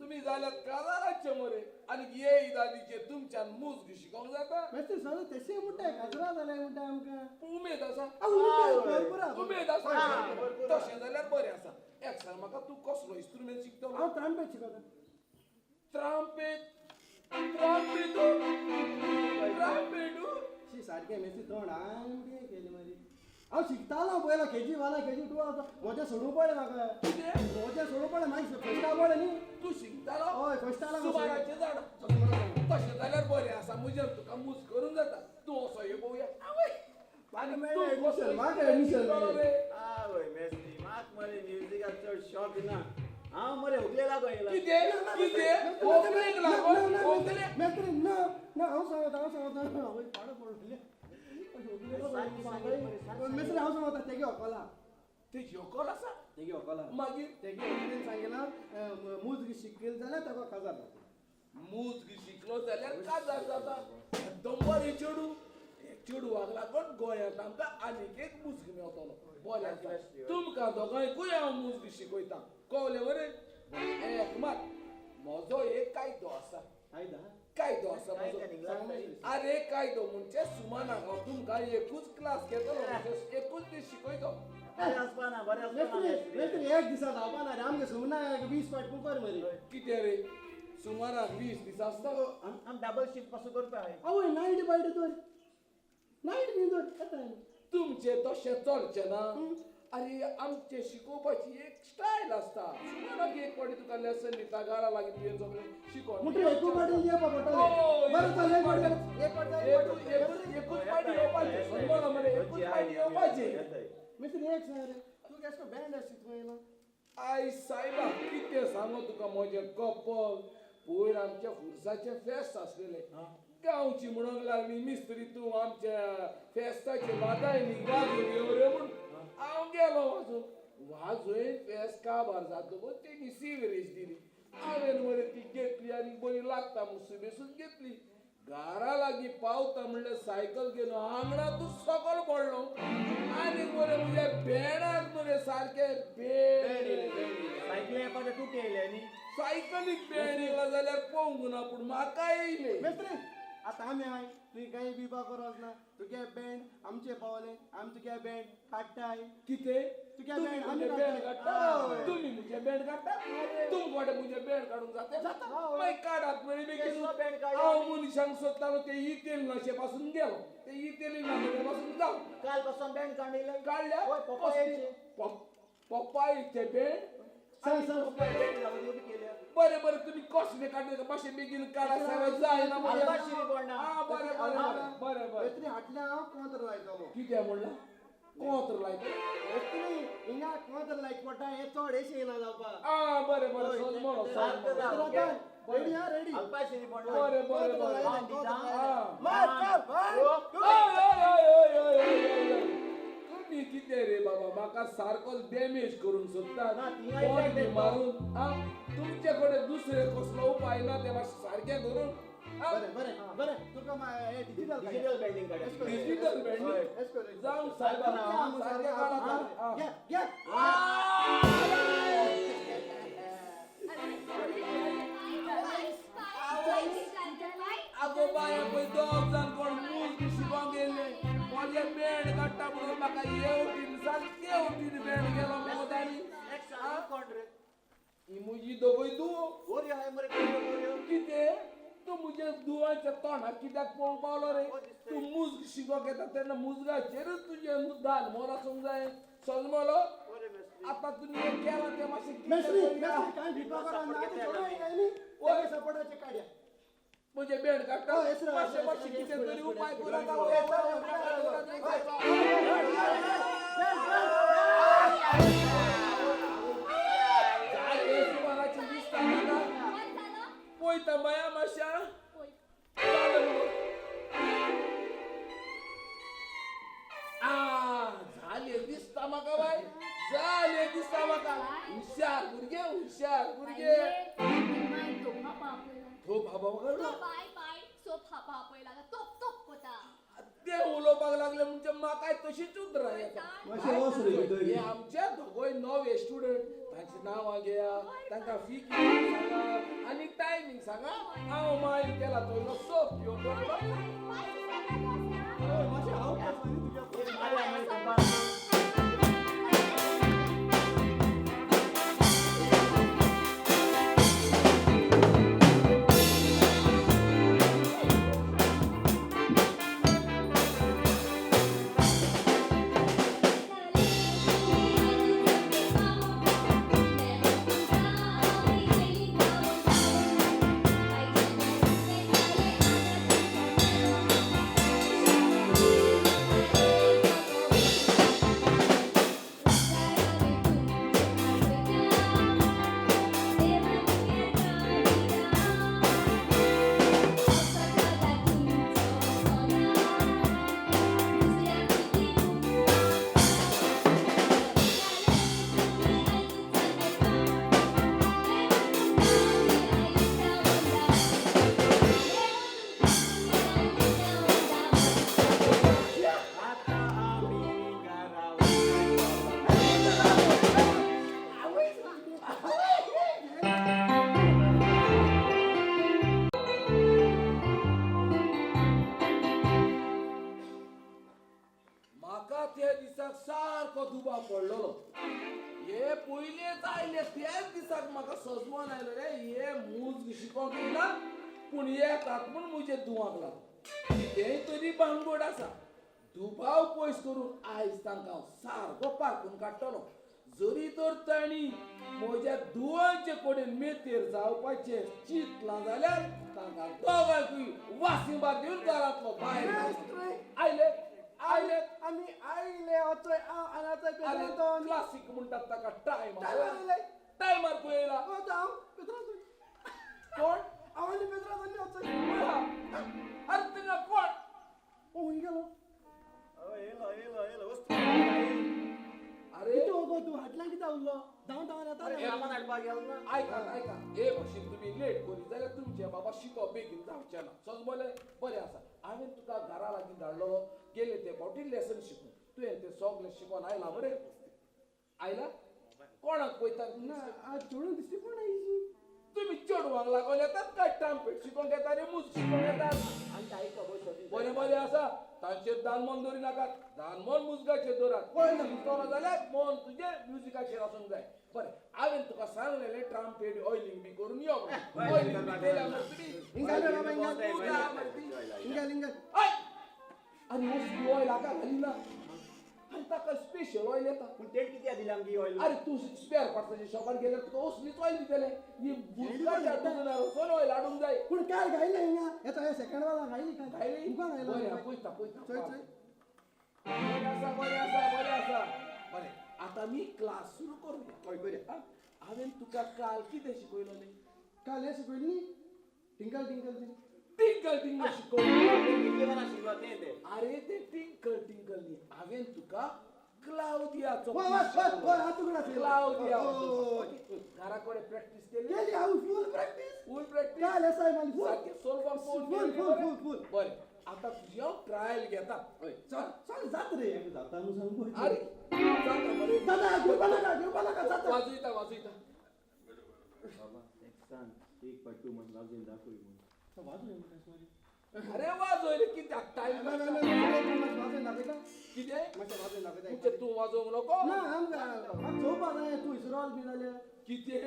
तुमी जाल्यात काजाराचे मरे आनी हे इदादीचे तुमच्यान मूस शिकोवंक जाता मेस्त्री सगळें तशें म्हणटाय काजरा जाल्यार म्हणटा आमकां उमेद आसा उमेद भरपूर उमेद आसा तशें जाल्यार बरें आसा एक सांग म्हाका तूं कसलो इन्स्ट्रुमेंट शिकतलो हांव ट्राम्पेट शिकता ट्राम्पेट ट्राम्पेटू ट्राम्पेटू शी सारकें मेस्त्री तोंड आमगे केलें मागीर हांव शिकतालो पयलो केजी वाला केजी टू आसा म्हजें सोडूंक पडलें म्हाका कितें म्हजें सोडूंक पडलें मागीर फस्टा पडलें न्ही तूं शिकतालो हय फस्टाला सुमाराचें जाणा तशें जाल्यार बरें आसा म्हजेर तुका मूस करूंक जाता तूं असो यो पळोवया म्हाका मेळ्ळें एडमिशन म्हाका एडमिशन मेळ्ळें आवय मेस्त्री म्हाका मरे म्युजिकाक चड शॉक ना हांव मरे होगले लागो येयला कितें कितें होगलेक लागो होगले मेस्त्री ना ना हांव सांगता हांव सांगता आवय पाडो पडलें मेस्त्री हांव सांगता तेगे व्हंकला तेजी व्हंकल आसा तेगे व्हंकला मागीर तेगे व्हंकलेन सांगिलां मुजगी शिकली जाल्यार ताका काजार जाता मुजगी शिकलो जाल्यार काजार जाता एकदम बरें चेडूं चेडवाक लागून गोंयांत आमकां आनीक एक मुजगी मेवतलो बरें आसा तुमकां दोगांयकूय हांव मुजगी शिकयता कळ्ळें मरे एक मात म्हजो एक कायदो आसा कायदो आसा म्हजो आरे कायदो म्हणजे सुमानाक हांव तुमकां एकूच क्लास घेतलो म्हणजे एकूच दीस शिकयतो एक दिसा जावपा ना रे आमगे सुमनाक 20 पाट कुकर मरे कितें रे सुमाराक 20 दीस आसता आम डबल शिफ्ट पासून करपा आवय नायट पाट तर नायट बी तर येता तुमचें तशें चलचें ना अरे आमचें शिकोवपाची एक स्टायल आसता सुमाराक एक फावटी तुका लेसन दिता घरा लागीं तुवें सगळें शिकोवन म्हणटकीर एकूच फावटी येवपा पडटलें बरें चल एक फावटी एकूच फावटी येवपाचें समजलो मरे एकूच फावटी येवपाचें मिस्त्री एक सांग रे तूं केसो बँड शिकयला I सायबा कितें सांगू तुका म्हजें कपल पयर आमच्या फुरसाचें फेस्त आसलेलें गांवची म्हणूंक लागली मिस्त्री तूं आमच्या फेस्ताचे वाजाय न्ही वाजून यो रे म्हूण हांव गेलो वाजून वाजोवन फेस्त काबार जातकूच तेणी सिवरेज दिली हांवें मरे ती घेतली आनी बरी लागता म्हूण सुबेसून घेतली घरा लागीं पावता म्हणल्यार सायकल घेवन आंगणातूच सकयल पडलो आनी मरे म्हज्या बेणाक मरे सारकें बेण सायकली येवपाचें तुका येयलें न्ही सायकलीक बेण येयला जाल्यार पळोवंक ना पूण म्हाका येयलें मेस्त्री आतां आमी I तुवें कांय बिबा गरज ना तुगे बँड आमचे पावले आमी तुगे बँड काडटाय कितें तुगे बँड आमी बँड काडटा तुमी म्हजें बँड काडटा तुमकां वाटे म्हजें बँड काडूंक जाता मागीर काडात मरे बेगीन हांव मनशांक सोदतालो ते इतेल नाशे पासून गेलो ते इतेली नाशे पासून जाव काल पासून बँड काडले काडल्या पप्पायचे बँड बरें बरें तुमी कसले काडले मातशें बेगीन काडा जायना बरें बरें बरें बरें हाडल्या हांव कोंत्र लायतलो कितें म्हणलां कोंत्र लायतलो हिंगा कोंत्र लायक पडटा हें चड अशें येना जावपाक आं बरें बरें रेडी हा रेडी बरें बरें बरें. तुम्ही कितें रे बाबा म्हाका सारको डॅमेज करूंक सोदता मारून. तुमचे कडेन दुसरे कसलो उपाय ना ते मातशें सारकें करून. बरें बरें बरें तुका डिजिटल बेंडींग डिजिटल बेंडींग जावं सायबा सारकें काडा. आगो बाय पळय दोग जाण कोण मूज बी शिकोंक गेल्ले म्हजें बेंड काडटा म्हणून म्हाका हे वटेन सारके वटेन बेंड गेलो मगो ताणी. ही म्हजी दोगूय धुवो कितें तूं म्हज्या धुवाच्या तोंडाक कित्याक पळोवंक पावलो रे? तूं मुज शिकोंक येता तेन्ना मुजगाचेरूच तुजें दाल मोर आसूंक जाय. सजमलो आतां तुमी हें केलां तें मातशें म्हजें बेंड काडटा मातशें मातशें कितें तरी उपाय करात. सुमाराचें दिसता म्हाका पळयता बाया मातशा. जालें दिसता म्हाका बाय, जालें दिसता म्हाका. हुशार भुरगे, हुशार भुरगे. तो बाबा ते उलोवपाक लागले म्हणजे म्हाकाय तशीच उतरां येता. हे आमचे दोगूय नवे स्टुडंट, तांची नांवां घेया, तांकां फी कितली सांगा आनी टायमींग सांगा. हांव मागीर केला तो इल्लो सोप घेवन दवरलो. सारको दुबाव पडलेलो. हे पयलेच आयले त्याच दिसाक म्हाका सजमोन आयलो रे हे मूज शिकोंक येयला पूण येतात म्हूण म्हजे दुवांक लागलो. कितेंय तरी भानगड आसा. दुबाव पयस करून आयज तांकां हांव सारको पारखून काडटलो. जरी तर तांणी म्हज्या दुवांचे कडेन मेतेर जावपाचें चिंतलां जाल्यार तांकां दोगांकूय वासिंबार दिवन घरांतलो भायर आयले. आयले आमी आयले अचोय आनी क्लासीक म्हणटात ताका टायम टायमार खंय येयला कोण? हांव आनी पेत्रांतोनी अचोय. अरे थिंगा कोण? ओ गेलो. अरे कितें गो तूं हाटल्यान कितें उरलो? धांवन धांवन येता. आयका आयका हे भाशेन तुमी लेट करीत जाल्यार तुमचें बाबा शिकोवप बेगीन जावचें ना. सजमलें? बरें आसा. हांवें तुका घरा लागीं धाडलेलो गेले ते फावटी लेसन शिकून तुवें तें सगळें शिकोन आयला मरे? आयला? कोणाक पळयता? ना चेडूं दिसती कोण आयची? तुमी चेडवांक लागून येतात काय ट्राम्पेट शिकोंक येता रे मूज शिकोंक येतात? बरें बरें आसा. तांचेर दानमोन दवरी नाकात. दानमोन मुजगाचेर दवरात. शिकतलो जाल्यार मन तुजें म्युजिकाचेर आसूंक जाय. बरें हांवें तुका सांगलेलें ट्राम्पेट ऑयलींग बी करून यो. ऑयलींग बी केल्या मरे तुमी. आनी असली ऑयल हाका घालिना. आनी ताका स्पेशल ऑयल येता. पूण तें कित्याक दिलें आमगे ऑयल? अरे तूं स्पेअर पार्ट्साच्या शॉपार गेल्यार तुका असलीच ऑयल दितले. ही बुजगाच्या दुकानार वचून ऑयल हाडूंक जाय. पूण काय घायलें हिंगा? येता हे सेकंड वाला घायली काय? घायली? बरें पळयता पळयता. बरें आसा बरें आसा बरें आसा. बरें आतां आमी क्लास सुरू करुया. हय बरें. हांवें तुका काल कितें शिकयलोलें? काल हें शिकयलें न्ही, टिंकल टिंकल तें. टिंकल टिंकल शिकयलें. शिकलो तें तें. अरे तें टिंकल टिंकल न्ही, हांवें तुका क्लावदियाचो. क्लावदिया घरा कडेन प्रॅक्टीस केली? केली हांव फूल प्रॅक्टीस. फूल प्रॅक्टीस? काल एसाय मारली फूल. सोल्फाक फूल फूल फूल. बरें आतां तुजी हांव ट्रायल घेता. चल चल जात रे, जाता न्हू सांगू. अरे जाता मरे, जाता, घेवपा नाका, घेवपा नाका, जाता. वाजयता वाजयता. बाबा एक सांग, एक पाट तूं म्हण वाजोवन दाखय म्हूण. वाजोय म्हणटा. अरे वाजोय कित्याक टायम वाजोवन दाखयता. कितें मातशें वाजोवन दाखयता. तूं वाजोवंक नको ना, आमकां चोवपा जाय. तूं इसरोल बी जाल्यार कितें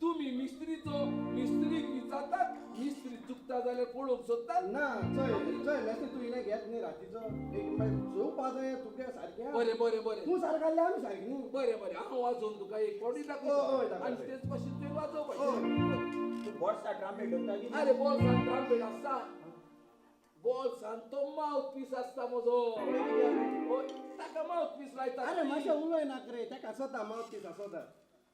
तुमी मिस्त्रीचो मिस्त्रीक विचारतात, मिस्त्री चुकता जाल्यार पळोवंक सोदतात ना. चोय चोय मेस्त्री तूं इल्लें घेत न्ही रातीचो एक मागीर चोवपा जाय तुगे सारकें. बरें बरें बरें, तूं सारकें आसल्यार आमी सारकें न्ही. बरें बरें, हांव वाजोवन तुका एक फावटी दाखयता आनी तेच भाशेन तुवें वाजोवपाचें. तूं बोल्सां ट्राम्पेट दवरता की? अरे बोल्सान ट्राम्पेट आसता, बोल्सान तो मावथ पीस आसता म्हजो, ताका मावथ पीस लायता. अरे मातशें उलय नाका रे, ताका आसता मावथ पीस आसता.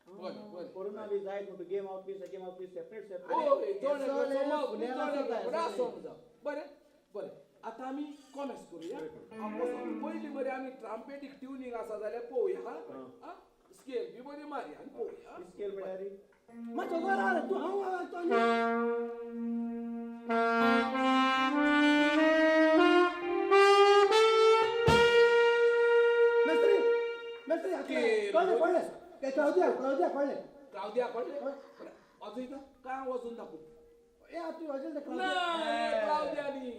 बरें बरें, कोरोना बी जायत म्हणटकीर mouth piece mouth piece separate separate. बरें बरें, आतां आमी कॉमेस करुया. पयलीं बरें आमी ट्राम्पेटीक ट्युनींग आसा जाल्यार पळोवया. आं, स्केल बी बरी मारया आनी पळोवया. स्केल म्हळ्यार मातसो बरो रे तूं. हांव मेस्त्री मेस्त्री कळ्ळें कळ्ळें. क्लावदिया क्लावदिया कळ्ळें. क्लावदिया कळ्ळें. वाजयता काय वाजून दाखोव. ए तूं वाजयता ना क्लावदिया न्ही.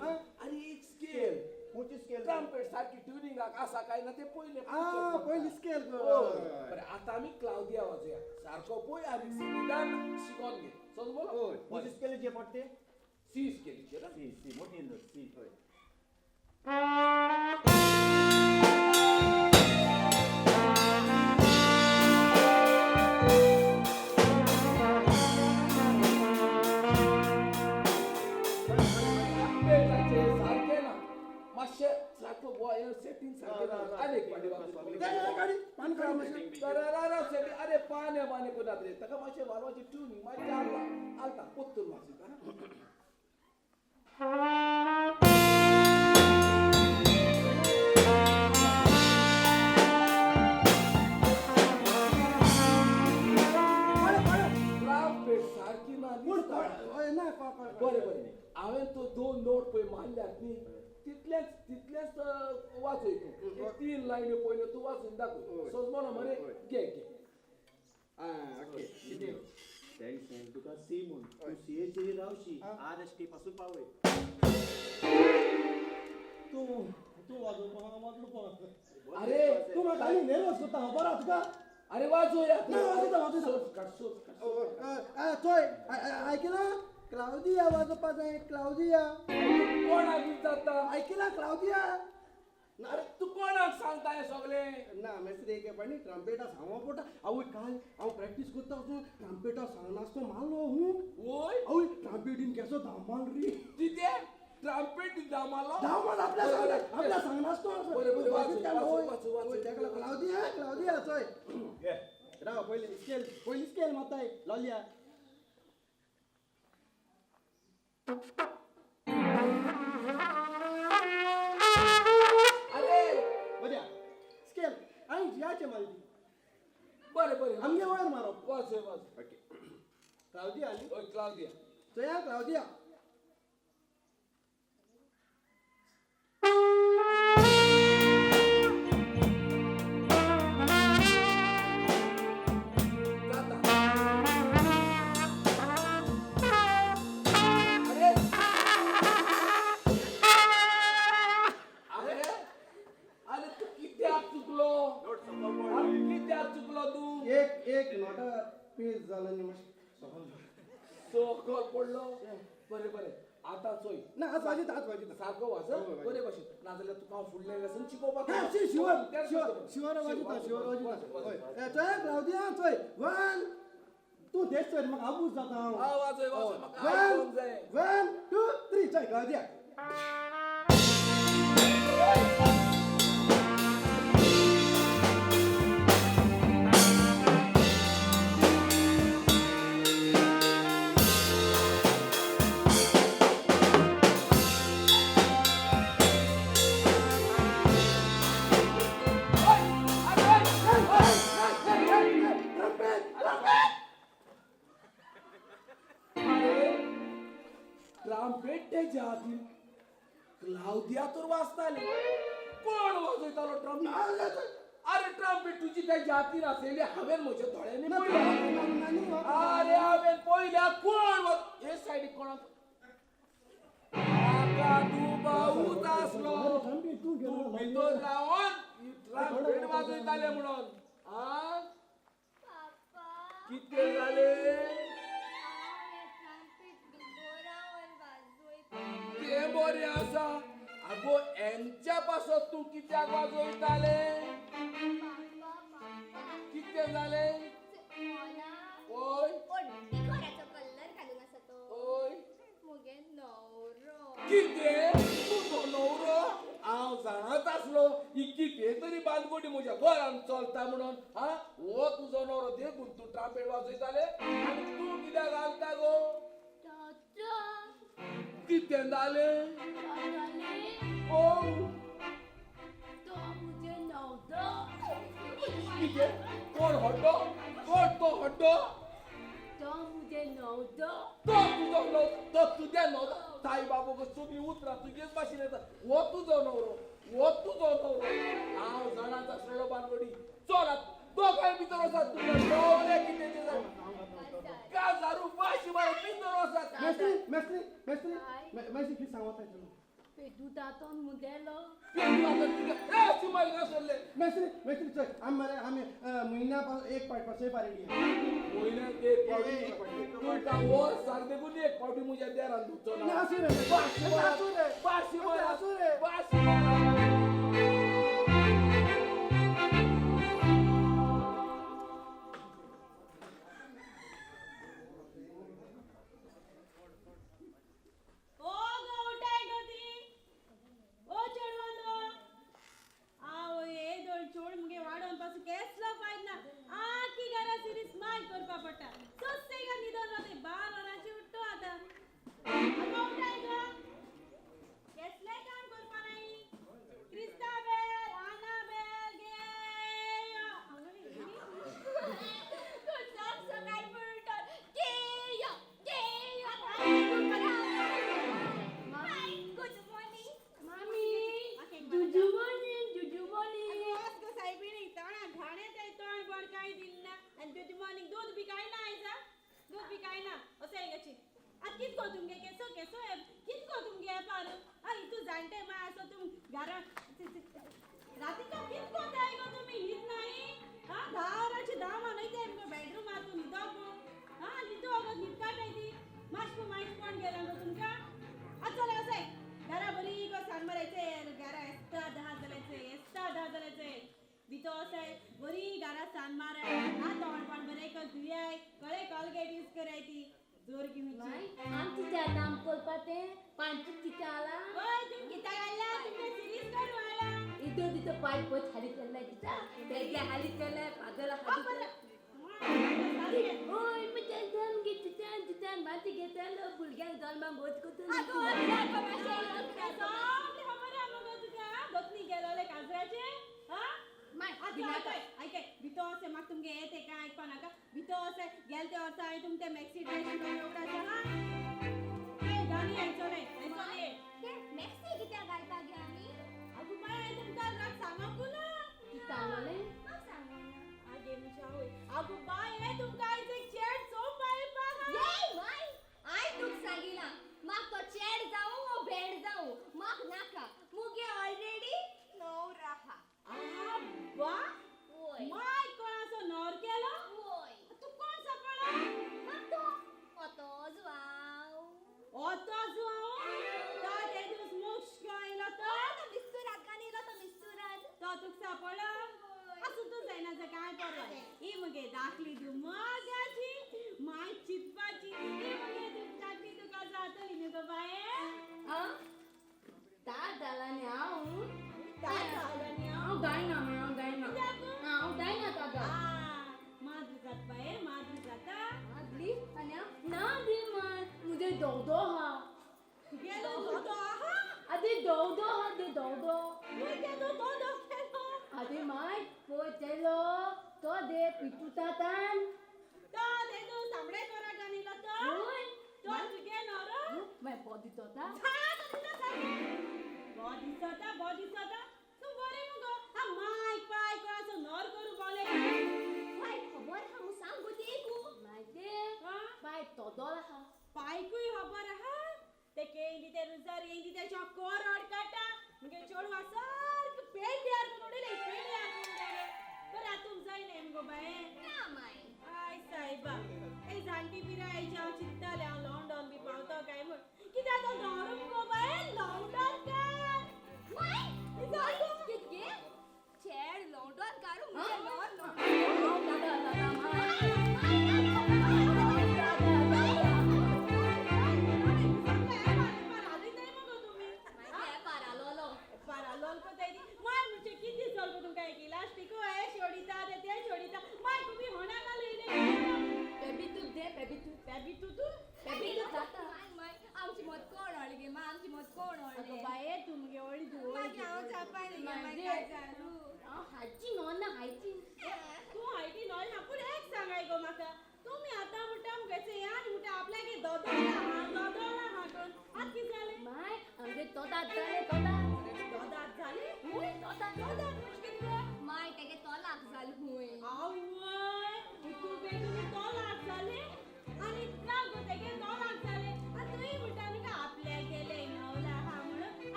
आनी एक स्केल, खंयची स्केल? ट्रम्पेट सारकी ट्युनिंगाक आसा काय ना तें पयलें. आं पयली स्केल. बरें आतां आमी क्लावदिया वाजोवया. सारको पळय आनी निदान शिकोन घे. समजलो? खंयची स्केलीचेर पडटा तें? सी स्केलीचेर. सी सी मोठी नोट सी. हय. अरे पाने पाने कोणात रे, ताका मातशें वाजवाचें ट्युनींग मातशें आल्ला आलता पोत्तून वाजयता. ट्राम्पेट सारकी ना. बरें बरें, हांवें तो दोन नोट पळय मारल्यात न्ही, तितलेंच तितलेंच वाजय तूं. तीन लायनी पयल्यो तूं वाजून दाखय. समजलो मरे? घे घे. आं ओके. तेणी सांग तुका सी म्हूण, तूं सीएचेर रावशी, आर एस टी पासून पावय. तूं तूं वाजोवपा वाजोवपा. अरे तूं म्हाका आनी नेर्वस करता खबर आसा तुका. अरे वाजोवया. ना वाजयता वाजयता. चोय आयकलां क्लावदिया वाजोवपा जाय. क्लावदिया कोणाक विचारता? आयकलां क्लावदिया. अरे तूं कोणाक सांगता हें सगळें? ना मेस्त्री एक पाणी ट्रम्पेटा सांगो पडटा. आवय काल हांव प्रॅक्टीस करता वचून ट्रम्पेटा सांगनासतो मारलो हूं. वय आवय ट्रम्पेटीन केसो धामाल रे. कितें ट्रम्पेटीन धामालो? धामाल आपल्या सांगना, आपल्या सांगनासतो. बरें बरें, वाच. ताका क्लावदिया क्लावदिया चोय राव. पयली स्केल, पयली स्केल मारताय लोलया. अरे बऱ्या स्केल आनी जियाचे मारली. बरें बरें, आमगे वयर मारप. वाजय वाजय. ओके क्लावदिया न्ही? हय क्लावदिया. चोया क्लावदिया. अरे अरे अरे तूं कित्याक चुकलो? कित्याक चुकलो तूं? एक एक नोटा पेज जालो न्ही मातशें सकल पडलो. बरें बरें, आतां चोय ना आज वाजयता, आज वाजयता. सारको वाज बरे भाशेन, नाजाल्यार तुका हांव फुडलें लेसन शिकोवपाक. शिवर शिवर वाजयता, शिवर वाजयता. चोय क्लावदिया चोय. वन तूं तेच चोय म्हाका आबूज जाता हांव. वाजय वाजय म्हाका आयकोंक जाय. 1 2 3 चोय क्लावदिया. ट्राम्पेट तेज्या हातीन. क्लावदिया तर वाजताले. कोण वाजयतालो ट्राम्पेट? अरे ट्राम्पेट तुजी तेज्या हातीन आसलेली हांवें म्हज्या दोळ्यांनी पळयल्या. अरे हांवें पळयल्या कोण हे सायडीक कोणाक म्हाका दुबावूच आसलो तूं भितर रावन ट्राम्पेट वाजयताले म्हणून. आ कितें जालें? तें बरें आसा. आगो हेंच्या पासत तूं कित्याक वाजयताले? कितें जालें? ओय ओय कितें तुजो न्हवरो? हांव जाणाच आसलो ही कितें तरी बानगोडी म्हज्या घरान चलता म्हणून. हा हो तुजो न्हवरो देखून तूं ट्राम्पेट वाजयताले आनी तूं कित्याक घालता गो? कितें जालें? ओ कितें? कोण हड्डो? कोण तो हड्डो? तो मुझे न्हवरो. तो तुजो न्हवरो? तो तुज्या न्हवरो? ताई बाबू सगळीं उतरां तुजेच भाशेन येता. हो तुजो न्हवरो, हो तुजो न्हवरो. हांव जाणांच आसलेलो बानगोडी. चल आतां दोगांय भितर वचात. तुज्या न्हवऱ्या कितें तें काजारू वाशी मारून भितर वचात. मेस्त्री मेस्त्री मेस्त्री मेस्त्री कितें सांगता तुमी? पेदू तातोन मुगेलो. पेदू तातोन तुगे ए सुमार आसले. मेस्त्री मेस्त्री चल आमी मरे आमी म्हयन्या एक पावट पासय पारेडी. म्हयन्याक एक पावटी? तुका वर्साक देखून एक पावटी म्हज्या देरान धुवचो ना. आसूं रे आसूं रे बाशी आसूं रे बाशी. बरो दिसता. बरो दिसता बरो दिसता. तूं बरें मुगो हा मायक पाय कोणाचो नर करूं बोले. बाय खबर आहा मु सांग गो तेकू. मागीर बाय तोदोल आहा. पायकूय खबर आहा. ते केंदी ते रुजार येंदी ते कोरड काडटा मुगे चेडवां सारकें पेड्ड्यार करून उडयलें पेड्ड्यार करून उडयलें. बरें आतां तुम जायना मुगो बाये. ना माय. I सायबा ए जाणटी पिरायेची हांव चिंत्तालें हांव लॉंडॉन बी पावता काय म्हूण. कित्याक तो न्हवरो मुगो बाये लॉंडॉन कार. माय कितके चेड लॉंडॉन कार मुगे नॉर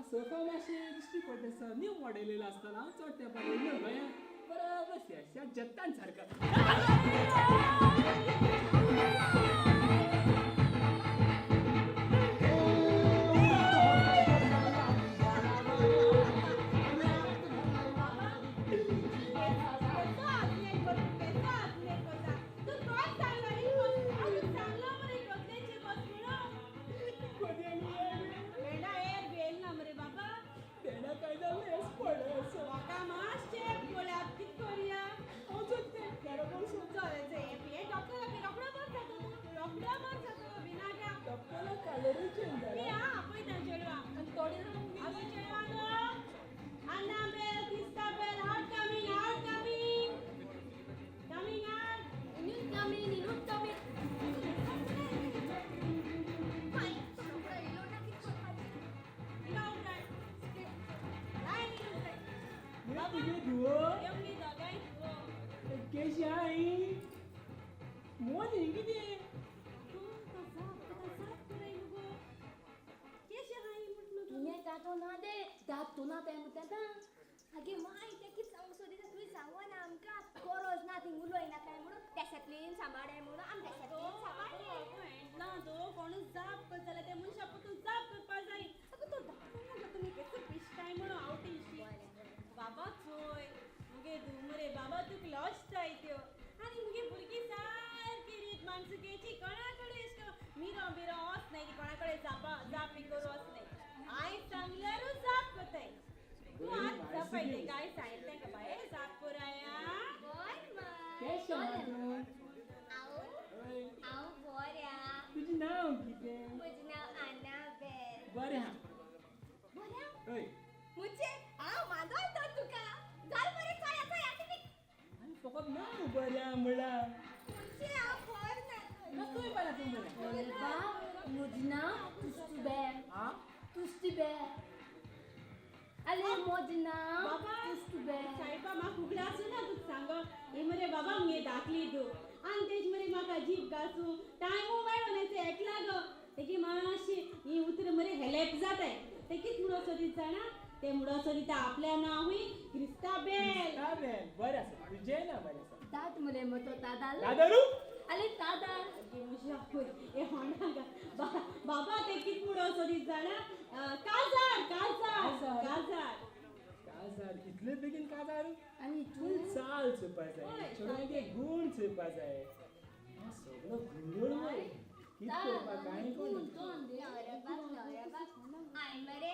सोफा मातशें दिश्टी पडटा न्यू मॉडेल आसतना चड तेंपार येयलो गोंया बरोबर शेशा जत्तान सारका. बाबा चोय पळय काय सांगितलें का बाये जाप कोराया. केशें आहा तूं? हांव बऱ्या. तुजें नांव कितें? म्हजें नांव आनाबेल. बरें आहा. बऱ्या? हय. मुझे हांव माजोयता तुका. जाल मरे चोया चोया कितें? आनी फकत नांव बरें आहा म्हणलां. मुझे हांव खबर ना. ना तूंय बरें तूं बरें. बा म्हजें नांव तुस्तुबेल. आं? तुस्तुबेल. अरे म्हजें नांव तुस्तुबेल. सायबा म्हाका उगडास ना तुका सांगो. हे मरे बाबा मुगे दाखली दो आनी तेज मरे म्हाका जीप घासूं टायमू मेळो न्ही ते एकला गो तेगी मातशी ही उतरां मरे हेलेप जाताय. ते कित म्हणून सोदीत जाणा ते म्हणून सोदीत आपल्या नांवूय क्रिस्ताबेल. क्रिस्ताबेल बरें आसा. तुजें नांव बरें आसा. तात मरे म्हजो तादाल. तादारू? अरे तादाल. ए होणा बाबा ते कित म्हणून सोदीत जाणा काजार काजार काजार काजार. इतले बेगीन काजार? आनी तूं चाल चोवपा जाय, चेडवांगे गूण चोवपा जाय. सगळो गोंदळ मरे. कित करपा कांय कोण. हांवें मरे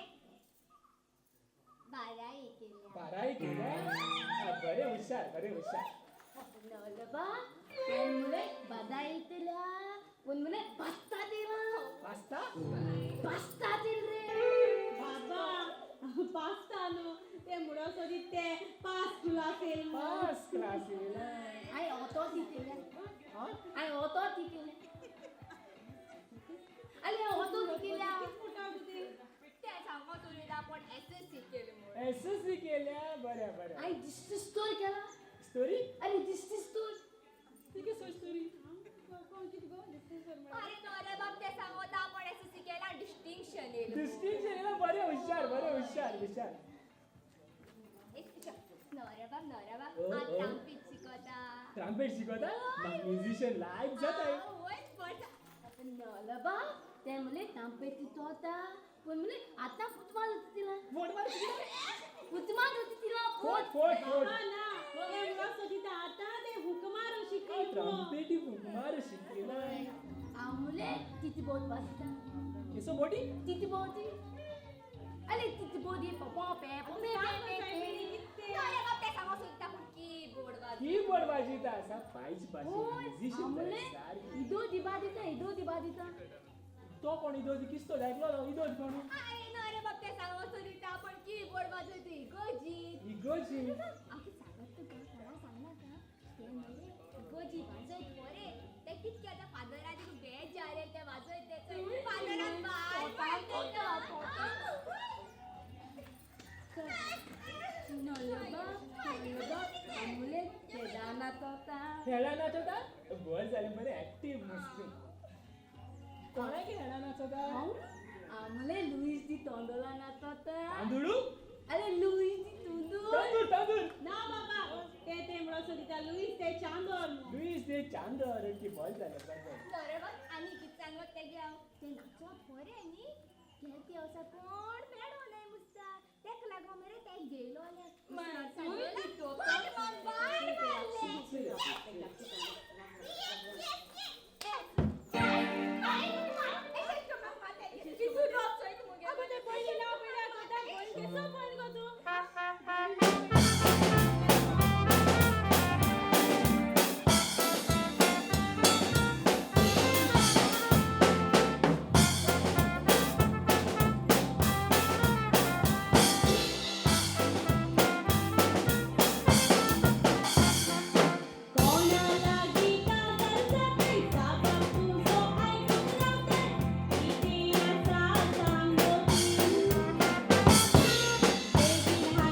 बाराय केल्या. बाराय केल्या? बरें हुशार बरें हुशार. नवलबा तें मुले बादाय येतल्या पूण मुले पास्ता दिला. पास्ता? पास्ता दिल रे. बाबा पास्ता न्हू ते म्हणून सोदीत ते पास क्लास येयल. पास क्लास येयला. हांवें ऑटो दितेल्या. हांवें ऑटो दितेल्या. आले ऑटो दितेल्या. ते सांगो तुमी आपण एसएससी केले म्हणून. एसएससी केल्या? बरें बरें. हांवें दिश्टी स्टोर केला. स्टोरी? अरे दिश्टी स्टोर. कितें सोय स्टोरी? अरे नवऱ्या बाब ते सांगता आपण एसएससी केला डिस्टिंक्शन येयलें. डिस्टिंक्शन येयला? बरें हुशार बरें हुशार हुशार. नवऱ्या बाब नवऱ्या बाब हांव ट्राम्पेट शिकता. ट्राम्पेट शिकता? म्हाका म्युजिशियन लायक जाताय. नवलो बाब ते मुले ट्राम्पेट तितोता पूण मुले आतां फुटबॉल होती तिला. फुटबॉल? फुटबॉल होती तिला. फोट फोट फोट. ना ते म्हणून सोदीत आतां ते हुकमार शिकयलो. ट्राम्पेटी हुकमार शिकयला. हांव मुले तिती बोट वाजता. केसो बोटी? तिती बोटी. अरे तिती बोटी पॉ पे पॉ पे पे पे. नवऱ्या बाब ते सांगो सोदता पूण कीबोर्ड वाजता. कीबोर्ड वाजयता आसा पायच भाशेन म्युजिशियन सारकी. इदो दिबा दिता इदो दिबा दिता. तो कोण इदो किस्तो दाखलो इदो कोण? अरे नवऱ्या बाब ते सांगो सोदता आपण कीबोर्ड वाजयता इगोजी. इगोजी? हांव कितें सांगत तुका कोणा सांगनाका. ते मरे इगोजी वाजयत मरे ते कितके आतां फादरान तुका बेज जाले ते वाजयत ते फादरान बाय नवलोबा नवलोबा मुले खेळा नाचोता. खेळा नाचोता? बरें जालें बरें एक्टीव मस्त. कोणाक खेळा नाचोता? हांव मुले लुईस दी तोंडोला नाचोता. तांदुळू? अरे लुईस दी तुंदूळ. तांदूळ तांदूळ. ना बाबा ते ते म्हणून सोदीता लुईस ते चांदोर. लुईस दे चांदोर की बरें जालें बरें जालें. नवऱ्या बाब आनी कितें सांगत तेगे हांव ते नाचत बरें न्ही ते ते आसा कोण मेळो न्हय मुस्ता तेका लागून मरे ते घेयलोलें. आगो ते पयलीं नांव पयल्या कोता केसो फोन गो तूं? कोणा लागी काजार जातय जापा तुजो आयकूंक रावतय कितें आसा सांगो तूं. बेगीन हाड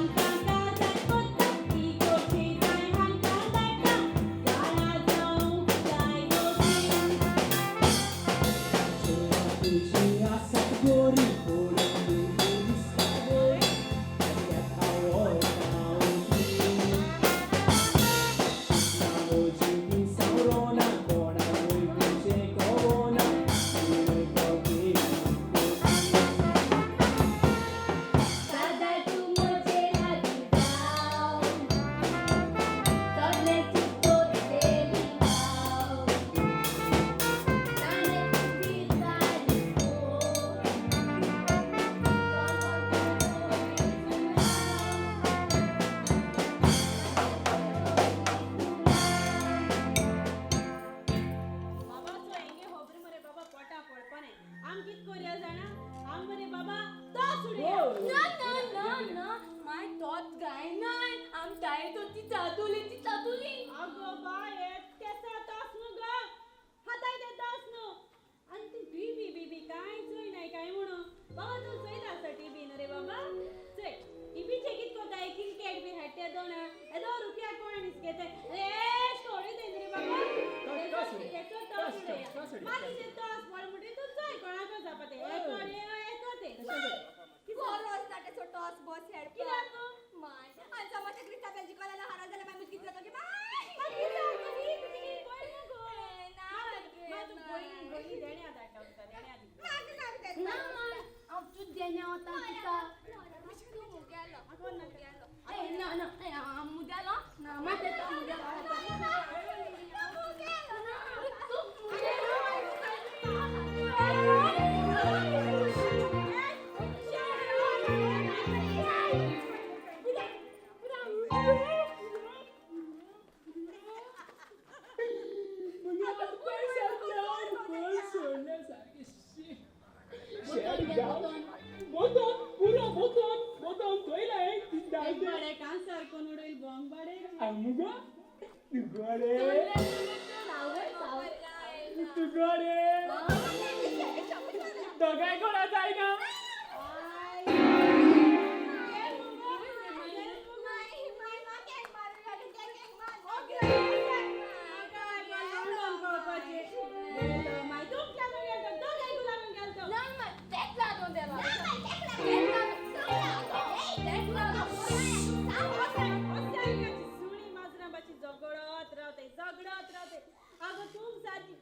ना ना ना ना माय तोच गाय नाय आम ताई तो ती तातुली ती तातुली. अगो बाये तेसा तोस न्हू गो हाताय ते तोस न्हू. आनी तूं टीवी बिबी कांय चोय नाय काय म्हणून बाबा तूं चोयता आसता टीवी न्हू रे बाबा. चोय टीवीचे कित कोताय क्रिकेट बी हाडटे दोना येदो रुपया कोण हिसकेते एश कोणी ते रे बाबा. तेचो टॉस उडया मागीर ते टॉस पड म्हणटकीर तूं चोय कोणाको जावपा ते एको रे एको ते. गरज ना तेचो टॉस बॉस खेळपाक. कित्याक? माय आनी समज ते क्रिस्ताबेल जिखलो हारलो जाल्यार मागीर कितें जाता की माय मागीर जाता तुजी पळय मुगो. ना मागीर तूं गोयी देण्या धाडटा तुका देण्या दिता. ना माय हांव तूं देण्या वता तुका. तूं मुगेलो मुगेलो. ए ना ना ए हांव मुगेलो ना माय तेका मुगेलो. तूं मुगेलो. दोगांय कोणा जायना. ना माय तेक लागून देवा. तेक लागून तेक लागून. झगडत रावते झगडत रावते. अगं तूं सारकी